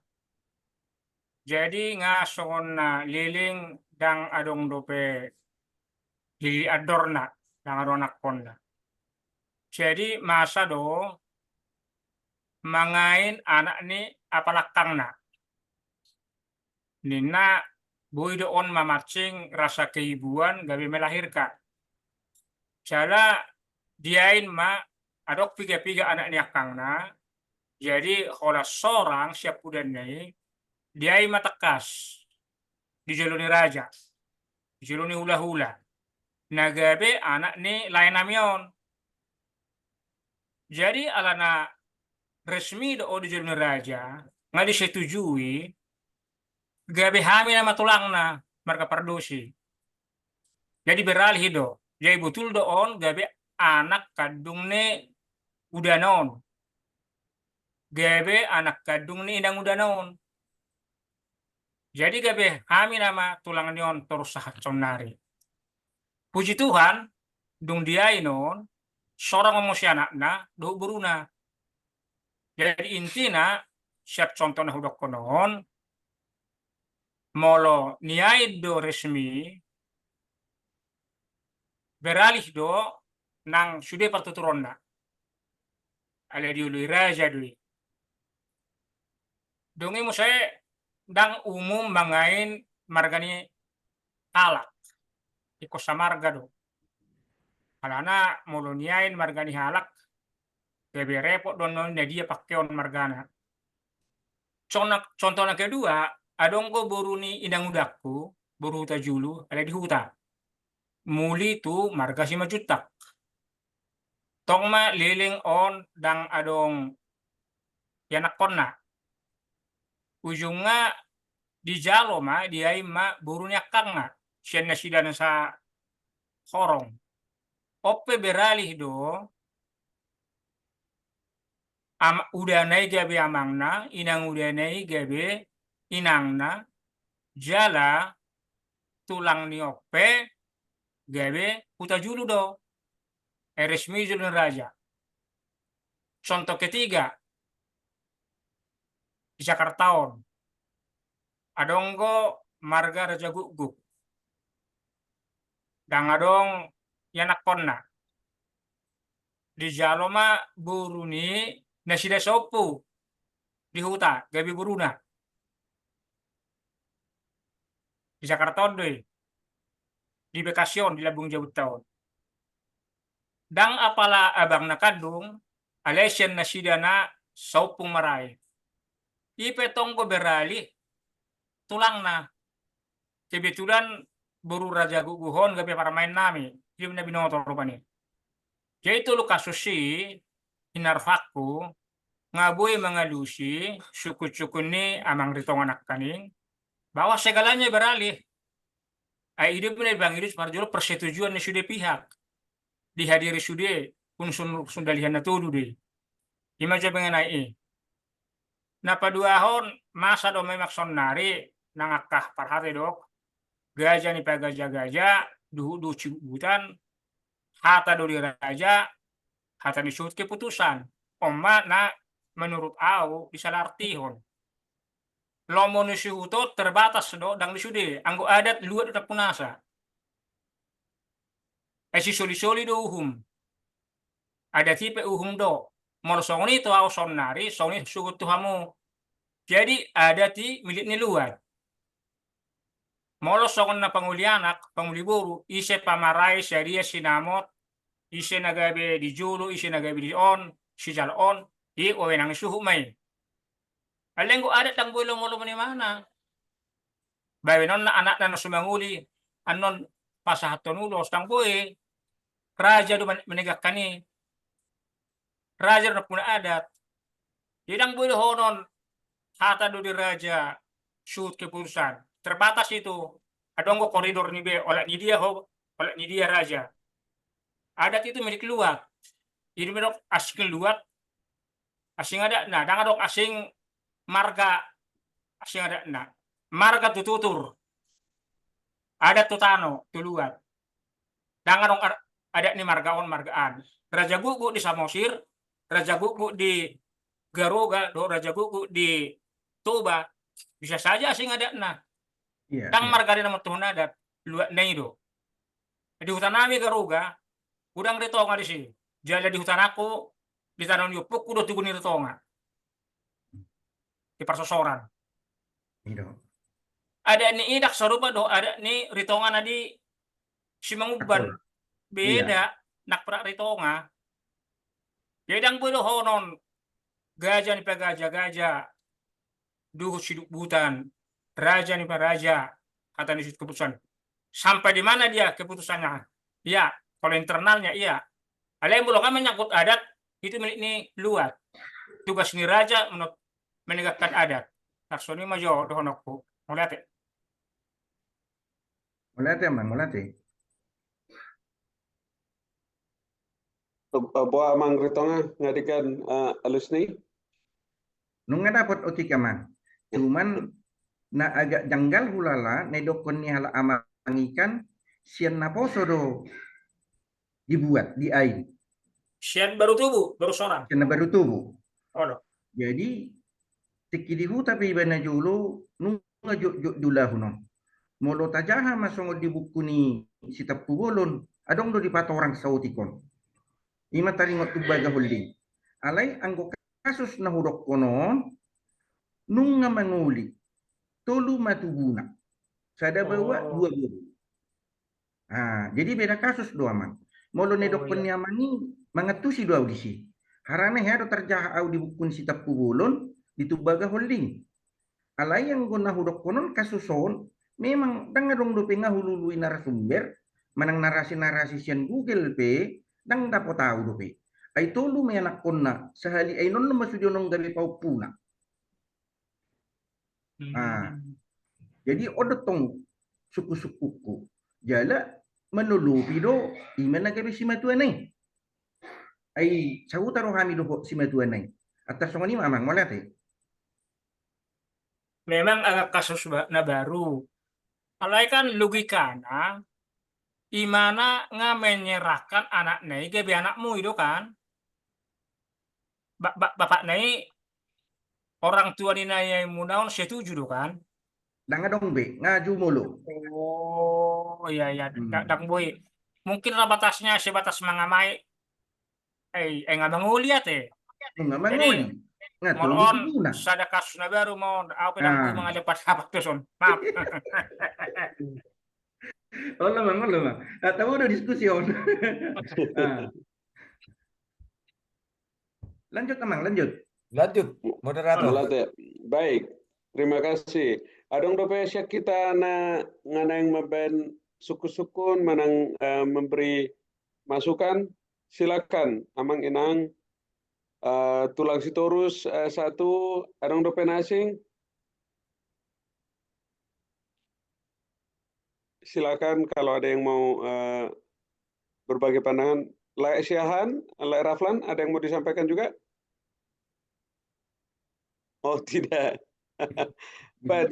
Jadi nga songon na leleng, ndang adong dope lili andorna, ndang adong anakhonna. Jadi masa do mangain anak ni apalangkangna. Ninna boi do on mamancing rasa keibuan gabe melahirkan. Jala diain ma adong piga-piga anak ni angkangna. Jadi holan sorang siampudanna i, dia i ma tangkas di jolo ni raja, di jolo ni hula-hula, na gabe anak ni laenami on. Jadi alana resmi do on di jolo ni raja, nga disetujui, gabe hami nama tulangna, marga Pardosi. Jadi beralih do. Jadi botul do on gabe anak kandung ni udana on, gabe anak kandung ni inang udana on. Jadi gabe hami nama tulang ni on torus sahat saonnari. Puji Tuhan, dung diain on, sorang ma muse anakna dohot boruna. Jadi intina, sian contoh na hudokkon on, molo niain do resmi, beralih do nang sude partuturonna. Alai dioloi raja do i. Dung i muse ndang umum mangain marga ni halak, ingkon samarga do. Alana molo niain marga ni halak, gabe repot do annon na dia pangkeon margana. Contoh, contoh na kedua, adong do boru ni inang udangku, boru Hutajulu, alai di huta. Muli tu marga Simanjuntak. Tong ma leleng on ndang adong ianakkonna. Ujungna dijalo ma, diain ma boru ni angkangna sian nasida na sahorong. On pe beralih do, am-, udana i gabe amangna, inang udana i gabe inangna, jala tulang ni on pe gabe Hutajulu do. Ai resmi jolo ni raja. Contoh ketiga, di Jakarta on, adong do marga Rajagukguk. Ndang adong ianakkonna. Dijalo ma boru ni nasida saompu di huta, gabe boruna. Di Jakarta on do i. Di Bekasi on, di lambung jabunta on. Ndang apala abangna kandung, alai sian nasida na saompu marae. I pe tong do beralih tulangna. Kebetulan boru Rajagukguk on gabe parumaennami, i do na binoto rupani. Jadi tolu kasus i, inarfakku, nga boi mangalusi sungkun-sungkun ni amang Ritonga nangkaning, bahwa segalanya beralih. Ai i do na dipangido parjolo persetujuan ni sude pihak. Dihadiri sude, hun sun-, sundalihan na tolu do i. I ma jo mengenai i. Na paduahon, masa do memang saonnari nang angka parhata didok, gaja ni pagaja-gaja, duhut-duhut sibubutan, hata do di raja, hata ni suhut keputusan. On ma na menurut au disalahartihon. Lomo ni suhut on terbatas do, ndang di sude, anggo adat luat do tampunasa. Ai sisoli-soli do uhum. Adat i pe uhum do. Molo songon i tu au saonnari, songon i suhut tu hamu. Jadi adat i milik ni luat. Molo songon na pangoli anak, pangoli boru, ise pamarae, sadia sinamot, ise na gabe di jolo, ise na gabe di on, sijalo on, i wewenang ni suhut ma i. Alai anggo adat ndang boi lomo-lomo ni imana. Baenonna anakna na so mangoli, annon pasahathon ulos, ndang boi. Raja do man-, menegakkan i. Raja do nampuna adat. Jadi ndang boi dohonon hata do di raja, suhut keputusan. Terbatas itu. Adong do koridor ni be, olat ni dia ho, olat ni dia raja. Adat itu milik luat. I do ma didok asing luat, asing adatna, ndang adong asing marga, asing adatna. Marga tu tutur. Adat tu tano, tu luat. Ndang adong ar-, adat ni marga on, marga an. Rajagukguk di Samosir, Rajagukguk di Garoga, dohot Rajagukguk di Toba, bisa saja asing adatna. Iya, ndang iya. Marga ni na mantuhon adat, luatna i do. Di hutanami Garoga, godang Ritonga disi. Jala di hutanangku, di tano ni ompungku do tugu ni Ritonga. Di parsosoran. Iya. Adat ni i ndang sarupa do adat ni Ritonga na di Simanguban. Betul. Beda, iya. Nang prak Ritonga. Jadi ndang boi dohonon gaja ni pagaja-gaja, duhut sidukbutan, raja ni paraja, hata ni suhut keputusan. Sampai di mana dia keputusannya? Iya, kalau internalnya iya. Alai molo nga menyangkut adat, itu milik ni luat. Tugas ni raja menegakkan adat. Tarsongon i ma jo dohononku. Mauliate. Mauliate, Amang, mauliate. Boa, Amang Ritonga, nga denggan alusni? Nunga dapot otik, Amang. Cuman na agak janggal hulala na didokkon ni halak Amang i kan sian naposo do dibuat, diain. Sian baru tubu, baru sorang. Sian na baru tubu. Olo. Jadi tingki di huta pe iba na jolo nunga jotjot diulahon on. Molo tajaha ma songon di buku ni Sitampubolon, adong do dipatorang saotik on. Ima taringot Tumbaga Holding. Alai anggo kasus na hudokkon on nunga mangoli, tolu ma tubuna. Sada baoa, dua boru. Ah, jadi beda kasus do, Amang. Molo na didokkon ni Amang i, mangantusi do au disi. Harana hea do tarjaha au di buku ni Sitampubolon, di Tumbaga Holding. Alai anggo na hudokkon on kasus on, memang ndang adong dope, nga hulului narasumber manang narasi-narasi sian Google pe, ndang dapot au dope. Ai tolu ma i anakkonna, sahali ai on ma sude on gabe paompuna. Ah, jadi on do tong sungkun-sungkunku. Jala manolopi do ima na gabe simatuana i. Ai sahuta rohami dohot simatuana i. Antar songon i ma, Amang, mauliate. Memang agak kasus na baru. Alai kan logikana, imana nga menyerahkan anakna i gabe anakmu i do kan? Bapakna i, orang tua ni na iai muna on setuju do kan? Ndang adong be, nga jumolo. Oh iya, iya, ndang boi. Mungkin ra batasnya sebatas mangamai. Eh, eh, nga mangoli ate. Nga mangoli. Molo on sada kasus na baru ma on, au pe ndang boi mangalehon pendapat pe son. Maaf. Olo, Amang, olo, Amang. Tabodo diskusi on. Lanjut, Amang, lanjut. Lanjut, moderator. Baik, terima kasih. Adong dope sian hita na naeng mambaen sungkun-sungkun manang memberi masukan, silakan, Amang, Inang. Tulang Sitorus satu, adong dope na asing? Silakan kalau ada yang mau berbagi pandangan. Lae Siahaan, Lae Raflan, ada yang mau disampaikan juga? Oh, tidak. Baik,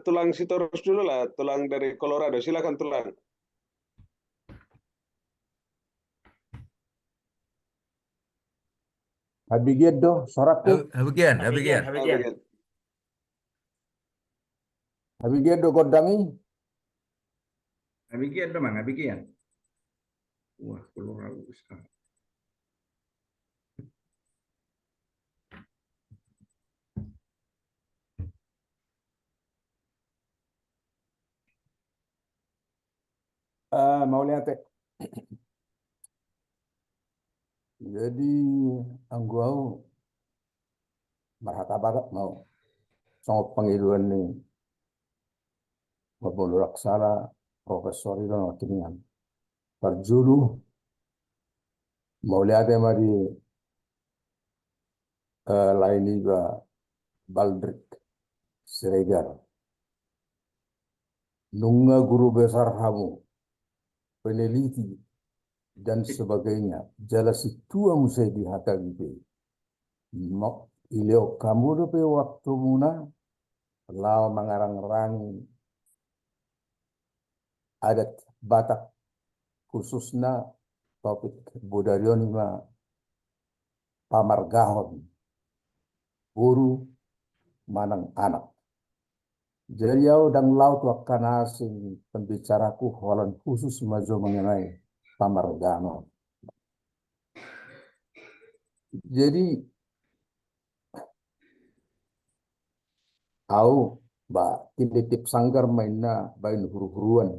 Tulang Sitorus dulu lah, Tulang dari Colorado. Silakan, Tulang. Habigian do sorak tu. Habigian, habigian. Habigian do gondang i. Habigian do, Amang, habigian. Wah, keluar. Ah, mauliate. Jadi anggo au marhata barat mau songon pangidoan ni Gubernur Aksara Profesor Ido Nottingham. Parjolo mauliate ma di lae niba Baldrick Siregar. Nunga guru besar hamu, peneliti dan sebagainya, jala sintua muse di H K B P. Dilehon hamu dope waktumuna laho mangarangrangi adat Batak, khususna topik bodari on ima pamargahon boru manang anak. Jadi au ndang lao tu angka na asing pembicaraku holan khusus ma jo mengenai pamargahon. Jadi au ba tinitip sanggar ma inna baen huruhuruan.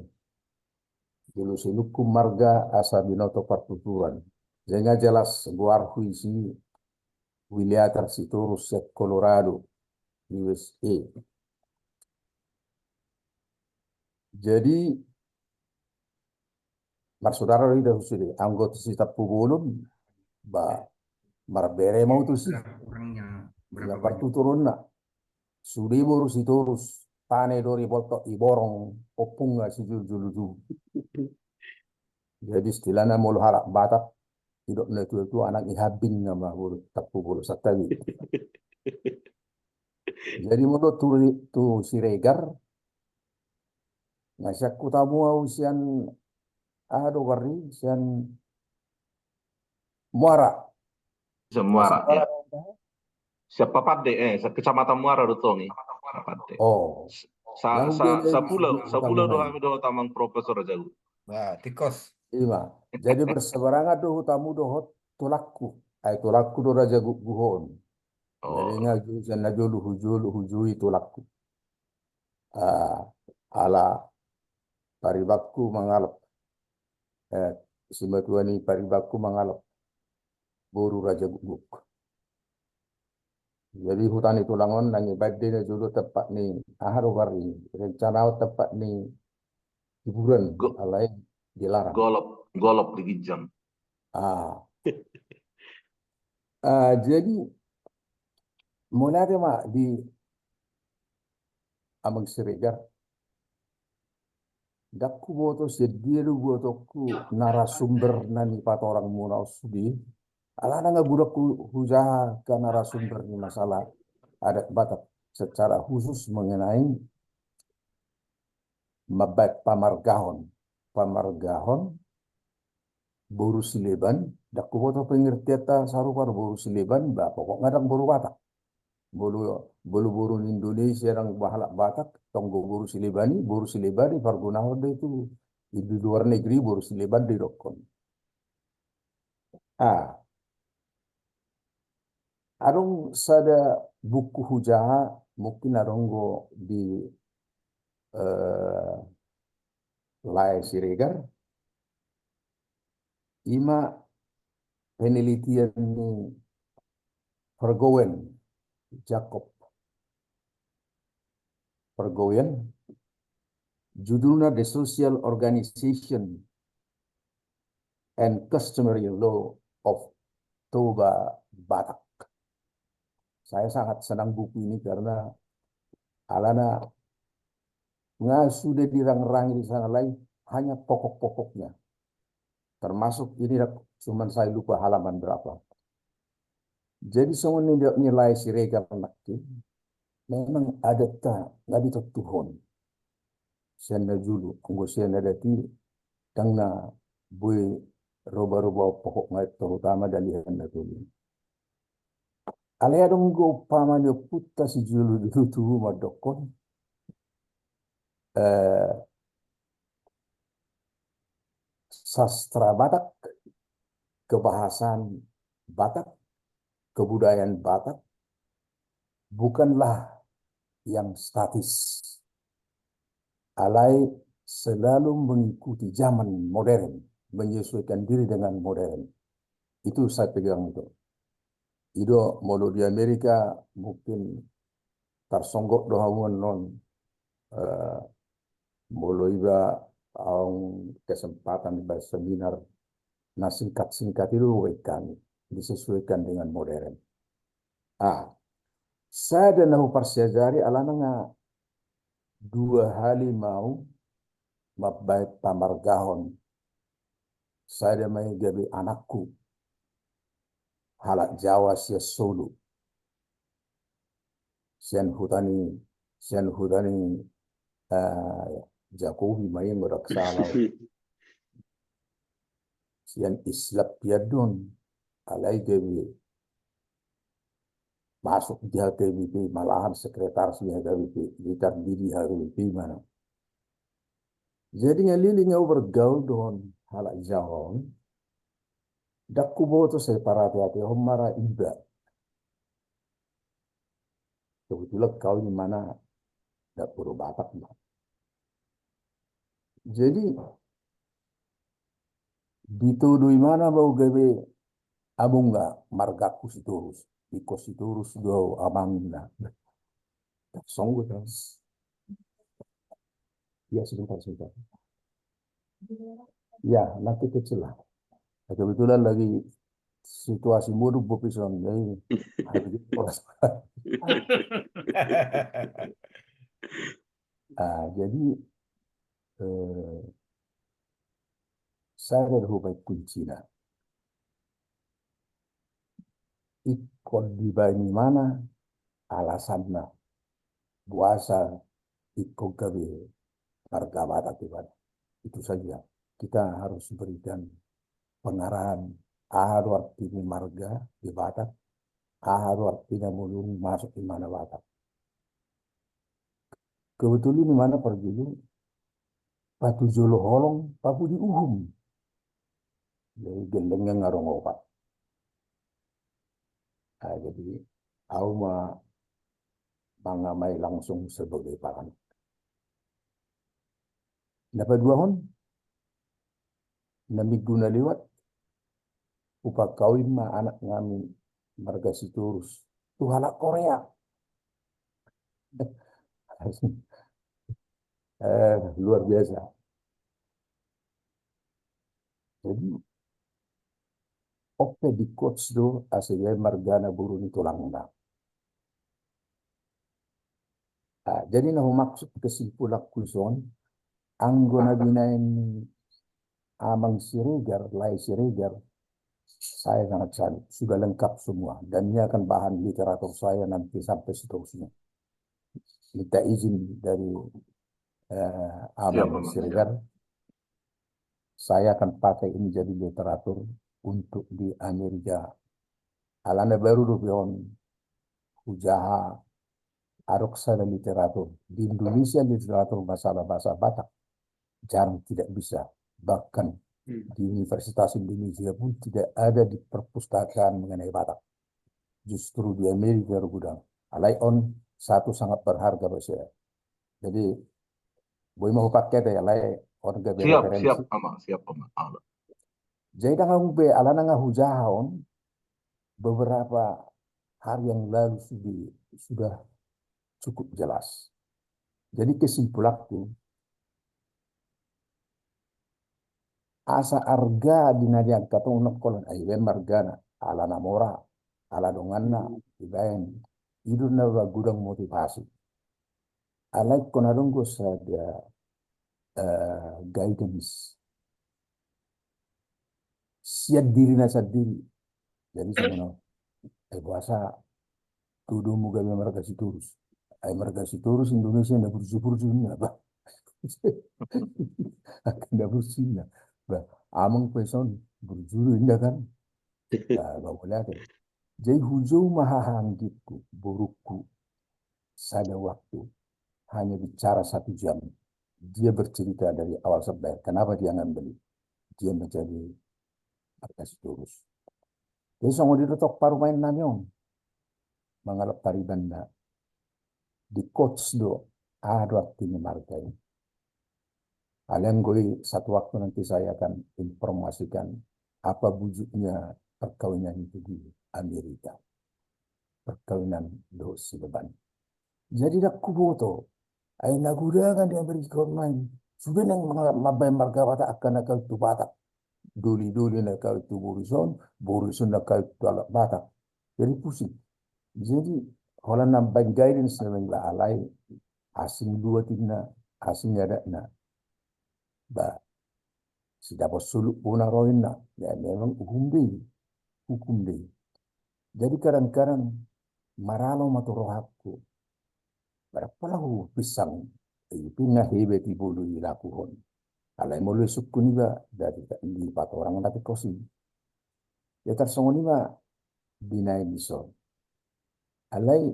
Jolo sinungkun marga asa binoto partuturan. Sehingga jelas goarhu i si Wiliatar Sitorus sian Colorado, U S A. Jadi, marsaudara do hita sude, anggo tu si Tampubolon, ba, marbere ma au tusi. Berapa orangnya? Berapa banyak? Partuturonna. Sude boru Sitorus, tane do di boltok i borong, ompungna sijolo-jolo tubu. Jadi istilahna molo halak Batak, didok na tua-tua anak ni hambing nama boru Tampubolon, santabi. Jadi molo tu, tu Siregar, na sian hutamu au sian aha do bari, sian Muara. Sian Muara, ya. Sian Papande, eh, sa-, Kecamatan Muara do tong i. Papande. Oh. Sa-, sa-, sapulo, sapulo do hami dohot amang Profesor Raja Guguk. Nah, tingkos. Ima. Jadi berseberangan do hutamu dohot tulangku. Ai tulangku do Raja Guguk on. Oh. Jadi nga ju-, sian na jolo hujolo hujui tulangku. Ah, ala paribanku mangalap. Eh, simatua ni paribanku mangalap boru Raja Guguk. Jadi huta ni tulang on nang ibaen do na jolo tempat ni aha do bari, rencana on tempat ni hiburan, alai dilarang. Golop, golop di ginjang. Ah. Ah, jadi mauliate ma di Amang Siregar. Ndang huboto sian dia do buatonku narasumber na nipatorangmuna on sude. Alana nga godang hu-, hujaha angka narasumber ni masalah adat Batak secara khusus mengenai mambaen pamargahon. Pamargahon boru Sileban, ndang huboto pengertianta sarupa do boru Sileban, ba pokokna ndang boru Batak. Molo, molo boru ni Indonesia ndang ba halak Batak, tonggo boru Sileban i, boru Sileban i pargonahon do tu i di luar negeri, boru Sileban do didokkon. Ah. Adong sada buku hujaha, mungkin adong do di, eh, Lae Siregar, ima penelitian ni Vergoen, Jacob Vergoen, judulna The Social Organization and Customary Law of Toba Batak. Saya sangat senang buku ini karena alana nga sude dirangrangi di sana lain hanya pokok-pokoknya. Termasuk ini dak-, cuman saya lupa halaman berapa. Jadi songon ni, ni Lae Siregar nangkin, memang adatta nga ditontuhon. Sian na jolo, anggo sian adat i, ndang na boi roba-roba pokok nga, terutama dalihan na tolu. Alai adong do umpama ni ompunta sijolo-jolo tubu mandokkon, eh, sastra Batak, kebahasaan Batak, kebudayaan Batak bukanlah yang statis. Alai selalu mengikuti zaman modern, menyesuaikan diri dengan modern. Itu saya pegang itu. I do molo di Amerika mungkin tarsonggot do hamu annon, eh, molo iba adong kesempatan iba seminar na singkat-singkat i do baen hami, disesuaikan dengan modern. Ah, sada na huparsiajari alana nga dua hali ma au mambaen pamargahon. Sada ma i gabe anakku halak Jawa sian Solo. Sian huta ni, sian huta ni, eh, Jakobi ma i, molo ndang salah. Sian Islam pian do on, alai gabe masuk di H K B P, malahan sekretaris di H K B P, di tardidi H K B P mana. Jadi nga leleng au bergaul dohot halak Jawa on, ndang huboto sai parate-atehon ma ra iba. Kebetulan kau di mana dapur Batak, Bang. Jadi, ditodo imana ma au gabe Amang, margaku Sitorus, ingkon Sitorus do amang na. Songon i. Iya, sebentar, sebentar. Ya, nanti kecil lah. Ya, kebetulan lagi situasi modus bopi son, jadi harus diperas. Ah, jadi, eh, sada do hubaen kuncina. Ingkon dibaen ibana alasanna, boasa ingkon gabe marga Batak ibana. Itu saja. Kita harus berikan pengarahan, aha do arti ni marga di Batak, aha do artina molo dung masuk ibana Batak. Kebetulan ibana parjolo, patujolo holong, papudi uhum. Jadi gellengna nga adong opat. Ah, jadi au ma mangamai langsung sebagai pakan. Na paduahon, na minggu na lewat, hupakawin ma anak nami marga Sitorus tu halak Korea. Eh, luar biasa. Jadi, on pe di coach do asa dibaen margana boru ni tulangna. Ah, jadi na humaksud kesimpulanku son, anggo na binaen ni Amang Siregar, Lae Siregar, saya sangat salut. Sudah lengkap semua. Dan ini akan bahan literatur saya nanti sampai seterusnya. Minta izin dari, eh, Amang Siregar. Saya akan pakai ini jadi literatur untuk di Amerika. Alana baru dope on hujaha adong sada literatur. Di Indonesia literatur masalah bahasa Batak jarang tidak bisa. Bahkan di Universitas Indonesia pun tidak ada di perpustakaan mengenai Batak. Justru di Amerika do godang. Alai on satu sangat berharga bagi saya. Jadi, boi ma hupake ate, alai on gabe referensi. Siap, siap, Amang, siap, Amang. Jadi, ndang ahu be, alana nga hujaha on, beberapa hari yang lalu sudah, sudah cukup jelas. Jadi, kesimpulanku, asa arga di na diangkat on, nangkok on, ai dibaen margana, ala na mora, ala donganna, dibaen. I do na godang motivasi. Alai ingkon adong do sada, eh, guidance sian dirina sandiri. Jadi songon on, eh, boasa tu domu gabe marga Sitorus. Ai marga Sitorus Indonesia na burju-burju ninna, bah. Na burju ninna. Bah, amang pe son burju ninna kan. Bah, bah, boleh ate. Jadi hujou ma haha anggikku, borungku, sada waktu, hanya bicara satu jam. Dia bercerita dari awal sampai akhir. Kenapa dia ngambil? Dia menjadi marga Sitorus. Jadi songon i do tong parumaen nami on. Mangalap paribanna. Di coach do, aha do arti ni marga i. Alai anggo i satu waktu nanti saya akan informasikan apa bujuknya perkawinan itu di Amerika. Perkawinan dohot sideban. Jadi ndang huboto. Ai na godang di Amerika on nuaeng. Sude naeng mambaen marga Batak angka na kawin tu Batak. Doli-doli na kawin tu boru i son, boru i son na kawin tu halak Batak. Jadi pusing. Jadi holan na mambaen guidance na memang, alai asing luat ninna, asing adatna. Bah, sidapot suluhuna ro ninna, ya memang uhum do i, hukum do i. Jadi kadang-kadang maralo ma tu rohangku. Ndang pola hupinsang, i pe na hebat i molo dilakuhon. Alai molo isungkun iba, dari di patorang na pe kos i. Ya tarsongon i ma binaen dison. Alai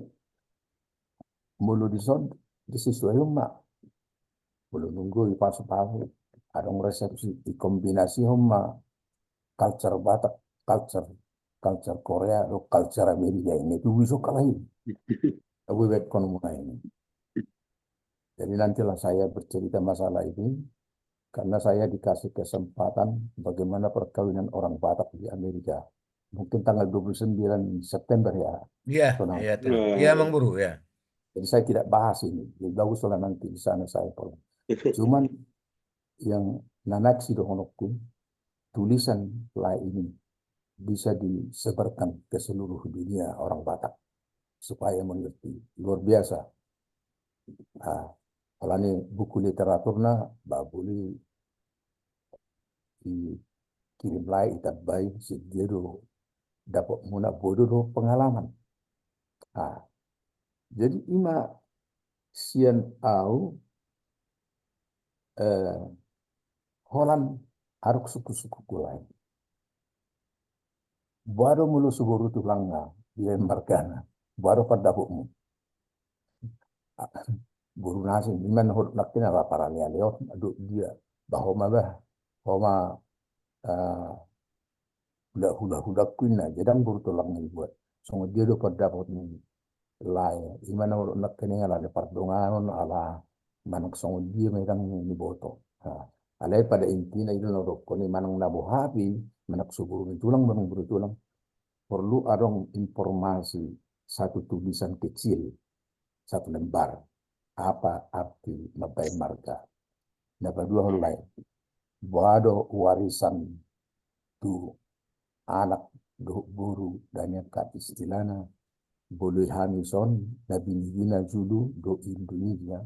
molo dison, disesuaihon ma. Molo nunga i pasu-pasu, adong resepsi, dikombinasihon ma culture Batak, culture, culture Korea, dohot culture Amerika, i na tubu dison kalai. Abu betkon muna ini. Jadi nantilah saya bercerita masalah ini, karena saya dikasih kesempatan bagaimana perkawinan orang Batak di Amerika. mungkin tanggal dua puluh sembilan September ya. Iya, iya, iya, Amang Boru, ya. Jadi saya tidak bahas ini. Jadi bagus lah nanti di sana saya, Paul. Cuman yang nanak si dohonokku, tulisan lae ini bisa disebarkan ke seluruh dunia orang Batak supaya mengerti. Luar biasa. Ah, alani buku literaturna, ba boleh dikirim lae, itambai, sian dia do dapotmuna, bodo do pengalaman. Ah, jadi ima sian au, eh, holan adong sungkun-sungkunku lae. Boha do molo so boru tulang na, dia margana. Boha do pandapotmu. Boru na asing, ima na hudok nangkin ala paralealeon, adong dia. Ba ho ma bah, ho ma, eh, hula-hula, hudakku inna, jadi ndang boru tulang na dibuat. Songon dia do pandapot ni lae, ima na hudok nangkin ala pardonganon, ala manang songon dia ma i ndang niboto. Nah, alai pada intina i do na hudokkon i, manang na boha pe, manang so boru ni tulang, manang boru tulang, perlu adong informasi satu tulisan kecil, satu lembar. Apa arti mambaen marga? Na paduahon lae, boha do warisan tu anak dohot boru, dang iangkat istilahna. Boleh hami son na binibina julu do Indonesia.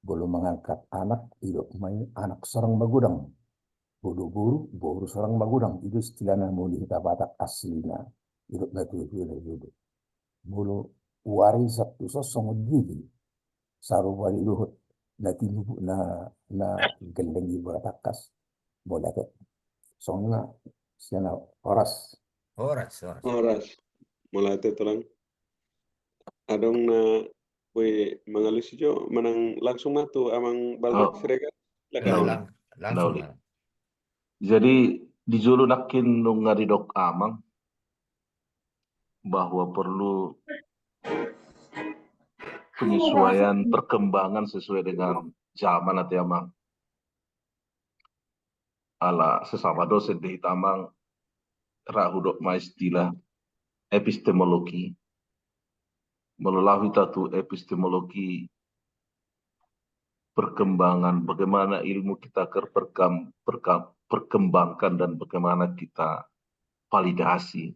Bolo mangangkat anak, idok ma i anak sorang magodang. Bolo boru, boru sorang magodang. I do istilahna molo hita Batak aslina. Idok na tua-tua na julu. Molo warisan tu son songon dia do i. Sarupa ni dohot na tinubu na, na gelleng i bola tangkas. Bola ke. Songon na sian au, horas. Horas, horas. Horas. Mauliate tulang. Adong na boi mangalusi jo, manang langsung ma tu Amang Baldak Siregar? Langsung. Jadi di jolo nangkin nunga didok Amang bahwa perlu penyesuaian perkembangan sesuai dengan zaman, ate Amang. Ala sesama dosen do hita Amang, ra hudok ma istilah epistemologi. Molo laho hita tu epistemologi, perkembangan, bagaimana ilmu kita ker-, perkam-, perkam-, perkembangkan dan bagaimana kita validasi.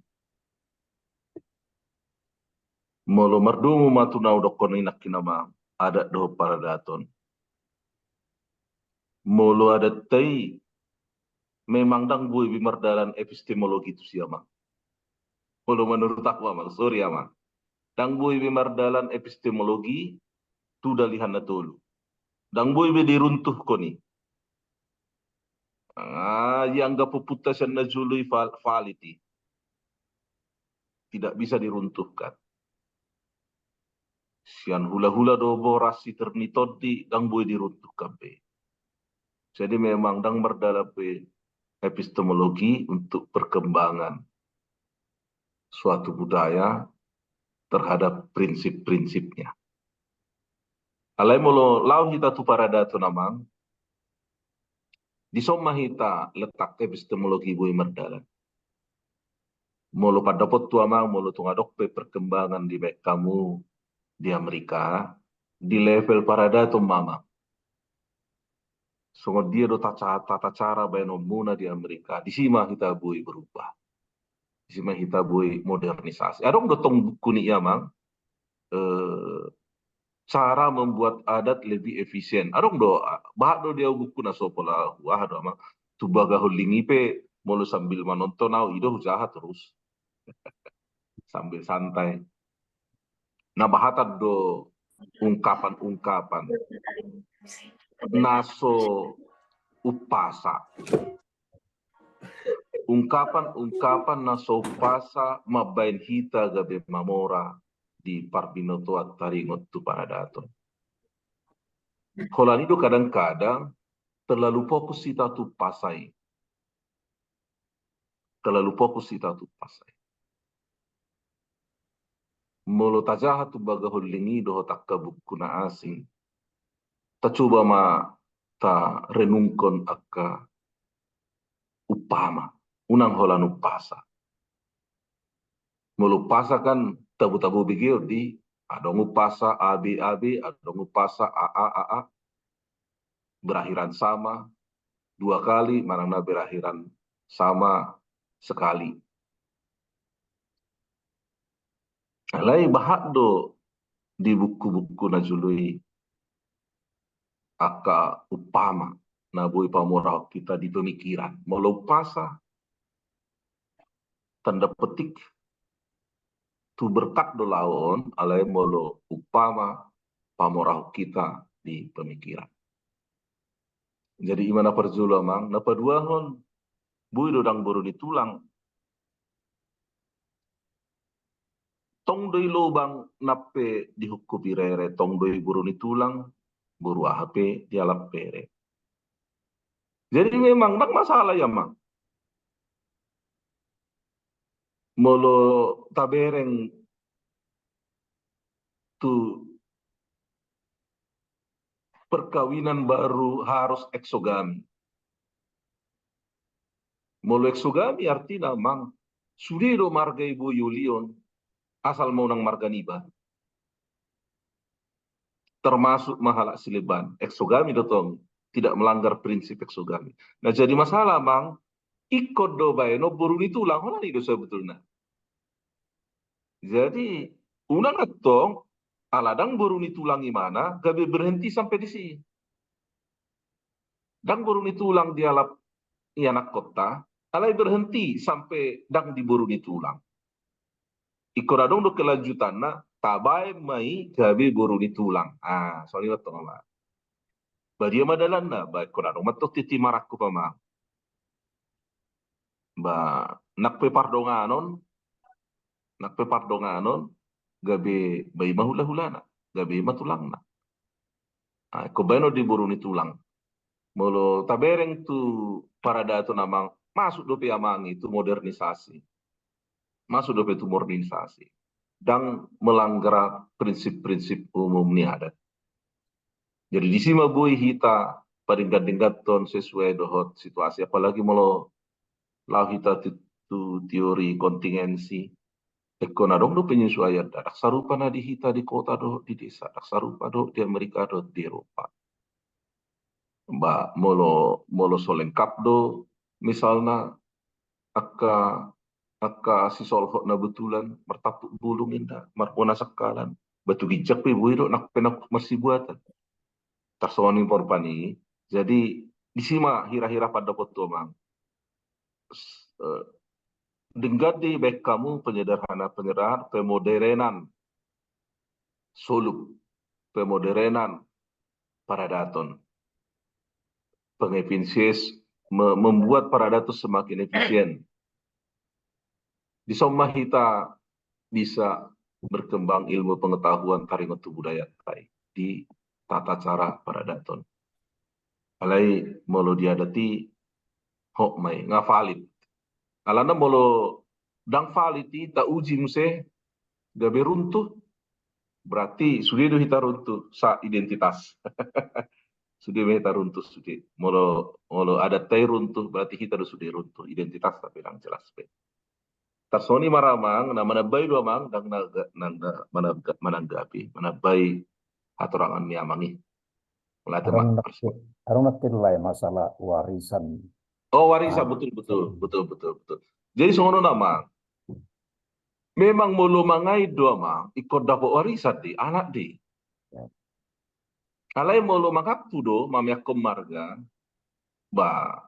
Molo mardomu ma tu na hudokkon i nangkin Amang, adat dohot paradaton. Molo adat ta i memang ndang boi be mardalan epistemologi tusi Amang. Molo menurut aku Amang, sorry Amang. Ndang boi be mardalan epistemologi tu dalihan na tolu. Ndang boi be diruntuhkon i. Ah, ianggap ompunta sian na jolo i val-, valid i. Tidak bisa diruntuhkan. Sian hula-hula do boras, sitir ni tondi, ndang boi diruntuhkan be. Jadi memang ndang mardalan be epistemologi untuk perkembangan suatu budaya terhadap prinsip-prinsipnya. Alai molo laho hita tu paradaton Amang, dison ma hita letak epistemologi boi mardalan. Molo pandapothu Amang, molo tung adong pe perkembangan dibaen hamu di Amerika, di level paradaton ma Amang. Songon dia do tata, tata cara baenonmuna di Amerika, disi ma hita boi berubah. Disi ma hita boi modernisasi. Adong do tong buku ni i Amang, eh, cara membuat adat lebih efisien. Adong do, ah, bahat do di au buku na so pola huaha do Amang. Tu Baga Holding i pe molo sambil manonton au, i do hujaha torus. Sambil santai. Na bahatan do ungkapan-ungkapan na so umpasa. Ungkapan-ungkapan na so umpasa mambaen hita gabe mamora di parbinotoan taringot tu paradaton. Holan i do kadang-kadang terlalu fokus hita tu umpasa i. Terlalu fokus hita tu umpasa i. Molo tajaha tu Baga Holding i dohot angka buku na asing, tacoba ma tarenungkon angka umpama, unang holan umpasa. Molo umpasa kan tabo-tabo begeon di, adong umpasa A B A B, adong umpasa A A A A. Berakhiran sama dua kali, manang na berakhiran sama sekali. Alai bahat do di buku-buku na jolo i angka umpama na boi pamorahon hita di pemikiran. Molo umpasa, tanda petik, tu berkat do laho on, alai molo umpama pamorahon hita di pemikiran. Jadi ima na parjolo amang, na paduahon, boi do ndang boru ni tulang. Tong do i lobang nang pe dihungkupi rere, tong do i boru ni tulang, boru aha pe dialap bere. Jadi memang ndang masalah i amang. Molo tabereng tu perkawinan baru harus eksogami. Molo eksogami artina amang, sude do marga i boi diolihon, asal ma unang marga niba. Termasuk ma halak sileban, eksogami do tong, tidak melanggar prinsip eksogami. Na jadi masalah amang, ingkon do baenon boru ni tulang, holan i do sebetulna. Jadi unang antong, ala ndang boru ni tulang imana gabe berhenti sampe disi. Ndang boru ni tulang dialap ianakkonta, alai berhenti sampe ndang di boru ni tulang. Ingkon adong do kelanjutanna, tabaen ma i gabe boru ni tulang. Ah, songon i ma antong amang. Ba dia ma dalanna, ba ingkon adong ma antong tintin marangkup amang. Ba nang pe pardonganon, nang pe pardonganon, gabe ba i ma hulahulana, gabe i ma tulangna. Ah, ingkon baenon di boru ni tulang. Molo tabereng tu paradaton amang, masuk dope amang i tu modernisasi. Masuk dope tu modernisasi. Ndang melanggar prinsip-prinsip umum ni adat. Jadi disi ma boi hita padenggan-dengganhon sesuai dohot situasi, apalagi molo laho hita tu, tu teori kontingensi. Ingkon adong do penyesuaian, ndang sarupa na di hita di kota dohot di desa, ndang sarupa dohot di Amerika dohot di Eropa. Ba molo, molo so lengkap do misalna angka, angka sisolhot na betulan, martampuk bulung inda, marbona sangkalan, batu ginjang pe boi do nang pe na marsibuatan. Tarsongon i porpani. Jadi disi ma hira-hira pandapothu amang. Eh, denggan do i baen hamu penyederhana-penyederhanaan, pemoderenan solup, pemoderenan paradaton. Pengefisies, me-, membuat paradaton semakin efisien. Dison ma hita bisa berkembang ilmu pengetahuan taringot tu budayanta i di tata cara paradaton. Alai molo di adat i hot ma i, nga valid. Alana molo ndang valid i, tauji muse gabe runtuh, berarti sude do hita runtuh sa identitas. Sude ma hita runtuh sude. Molo, molo adatta i runtuh, berarti hita do sude runtuh, identitasta pe ndang jelas be. Tarsongon i ma ra amang, na manambai do amang, ndang na, na, na, manangga-, mananggapi, manambai hatorangan ni amang i. Mulai adong ma nang, adong nang pe lae masalah warisan. Oh, warisan, ah, betul, betul, betul, betul, betul. Jadi songon on amang. Memang molo mangain do amang, ingkon dapot warisan di, anak di. Ya. Alai molo mangampu do, mamiakkon marga, ba,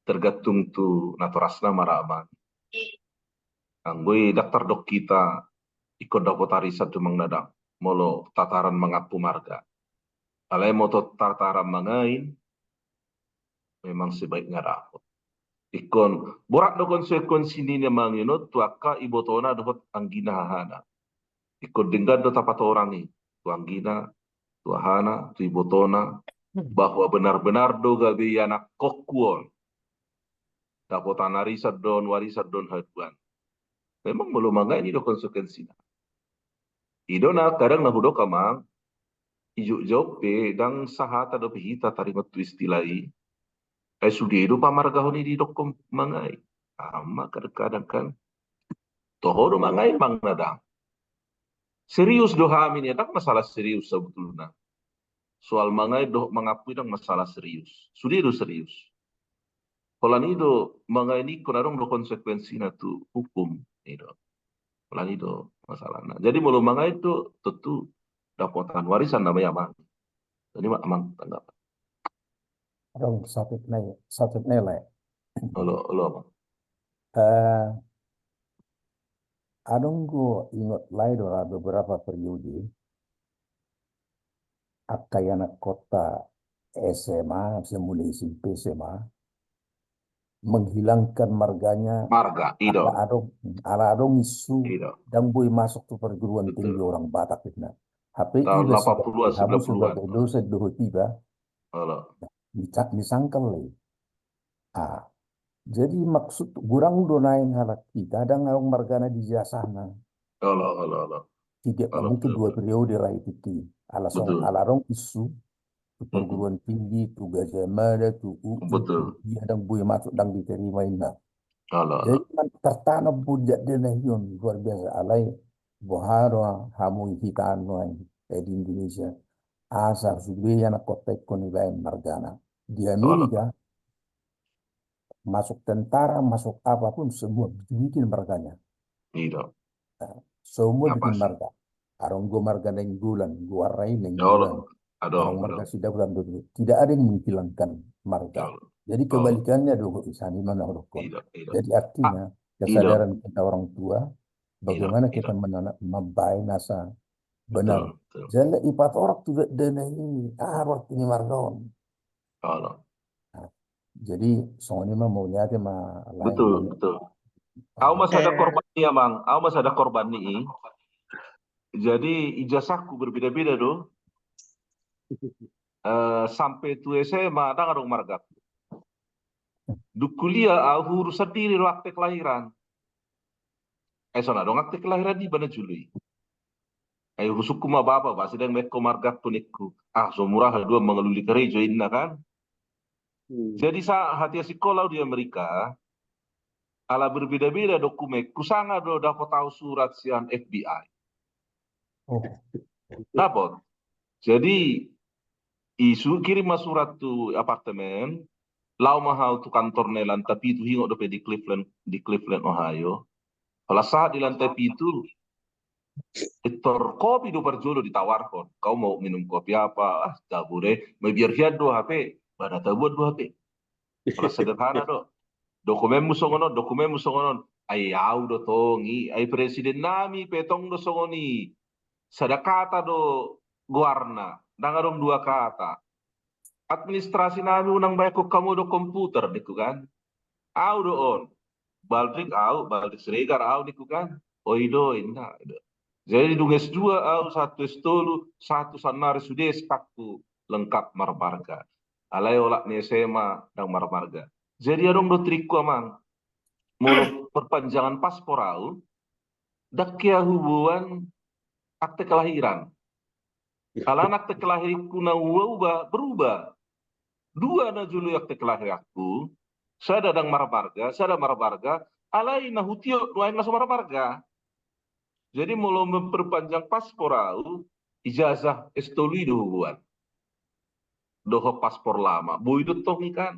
tergantung tu natorasna ma ra amang. Anggo i ndang tardok hita, ingkon dapot warisan tu amang na ndang, molo tataran mangampu marga. Alai molo tataran mangain, memang sebaiknya dapot. Ingkon, borat do konsekuensi ni na mangain on tu angka ibotona dohot anggina hahana. Ingkon denggan do tapatorang i tu anggina, tu hahana, tu ibotona, bahwa benar-benar do gabe ianakhonku on. Dapotan warisan do on, warisan do on haduan. Memang molo mangain i do konsekuensina. I do na kadang na hudok amang, i Jogja pe ndang sahata dope hita taringot tu istilah i. Ai sude do pamargahon i didokkon mangain. Aha ma kadang-kadang kan. toho do mangain manang ndang. Serius do hami nian, ndang masalah serius sabotulna. Soal mangain dohot mangampu i ndang masalah serius. Sude do serius. Holan i do mangain ingkon adong do konsekuensina tu hukum. I do. Holan i do masalahna. Jadi molo mangain do tontu dapotan warisan nama i amang. Jadi ma amang tanggapan. Adong satu nai, satu nai lai. Olo, olo amang. Eh, adong do ingot lai do ra beberapa periode. Angka ianakhonta S M A, misalna mulai S M P S M A, menghilangkan marganya. Marga, i do. Ala adong, ala adong isu, I do. Ndang boi masuk tu perguruan Betul. Tinggi orang Batak, ninna. Hape Tahun iba delapan puluhan, sebagai, hamu sembilan puluhan. Sebagai dosen dohot iba, Olo. Disa-, disangkal i. Ah, jadi maksud godang do naeng halak hita ndang adong margana di ijazahna. Olo, olo, olo. Tidak, Olo, mungkin betul, dua betul. Periode ra i tingki. Ala songon, Betul. Ala adong isu tu Mm-mm. perguruan tinggi, tu Gajah Mada, tu U U, Betul. Tu dia, ndang boi masuk, ndang diterima, ninna. Olo, Jadi olo. kan tertanam buat jatdena hion luar biasa. Alai boha do hamu hita nuaeng, eh, di Indonesia. Asa sude ianakhonta ingkon dibaen margana. Di Amerika, masuk tentara, masuk apapun, semua bikin marganya. I do. Nah, semua Apa bikin sih? Marga. Adong do marga Nainggolan, goarna i Ya Allah. Nainggolan. Adong, Adong marga adong. Sidabulan do. Tidak ada yang menghilangkan marga. Ya Allah. Jadi Oh. Kebalikannya do, i sani ma na hudokhon. I do, i do. Jadi artinya, ah, i do, kesadaran kita orang tua, i do, bagaimana i do, kita menanam, mambaen asa benar. Betul, betul. Jala ipatorang tu dana i, ah, arti ni marga on. Olo. Nah, jadi songon i ma, mauliate ma lae. Betul, betul. Au ma sada, eh, korban ni i amang, au ma sada korban ni i. Jadi ijazahku berbeda-beda do. Eh, sampe tu S M A ndang adong margaku. Dung kuliah au huurus sandiri do akte kelahiran. Ai so na adong akte kelahiran iba na jolo i. Ai husungkun ma bapa, ba, "Sidang meko margaku," ningku. "Ah, so mura haduan mangalului karejo," inna kan. Hmm. Jadi sa-, hatiha sikola au di Amerika, ala berbeda-beda dokumenku, sanga do dapot au surat sian F B I. Oh. Dapot. Jadi, isu kirim ma surat tu apartemen, laho ma au tu kantorna i lantai pitu, hingot dope di Cleveland, di Cleveland, Ohio. Holan sahat di lantai pitu, pintor kopi do parjolo ditawarhon. "Kau mau minum kopi apa?" "Ah, tabo deh." "Mabiar hian do hape?" "Ba na tabuan do hape." Holan sederhana do. "Dokumenmu songon on, dokumenmu songon on." Ai au do tong i, ai presiden nami pe tong do songon i. Sada kata do goarna, ndang adong dua kata. "Administrasi nami unang baenkon hamu do komputer," ningku kan. Au do on. Baldrik au, Baldrik Siregar au ningku kan. "Oh, i do," inna. Jadi dung S dua au, sahat tu S tolu, sahat tu sannari sude S K-ku lengkap marmarga. Alai olat ni S M A ndang marmarga. Jadi adong do trikku amang. Molo perpanjangan paspor au, ndang hea huboan akte kelahiran. Alana akte kelahiranku na huaubah, berubah. Dua na jolo i akte kelahiranku, sada ndang marmarga, sada marmarga, alai na hutiop nuaeng na so marmarga. Jadi molo memperpanjang paspor au, ijazah S tolu i do huboan. Dohot paspor lama, boi do tong i kan.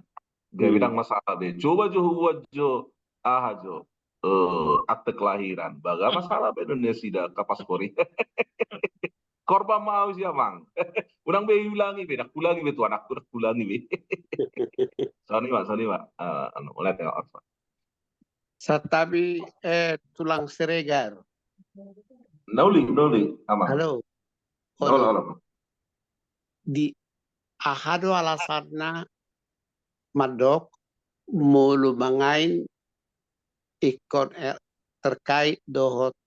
Gabe, hmm, ndang masalah be. Coba jo huboan jo, aha jo, eh, akte kelahiran. Ba nga masalah be do nasida angka paspor i. Korban ma au sian amang. Unang be diulangi be, ndang huulangi be tu anakku, ndang huulangi be. Songon i ma, songon i ma. Eh, anu, mulai tengok apa. Santabi, eh, Tulang Siregar. Na uli, na uli, amang. Halo. Halo, halo. Di, aha do alasanna mandok molo mangain ingkon, eh, terkait dohot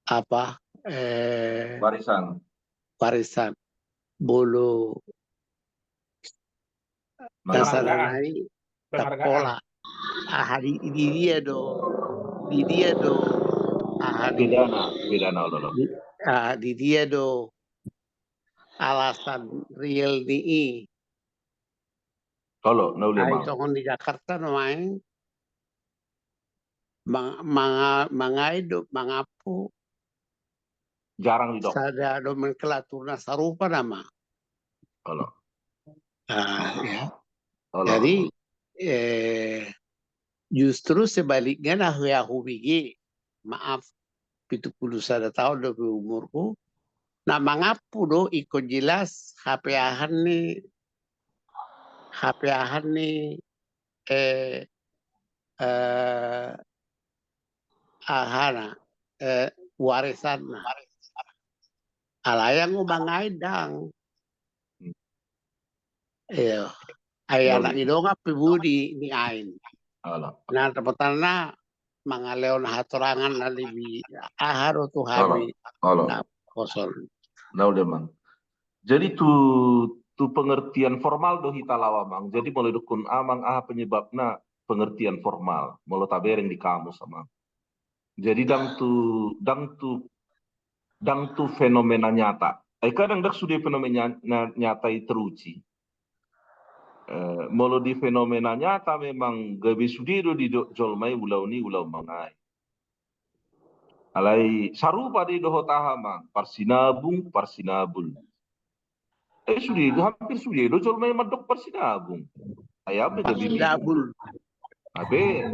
apa, eh, warisan. Warisan. Molo penghargaan. Dasarna i, penghargaan. Tapola. Aha di, di dia do, di dia do, aha di, pidana, pidana, olo, olo. Di, ah, di dia do alasan real ni i. Olo, na uli, ai, amang. Songon di Jakarta nuaeng. Mang- manga- mangain do mangampu. Jarang didok. Sada do mengkelatur na sarupa nama. Olo. Ah, ya. Olo. Jadi eh, justru sebaliknya na hea hubege, maaf, pitu pulu sada taon do pe umurku, na mangampu do ingkon jelas hapeahan ni, hapeahan ni eh, eh, ahana eh, warisanna. Alai anggo mangain ndang. Iya. Ai anak i dongan pe budi ni ain. Olo. Na tepatanna mangalehon hatorangan na lebih aha do tu hami. Olo. Na kosong. Na udah mang. Jadi tu tu pengertian formal do hita laho amang. Jadi molo didokkon amang aha penyebabna pengertian formal. Molo tabereng di kamus amang. Jadi ndang tu ndang tu ndang tu fenomena nyata. Ai kadang ndang sude fenomena ny- nyata i teruji. Eh, molo di fenomena nyata memang gabe sude do di do- jolma i ulaon i ulaon mangain. Alai sarupa do i dohot aha amang, parsinabung, parsinabul. Eh sude hampir sude do jolma i mandok parsinabung. Ai apa gabe Parsinabul. Abe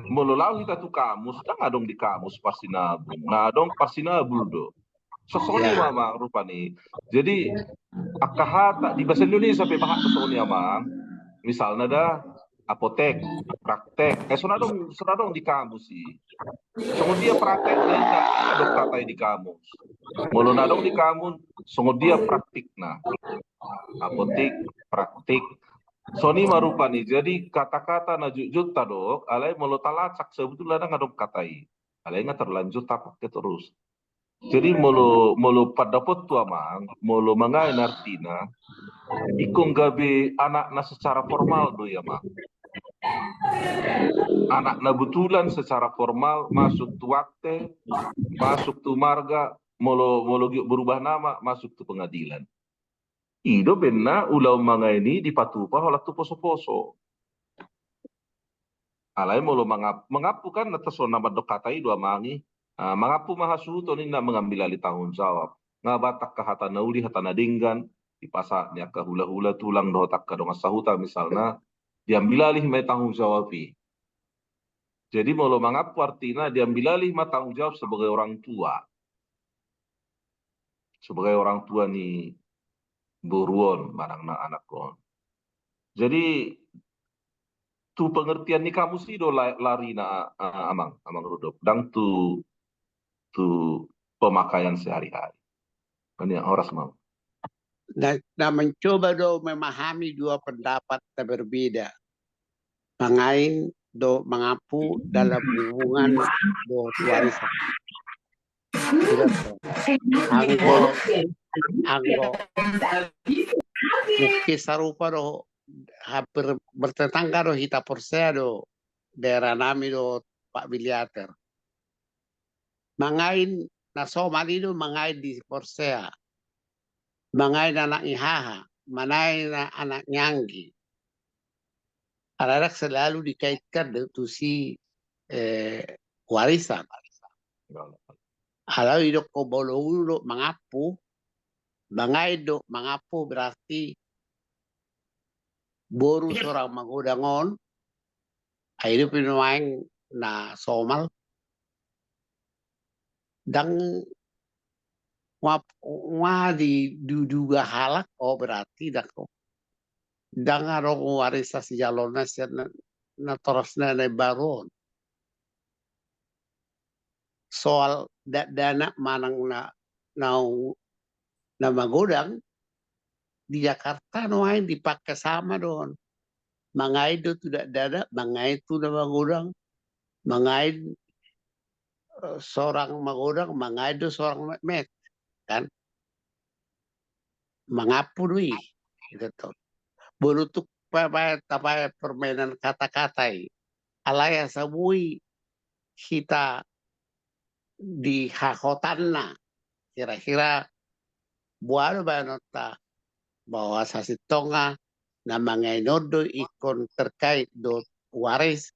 molo laho hita tu kamus, ndang adong di kamus parsinabung. Na adong parsinabul do. Sosoni ma amang rupani. Jadi angka hata di bahasa Indonesia pe bahat sosoni amang. Misalna da apotek, praktek. Eh so na adong so na adong di kamus i. Songon dia praktek na inna adong kata i di kamus. Molo na adong di kamus songon dia praktikna. Apotek, praktik. Soni ma rupani. Jadi kata-kata na jotjot tadok alai molo talacak sebetulna ndang adong kata i. Alai nga terlanjur tapake terus. Jadi molo molo pandapotku amang, molo mangain artina ingkon gabe anak na secara formal do i amang. Anak na betulan secara formal masuk tu akte, masuk tu marga, molo molo giot berubah nama masuk tu pengadilan. I do baenna ulaon mangain i dipatupa holan tu poso-poso. Alai molo mangap mangampu kan na tarsongon na mandok hata i do amang i. Ah, mangampu ma hasuhuton inna mengambil alih tanggung jawab. Nga bahat angka hata na uli hata na denggan di pasahat ni angka hula-hula tulang dohot angka dongan sahuta misalna diambil alih ma i tanggung jawab i. Jadi molo mangampu artina diambil alih ma tanggung jawab sebagai orang tua. Sebagai orang tua ni boru on manang na anak on. Jadi tu pengertian ni kamus i do larina amang, amang Rudolf. Ndang tu tu pemakaian sehari-hari. Kan ya horas mau. Na mencoba do memahami dua pendapat na berbeda. Mangain do mangampu dalam hubungan do warisan. Anggo anggo mungkin sarupa do hampir bertetangga do hita porsea do daerah nami do Pak Biliater. Mangain na somal i do mangain di porsea. Mangain anak ni haha, mangain anak ni anggi. Alai ndang selalu dikaitkan do tusi eh, warisan. Alai didok ho molo ulu do mangampu, mangain do mangampu berarti boru seorang magodang on, ai do pe nuaeng na somal. Ndang nga di duduga halak o berarti ndang ndang adong warisan sijalo na sian na torasna na imbaru on. Soal dakdanak manang na na na magodang di Jakarta nuaeng dipake sama do on. Mangain do tu dakdanak, mangain tu na magodang, mangain eh, seorang magodang, mangain do seorang metmet kan. Mangampu do i. Gitu. Molo tung tapae permainan kata-kata i. Alai asa boi hita di hahotanna kira-kira boha do baenonta bahwa sasintongna na mangain on do ingkon terkait do waris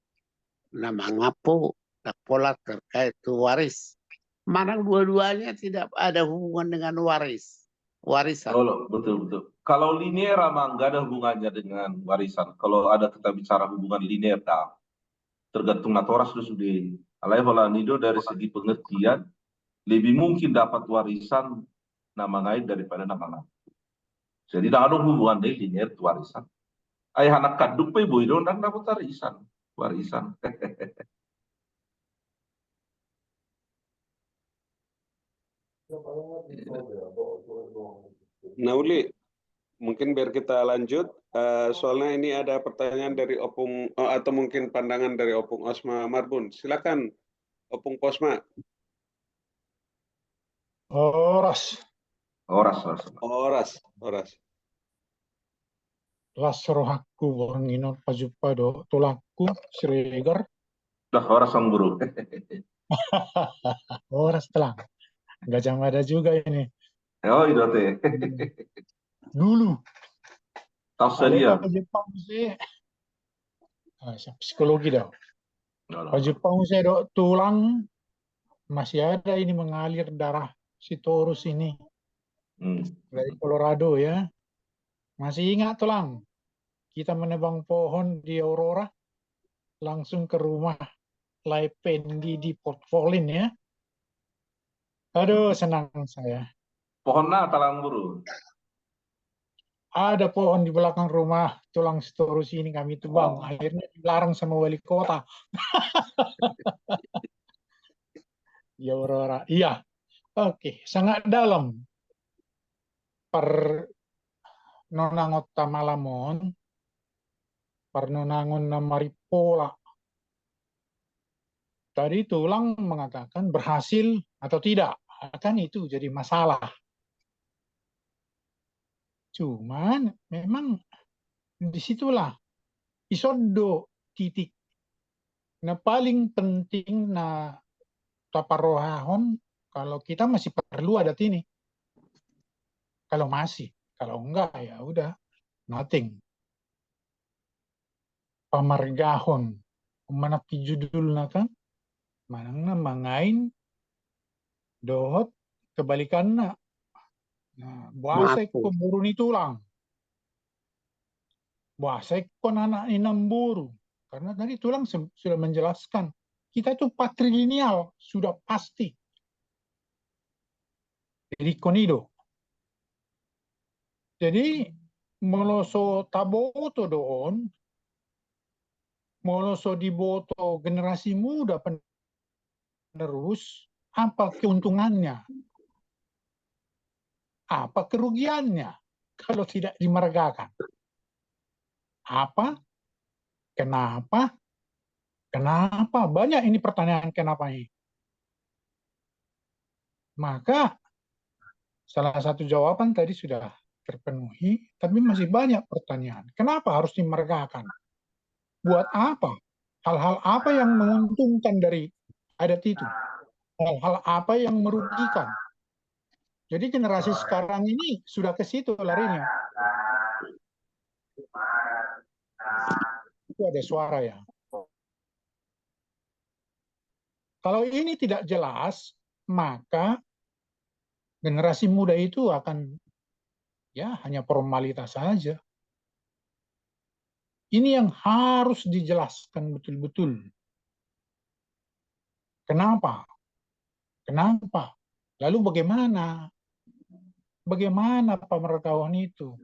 na mangampu Nah, pola terkait tu waris. Manang dua-duanya tidak ada hubungan dengan waris, warisan. Betul, betul, betul. Kalau linear, Amang, nggak ada hubungannya dengan warisan. Kalau ada kita bicara hubungan linear, dah. Tergantung natoras do sude. Alai holan i do dari segi pengertian, lebih mungkin dapat warisan na mangain daripada na mangaku. Jadi, ndang adong hubungan ni linear tu warisan. Ai anak kandung pe boi do ndang dapat warisan. Warisan. Na uli, mungkin biar kita lanjut, eh, soalnya ini ada pertanyaan dari Opung, eh, atau mungkin pandangan dari Opung Osma Marbun. Silakan, Opung Posma. Horas. Horas, horas. Horas, horas. Las rohangku borngin on pajumpa dohot tulangku Siregar. Dah, horas, Amang Guru. Horas, Tulang. Gajah Mada juga ini. Oh, iya, teh. Dulu. Tahu sadia. Psikologi dah. Pajumpa muse dohot tulang, masih ada ini mengalir darah Sitorus ini. Hmm. Dari Colorado ya. Masih ingat, Tulang? Kita menebang pohon di Aurora, langsung ke rumah Lai Pendi di Portfolin ya. Aduh, senang saya. Pohon na, Tulang Guru? Ada pohon di belakang rumah tulang Sitorus ini kami tebang. Oh. Akhirnya dilarang sama wali kota. Ya, Aurora. Iya. Oke, sangat dalam. Parnonangonta malam on, parnonangon na maripola. Tadi tulang mengatakan berhasil atau tidak, kan itu jadi masalah. Cuman memang disitulah ison do titik na paling penting na taparrohahon kalau kita masih perlu adat ini. Kalau masih, kalau enggak ya udah, nothing. Pamargahon, manang i judulna kan, manang na mangain dohot kebalikanna. Nah, boasa ingkon boru ni tulang? Boasa ingkon anak ni namboru? Karena tadi tulang sudah menjelaskan, kita itu patrilineal, sudah pasti. Jadi ingkon i do. Jadi molo so taboto do on, molo so diboto generasi muda penerus, apa keuntungannya? Apa kerugiannya kalau tidak dimargakan? Apa? Kenapa? Kenapa? Banyak ini pertanyaan kenapa ini. Maka salah satu jawaban tadi sudah terpenuhi, tapi masih banyak pertanyaan. Kenapa harus dimargakan? Buat apa? Hal-hal apa yang menguntungkan dari adat itu? Hal-hal apa yang merugikan? Jadi generasi sekarang ini sudah ke situ larinya. Itu ada suara ya. Kalau ini tidak jelas, maka generasi muda itu akan, ya, hanya formalitas saja. Ini yang harus dijelaskan betul-betul. Kenapa? Kenapa? Lalu bagaimana? Bagaimana pamargaon itu?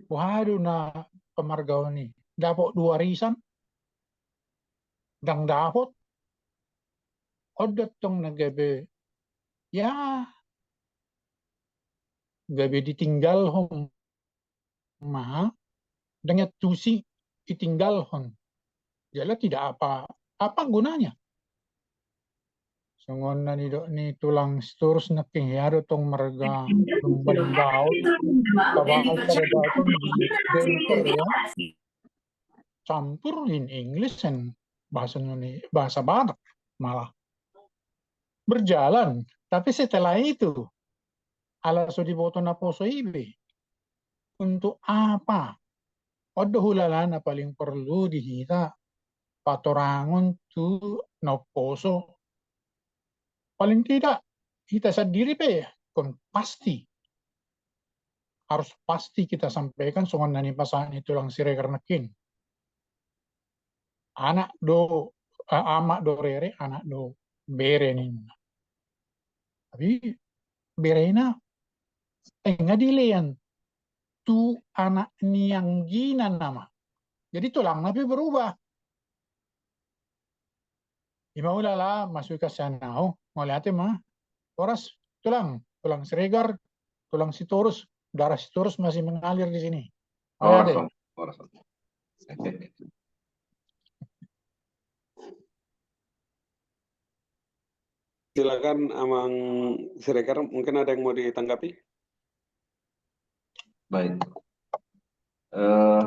Boha do na pamargaon i? Dapot do warisan? Ndang dapot. On do tong na gabe, ya, gabe ditinggalhon ma, ndang tusi ditinggalhon. Jala tidak apa, apa gunanya? Songon na nidok ni tulang Sitorus, nangkin hea do tong marga Lumban Daud, tabal pada daton di Denver ya. Campur in English and bahasa Indonesia, bahasa Batak malah. Berjalan, tapi setelah itu ala so diboto naposo i be. Untuk apa? On do hulala na paling porlu di hita. patorangon tu na umposo. Paling tidak hita sandiri pe kan pasti, harus pasti kita sampaikan songon na nipasahat ni tulang Siregar nangkin. Anak do, eh, amak do rere, anak do bere ninna. Tapi berena, eh, nga dilean tu anak ni anggina nama. Jadi tulangna pe berubah. Ima ulala masuk ke sana, oh, mauliate ma. Horas, tulang, tulang Siregar, tulang Sitorus, darah Sitorus masih mengalir di sini. Mauliate. Horas, Om. Horas, Om. Silakan, Amang Siregar, mungkin ada yang mau ditanggapi? Baik. Eh,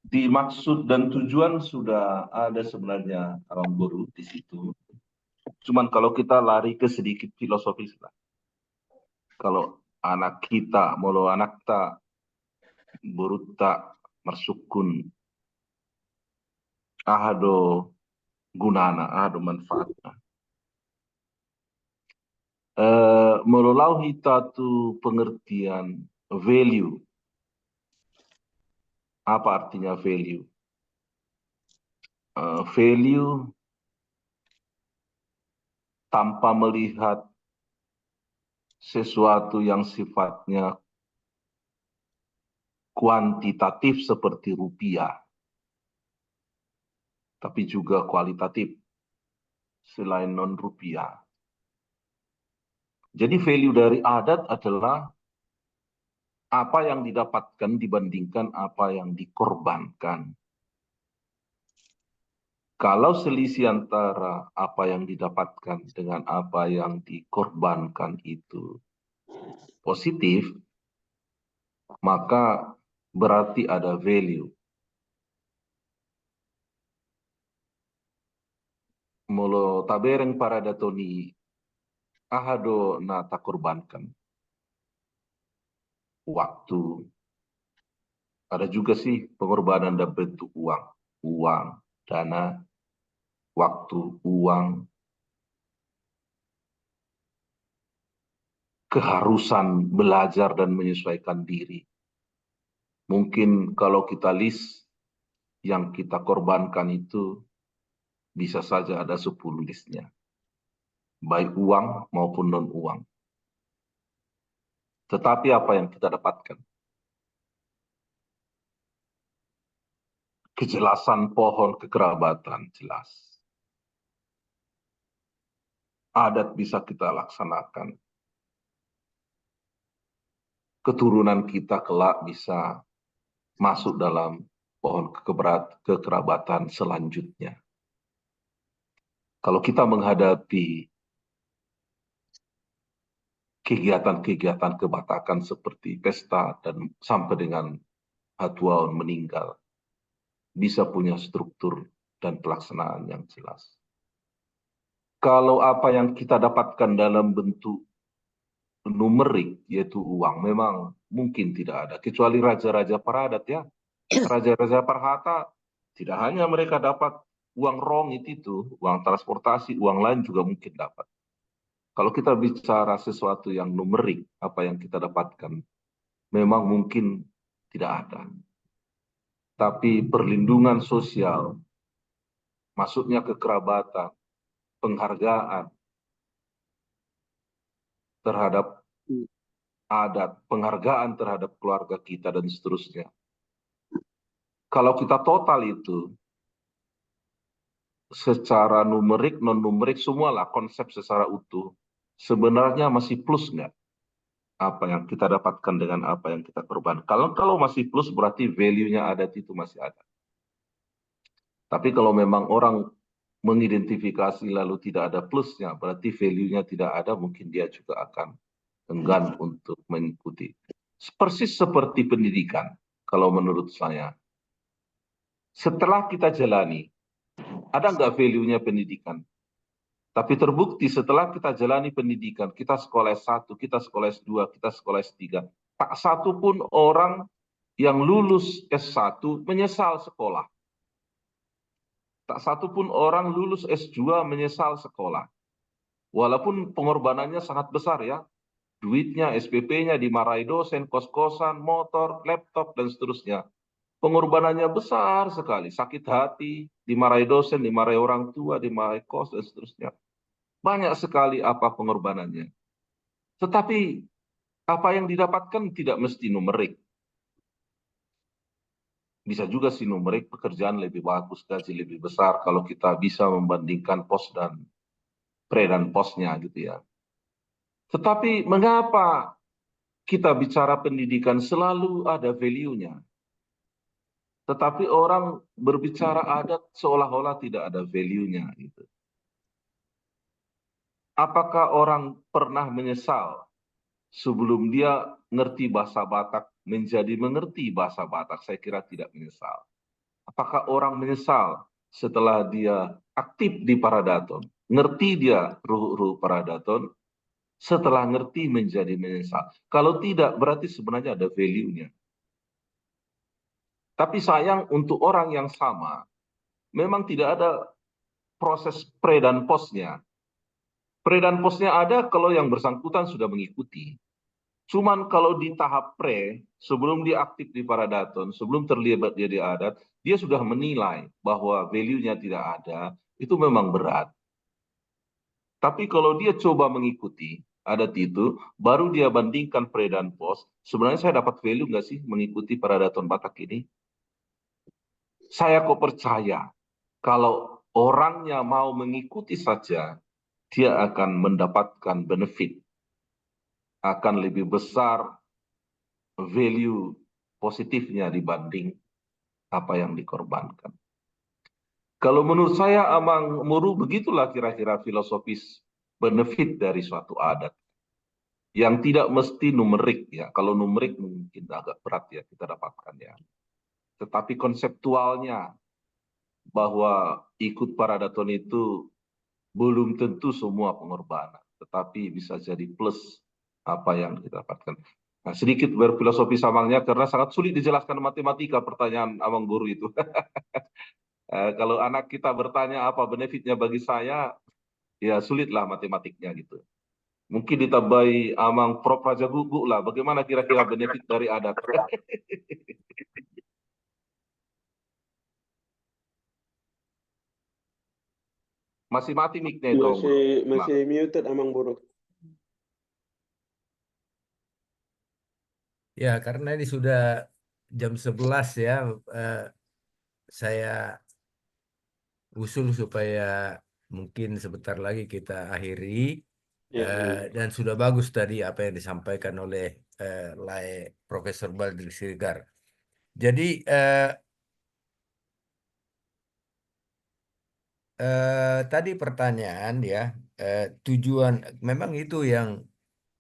di maksud dan tujuan sudah ada sebenarnya, Amang Boru, di situ. Cuman kalau kita lari ke sedikit filosofis lah. Kalau anak kita, molo anakta, borunta marsukkun, aha do gunana, aha do manfaatna? Eh, molo laho hita tu pengertian value. Apa artinya value? Eh, value tanpa melihat sesuatu yang sifatnya kuantitatif seperti rupiah, tapi juga kualitatif selain non rupiah. Jadi value dari adat adalah apa yang didapatkan dibandingkan apa yang dikorbankan. Kalau selisih antara apa yang didapatkan dengan apa yang dikorbankan itu positif, maka berarti ada value. Molo tabereng paradaton i, aha do na takorbankan? Waktu. Ada juga sih pengorbanan dalam bentuk uang. Uang, dana, waktu, uang. Keharusan belajar dan menyesuaikan diri. Mungkin kalau kita list yang kita korbankan itu bisa saja ada sepuluh listnya. Baik uang maupun non uang. Tetapi apa yang kita dapatkan? Kejelasan pohon kekerabatan jelas. Adat bisa kita laksanakan. Keturunan kita kelak bisa masuk dalam pohon kekeberat-, kekerabatan selanjutnya. Kalau kita menghadapi kegiatan-kegiatan kebatakan seperti pesta dan sampai dengan hatuaon meninggal, bisa punya struktur dan pelaksanaan yang jelas. Kalau apa yang kita dapatkan dalam bentuk numerik, yaitu uang, memang mungkin tidak ada, kecuali raja-raja paradat, ya. Raja-raja parhata, tidak hanya mereka dapat uang rongit itu, uang transportasi, uang lain juga mungkin dapat. Kalau kita bicara sesuatu yang numerik, apa yang kita dapatkan, memang mungkin tidak ada. Tapi perlindungan sosial, masuknya kekerabatan, penghargaan terhadap adat, penghargaan terhadap keluarga kita, dan seterusnya. Kalau kita total itu, secara numerik, non numerik, semualah konsep secara utuh, sebenarnya masih plus nggak? Apa yang kita dapatkan dengan apa yang kita korban. Kalau, kalau masih plus, berarti value-nya adat itu masih ada. Tapi kalau memang orang mengidentifikasi lalu tidak ada plusnya, berarti value-nya tidak ada, mungkin dia juga akan enggan untuk mengikuti. Persis seperti pendidikan, kalau menurut saya. Setelah kita jalani, ada nggak value-nya pendidikan? Tapi terbukti setelah kita jalani pendidikan, kita sekolah S satu, kita sekolah S dua, kita sekolah S tiga, tak satu pun orang yang lulus S satu menyesal sekolah. Tak satu pun orang lulus S dua menyesal sekolah. Walaupun pengorbanannya sangat besar ya. Duitnya, S P P-nya, dimarahi dosen, kos-kosan, motor, laptop, dan seterusnya. Pengorbanannya besar sekali. Sakit hati, dimarahi dosen, dimarahi orang tua, dimarahi kos, dan seterusnya. Banyak sekali apa pengorbanannya. Tetapi apa yang didapatkan tidak mesti numerik. Bisa juga si numerik pekerjaan lebih bagus, gaji lebih besar kalau kita bisa membandingkan pos dan pre dan posnya gitu ya. Tetapi mengapa kita bicara pendidikan selalu ada value-nya? Tetapi orang berbicara adat seolah-olah tidak ada value-nya gitu. Apakah orang pernah menyesal sebelum dia ngerti bahasa Batak, menjadi mengerti bahasa Batak? Saya kira tidak menyesal. Apakah orang menyesal setelah dia aktif di Paradaton, ngerti dia ruhut-ruhut Paradaton, setelah ngerti menjadi menyesal? Kalau tidak, berarti sebenarnya ada value-nya. Tapi sayang, untuk orang yang sama, memang tidak ada proses pre dan posnya. Pre dan posnya ada kalau yang bersangkutan sudah mengikuti. Cuman kalau di tahap pre, sebelum dia aktif di Paradaton, sebelum terlibat dia di adat, dia sudah menilai bahwa value-nya tidak ada, itu memang berat. Tapi kalau dia coba mengikuti adat itu, baru dia bandingkan pre dan pos, sebenarnya saya dapat value nggak sih mengikuti Paradaton Batak ini? Saya kok percaya, kalau orangnya mau mengikuti saja, dia akan mendapatkan benefit, akan lebih besar value positifnya dibanding apa yang dikorbankan. Kalau menurut saya, Amang Boru, begitulah kira-kira filosofis benefit dari suatu adat. Yang tidak mesti numerik ya. Kalau numerik mungkin agak berat ya kita dapatkan ya. Tetapi konseptualnya, bahwa ikut Paradaton itu belum tentu semua pengorbanan, tetapi bisa jadi plus apa yang kita dapatkan. Nah, sedikit berfilosofi Amangnya karena sangat sulit dijelaskan matematika pertanyaan Amang Boru itu. Eh, kalau anak kita bertanya apa benefitnya bagi saya, ya sulitlah matematiknya gitu. Mungkin ditambahi Amang Prof Raja Guguk lah, bagaimana kira-kira benefit dari adat? Masih mati mic-nya itu, Amang Boru. Masih, masih muted, Amang Boru. Ya, karena ini sudah jam sebelas ya, eh, saya usul supaya mungkin sebentar lagi kita akhiri. Ya, eh, ya. Dan sudah bagus tadi apa yang disampaikan oleh, eh, Lae Profesor Baldri Siregar. Jadi, eh, eh, tadi pertanyaan ya, eh, tujuan, memang itu yang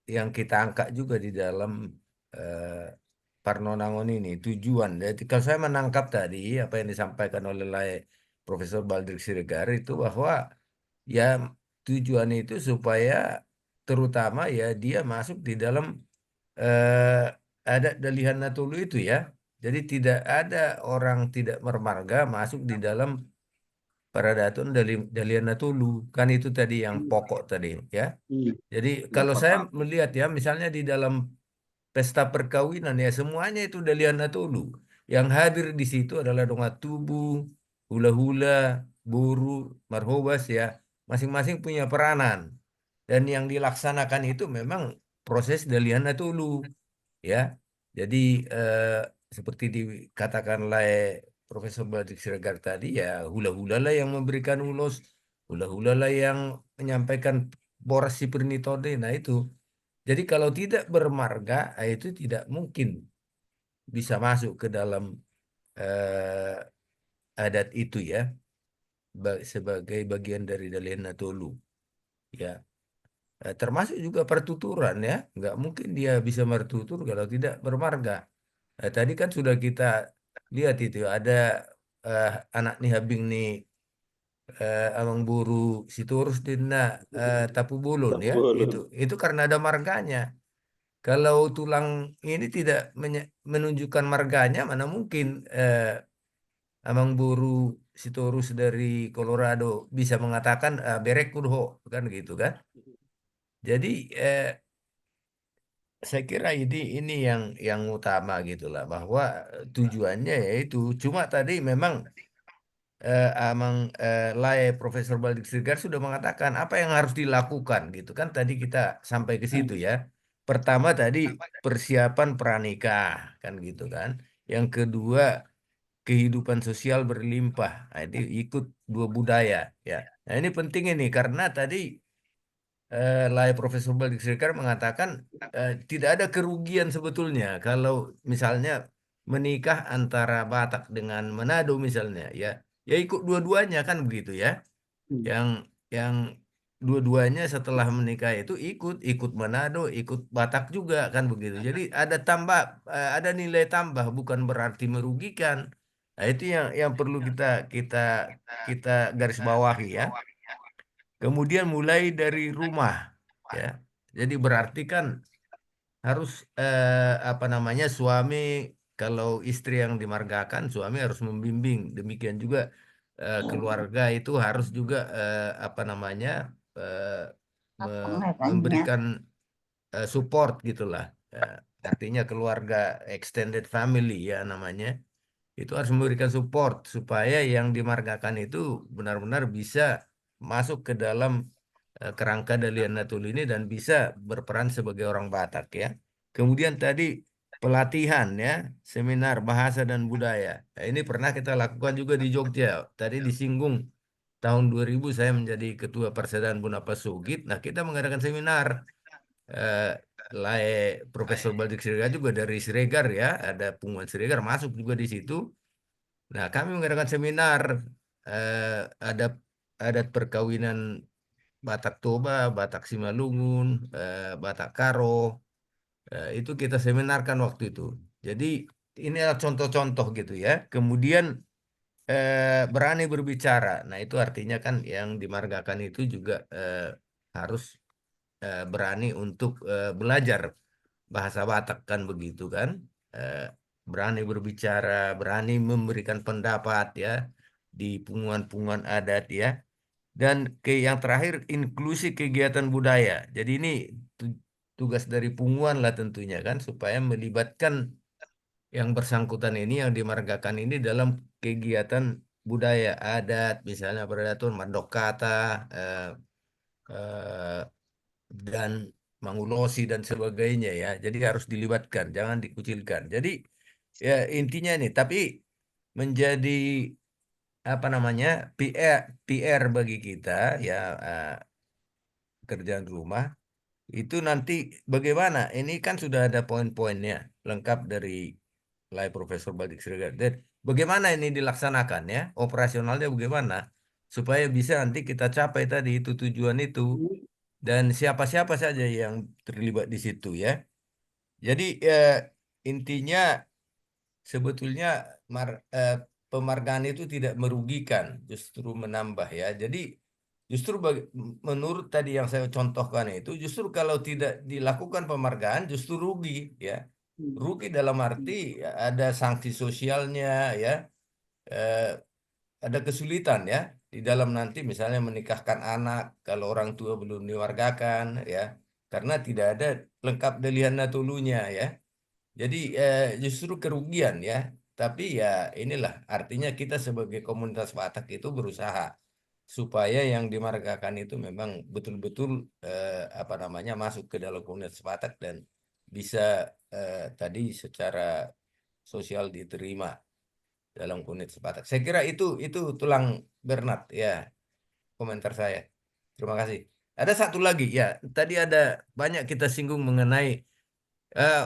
yang kita angkat juga di dalam, eh, Parnonangon ini, tujuan. Jadi, kalau saya menangkap tadi apa yang disampaikan oleh Lae Profesor Baldri Siregar itu bahwa ya tujuan itu supaya terutama ya dia masuk di dalam, eh, adat Dalihan Natolu itu ya. Jadi tidak ada orang tidak bermarga masuk di dalam Paradaton Dali-, Dalihan Natolu. Kan itu tadi yang pokok tadi ya. Jadi kalau saya melihat ya, misalnya di dalam pesta perkawinan ya, semuanya itu Dalihan Natolu. Yang hadir di situ adalah dongan tubu, hula-hula, boru, marhobas ya. Masing-masing punya peranan. Dan yang dilaksanakan itu memang proses Dalihan Natolu. Ya. Jadi, eh, seperti dikatakan Lae Profesor Baldri Siregar tadi, ya hula-hula lah yang memberikan ulos, hula-hula lah yang menyampaikan boras si Pirnitonde. Nah, itu. Jadi kalau tidak bermarga, ah, itu tidak mungkin bisa masuk ke dalam, eh, adat itu ya. Ba-, sebagai bagian dari Dalihan Natolu. Ya. Eh, termasuk juga pertuturan ya, nggak mungkin dia bisa bertutur kalau tidak bermarga. Eh, tadi kan sudah kita lihat itu, ada, eh, anak ni habing ni, eh, Amang Boru Sitorus di na, eh, Tapubolon ya. Tapubolon. Itu, itu karena ada marganya. Kalau tulang ini tidak menye-, menunjukkan marganya, mana mungkin, eh, amangboru Sitorus dari Colorado bisa mengatakan, "Ah, berengku do ho," kan gitu kan. Jadi, eh, saya kira ini, ini yang, yang utama gitulah, bahwa, eh, tujuannya yaitu, cuma tadi memang, eh, Amang, eh, Lae Profesor Baldik Siregar sudah mengatakan apa yang harus dilakukan gitu kan, tadi kita sampai ke situ ya. Pertama tadi persiapan pranikah kan gitu kan. Yang kedua kehidupan sosial berlimpah. Nah, ini ikut dua budaya ya. Nah, ini penting ini karena tadi eh, Lae Profesor Baldik Siregar mengatakan eh, tidak ada kerugian sebetulnya kalau misalnya menikah antara Batak dengan Manado misalnya ya, ya ikut dua-duanya kan begitu ya. Yang yang dua-duanya setelah menikah itu ikut ikut Manado, ikut Batak juga kan begitu. Jadi ada tambah eh, ada nilai tambah, bukan berarti merugikan. Nah, itu yang yang perlu kita kita kita garis bawahi ya. Kemudian mulai dari rumah ya. Jadi berarti kan harus eh, apa namanya, suami, kalau istri yang dimargakan, suami harus membimbing. Demikian juga eh, keluarga itu harus juga eh, apa namanya eh, me- memberikan eh, support gitulah. Ya, artinya keluarga, extended family ya namanya, itu harus memberikan support supaya yang dimargakan itu benar-benar bisa masuk ke dalam eh, kerangka Dalihan Natolu ini dan bisa berperan sebagai orang Batak ya. Kemudian tadi pelatihan ya, seminar bahasa dan budaya. Nah, ini pernah kita lakukan juga di Jogja. Tadi disinggung tahun dua ribu saya menjadi ketua Parsadaan Bona Pasogit. Nah, kita mengadakan seminar. Eh, Lae Profesor Baldik Siregar juga dari Siregar ya, ada punguan Siregar masuk juga di situ. Nah, kami mengadakan seminar eh, adat adat perkawinan Batak Toba, Batak Simalungun, eh, Batak Karo. Eh, itu kita seminarkan waktu itu. Jadi ini adalah contoh-contoh gitu ya. Kemudian eh, berani berbicara. Nah, itu artinya kan yang dimargakan itu juga eh, harus eh, berani untuk eh, belajar bahasa Batak kan begitu kan. Eh, berani berbicara, berani memberikan pendapat ya di punguan-punguan adat ya. Dan ke yang terakhir, inklusi kegiatan budaya. Jadi ini tu- tugas dari punguan lah tentunya kan, supaya melibatkan yang bersangkutan ini, yang dimargakan ini dalam kegiatan budaya adat, misalnya peradatuan, mandok kata eh, eh, dan mangulosi dan sebagainya ya. Jadi harus dilibatkan, jangan dikucilkan. Jadi ya intinya ini, tapi menjadi apa namanya, P R, P R bagi kita ya eh, pekerjaan rumah itu nanti bagaimana? Ini kan sudah ada poin-poinnya lengkap dari Lae Profesor Baldik Siregar. Dan bagaimana ini dilaksanakan ya? Operasionalnya bagaimana? Supaya bisa nanti kita capai tadi itu tujuan itu. Dan siapa-siapa saja yang terlibat di situ ya. Jadi eh, intinya sebetulnya mar, eh, pemargaan itu tidak merugikan, justru menambah ya. Jadi justru bagi, menurut tadi yang saya contohkan itu, justru kalau tidak dilakukan pemargaan justru rugi ya. Rugi dalam arti ya, ada sanksi sosialnya ya. Eh, ada kesulitan ya di dalam nanti misalnya menikahkan anak kalau orang tua belum dimargakan ya, karena tidak ada lengkap Dalihan Natolunya ya. Jadi eh, justru kerugian ya. Tapi ya inilah artinya kita sebagai komunitas Batak itu berusaha supaya yang dimargakan itu memang betul-betul eh, apa namanya, masuk ke dalam komunitas Batak dan bisa eh, tadi secara sosial diterima dalam komunitas Batak. Saya kira itu itu Tulang Bernard ya, komentar saya. Terima kasih. Ada satu lagi ya, tadi ada banyak kita singgung mengenai eh,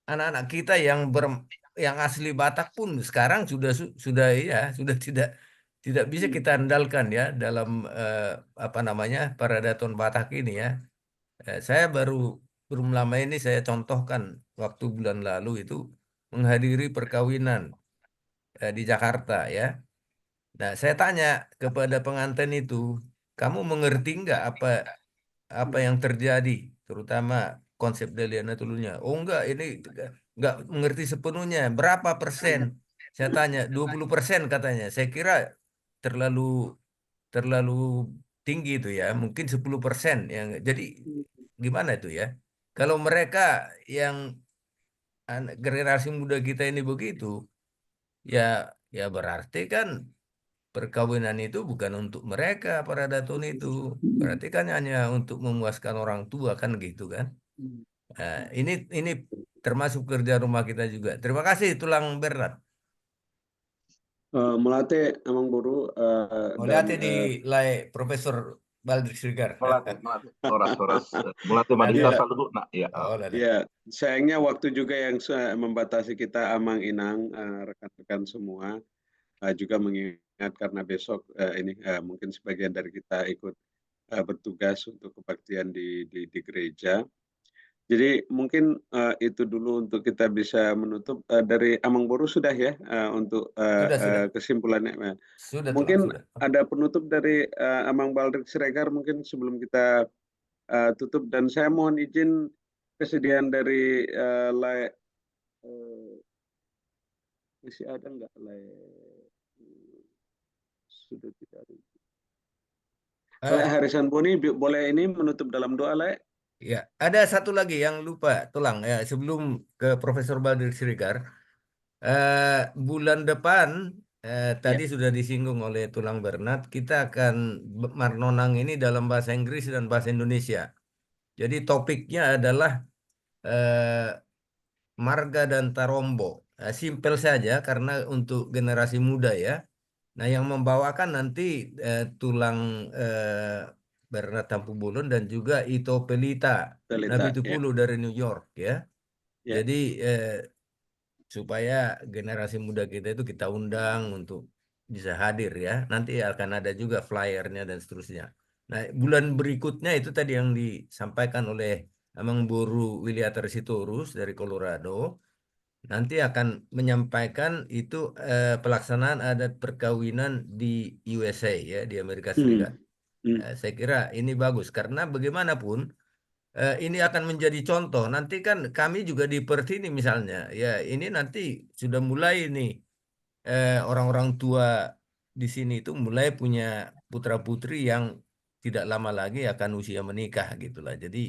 anak-anak kita yang ber, yang asli Batak pun sekarang sudah su- sudah ya sudah tidak tidak bisa kita andalkan ya dalam eh, apa namanya, peradatuan Batak ini ya. Eh, saya baru belum lama ini saya contohkan waktu bulan lalu itu menghadiri perkawinan eh, di Jakarta ya. Nah, saya tanya kepada pengantin itu, kamu mengerti nggak apa apa yang terjadi, terutama konsep Dalihan Natolunya? Oh enggak, ini nggak mengerti sepenuhnya. Berapa persen? saya tanya, dua puluh persen katanya. Saya kira terlalu terlalu tinggi itu ya, mungkin sepuluh persen. Yang jadi gimana itu ya? Kalau mereka yang an- generasi muda kita ini begitu, ya ya berarti kan perkawinan itu bukan untuk mereka, para daton itu. Berarti kan hanya untuk memuaskan orang tua, kan gitu kan? Nah, ini ini termasuk kerja rumah kita juga. Terima kasih, Tulang Bernard. Eh, mauliate, Amang Boru, eh, Mauliate di lae, Profesor Baldrick Siregar. Mauliate, mauliate. Horas, horas. Eh, mauliate ma di hita saluhutna. Nah, ya. Oh, dah, dah. Ya, sayangnya waktu juga yang se- membatasi kita, Amang, Inang, eh, rekan-rekan semua. Eh, juga mengingat karena besok, eh, ini, eh, mungkin sebagian dari kita ikut, eh, bertugas untuk kebaktian di di, di gereja. Jadi mungkin, eh, itu dulu untuk kita bisa menutup, eh, dari Amang Boru sudah ya, eh, untuk, eh, Sudah, sudah. eh, kesimpulannya. Nah, Sudah, Tulang, mungkin sudah. ada penutup dari, eh, Amang Baldrick Siregar mungkin sebelum kita, eh, tutup, dan saya mohon izin kesediaan dari, eh, lae, eh, masih ada nggak lae? Sudah tidak ada. Eh, Lae Harisamboni, bi- boleh ini menutup dalam doa, lae? Ya, ada satu lagi yang lupa, Tulang. Ya, sebelum ke Profesor Baldrick Siregar, eh, bulan depan, eh, tadi sudah disinggung oleh Tulang Bernard, kita akan be- marnonang ini dalam bahasa Inggris dan bahasa Indonesia. Jadi topiknya adalah, eh, marga dan tarombo. Eh, simpel saja karena untuk generasi muda ya. Nah, yang membawakan nanti, eh, Tulang, eh, Bernard Tampubolon dan juga Ito Pelita, Pelita, Nabitupulu ya. Dari New York ya. Ya. Jadi, eh, supaya generasi muda kita itu kita undang untuk bisa hadir ya. Nanti akan ada juga flyernya dan seterusnya. Nah, bulan berikutnya itu tadi yang disampaikan oleh Amang Boru Wiliatar Sitorus dari Colorado, nanti akan menyampaikan itu, eh, pelaksanaan adat perkawinan di U S A ya, di Amerika Hmm. Serikat. Hmm. Eh, saya kira ini bagus karena bagaimanapun, eh, ini akan menjadi contoh. Nanti kan kami juga di Perth ini misalnya, ya ini nanti sudah mulai nih, eh, orang-orang tua di sini itu mulai punya putra-putri yang tidak lama lagi akan usia menikah gitulah. Jadi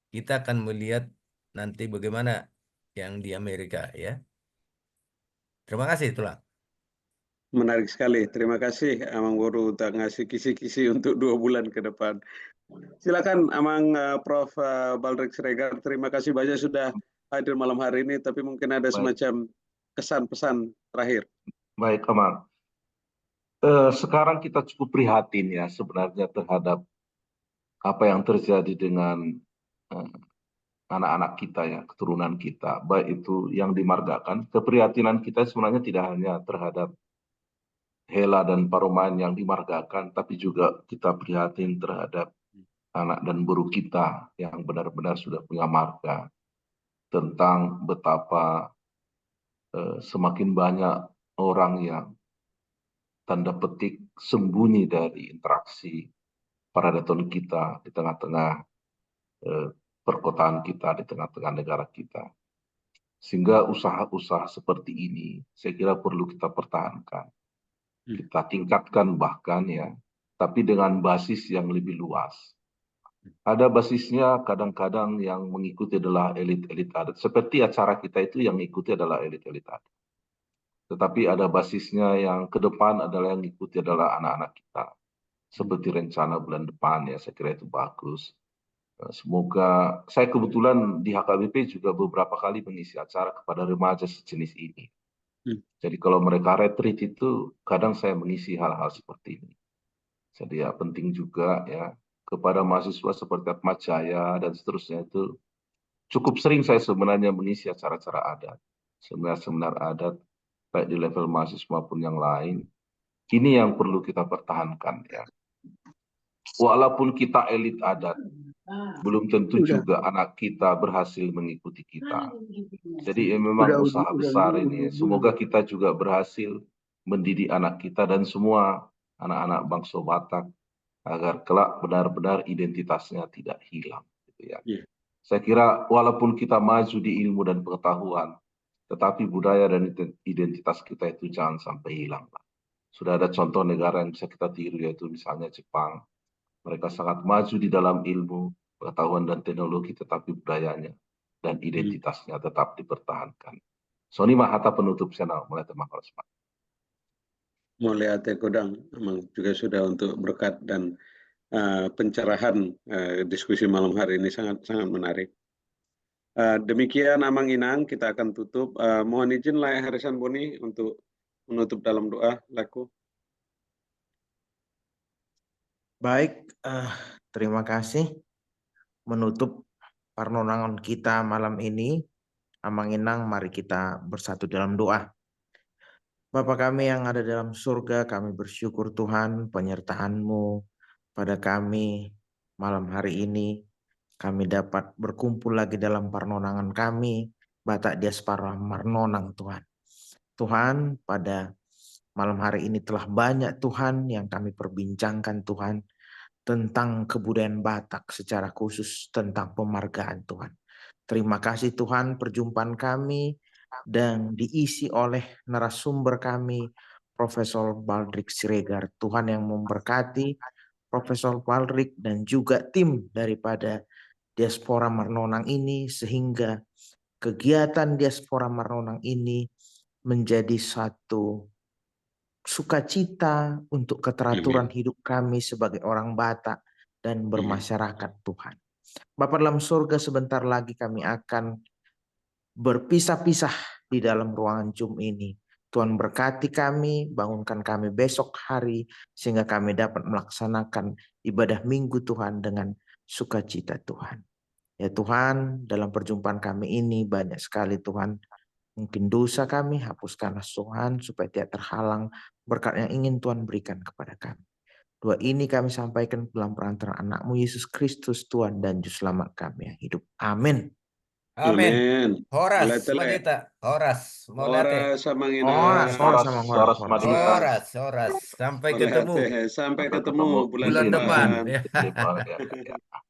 kita akan melihat nanti bagaimana yang di Amerika ya. Terima kasih, Tulang. Menarik sekali. Terima kasih, Amang Boru, udah ngasih kisi-kisi untuk dua bulan ke depan. Silakan, Amang, eh, Prof, eh, Baldrick Siregar. Terima kasih banyak sudah hadir malam hari ini. Tapi mungkin ada Baik. Semacam kesan pesan terakhir. Baik, Amang. Eh, sekarang kita cukup prihatin ya sebenarnya terhadap apa yang terjadi dengan, eh, anak-anak kita ya, keturunan kita, baik itu yang dimargakan. Keprihatinan kita sebenarnya tidak hanya terhadap hela dan parumaen yang dimargakan, tapi juga kita prihatin terhadap anak dan boru kita yang benar-benar sudah punya marga, tentang betapa, eh, semakin banyak orang yang tanda petik sembunyi dari interaksi paradaton kita di tengah-tengah, eh, perkotaan kita, di tengah-tengah negara kita. Sehingga usaha-usaha seperti ini saya kira perlu kita pertahankan. Hmm. Kita tingkatkan bahkan ya, tapi dengan basis yang lebih luas. Ada basisnya kadang-kadang yang mengikuti adalah elit-elit adat. Seperti acara kita itu yang mengikuti adalah elit-elit adat. Tetapi ada basisnya yang ke depan adalah yang mengikuti adalah anak-anak kita. Seperti rencana bulan depan ya, saya kira itu bagus. Eh, semoga, saya kebetulan di H K B P juga beberapa kali mengisi acara kepada remaja sejenis ini. Hmm. Jadi kalau mereka retreat itu kadang saya mengisi hal-hal seperti ini. Jadi ya penting juga ya kepada mahasiswa seperti Atma Jaya dan seterusnya itu cukup sering saya sebenarnya mengisi acara-acara adat, seminar-seminar adat, baik di level mahasiswa maupun yang lain. Ini yang perlu kita pertahankan ya. Walaupun kita elit adat, belum tentu juga anak kita berhasil mengikuti kita. Jadi ya memang usaha besar ini. Semoga kita juga berhasil mendidik anak kita dan semua anak-anak bangsa Batak agar kelak benar-benar identitasnya tidak hilang, gitu ya. Iya. Saya kira walaupun kita maju di ilmu dan pengetahuan, tetapi budaya dan ident-, identitas kita itu jangan sampai hilang, Pak. Sudah ada contoh negara yang bisa kita tiru, yaitu misalnya Jepang. Mereka sangat maju di dalam ilmu, pengetahuan, dan teknologi, tetapi budayanya dan, hmm, identitasnya tetap dipertahankan. Songon i ma hata penutup sian au, mauliate ma horas, Pak. Mauliate godang, Amang, juga sudah untuk berkat dan, eh, pencerahan, eh, diskusi malam hari ini sangat, sangat menarik. Eh, demikian, Amang Inang, kita akan tutup. Eh, mohon izin, Lae Harisamboni, untuk menutup dalam doa, laku. Baik, eh, terima kasih. Menutup parnonangan kita malam ini, Amang Inang, mari kita bersatu dalam doa. Bapa kami yang ada dalam surga, kami bersyukur, Tuhan, penyertaan-Mu pada kami malam hari ini. Kami dapat berkumpul lagi dalam parnonangan kami, Batak Diaspora Marnonang, Tuhan. Tuhan, pada malam hari ini telah banyak, Tuhan, yang kami perbincangkan, Tuhan, tentang kebudayaan Batak, secara khusus tentang pemargaan, Tuhan. Terima kasih, Tuhan, perjumpaan kami dan diisi oleh narasumber kami, Profesor Baldrik Siregar. Tuhan yang memberkati Profesor Baldrik dan juga tim daripada Diaspora Marnonang ini, sehingga kegiatan Diaspora Marnonang ini menjadi satu sukacita untuk keteraturan, amin, hidup kami sebagai orang Batak dan, amin, bermasyarakat, Tuhan. Bapa dalam surga, sebentar lagi kami akan berpisah-pisah di dalam ruangan Zoom ini. Tuhan berkati kami, bangunkan kami besok hari, sehingga kami dapat melaksanakan ibadah Minggu, Tuhan, dengan sukacita, Tuhan. Ya Tuhan, dalam perjumpaan kami ini banyak sekali, Tuhan, mungkin dosa kami, hapuskanlah, Tuhan, supaya tidak terhalang berkat yang ingin Tuhan berikan kepada kami. Doa ini kami sampaikan dalam perantaraan Anak-Mu, Yesus Kristus, Tuhan dan Juru Selamat kami yang hidup. Amin. Amin. Amin. Horas, mauliate, Lae. Horas, mauliate. Horas, Amang Inang. Horas, horas, Amang, horas, horas, horas. Horas, horas. Sampai ketemu. Mauliate. Sampai ketemu bulan depan. Bulan depan. Ya. Ya, ya, ya.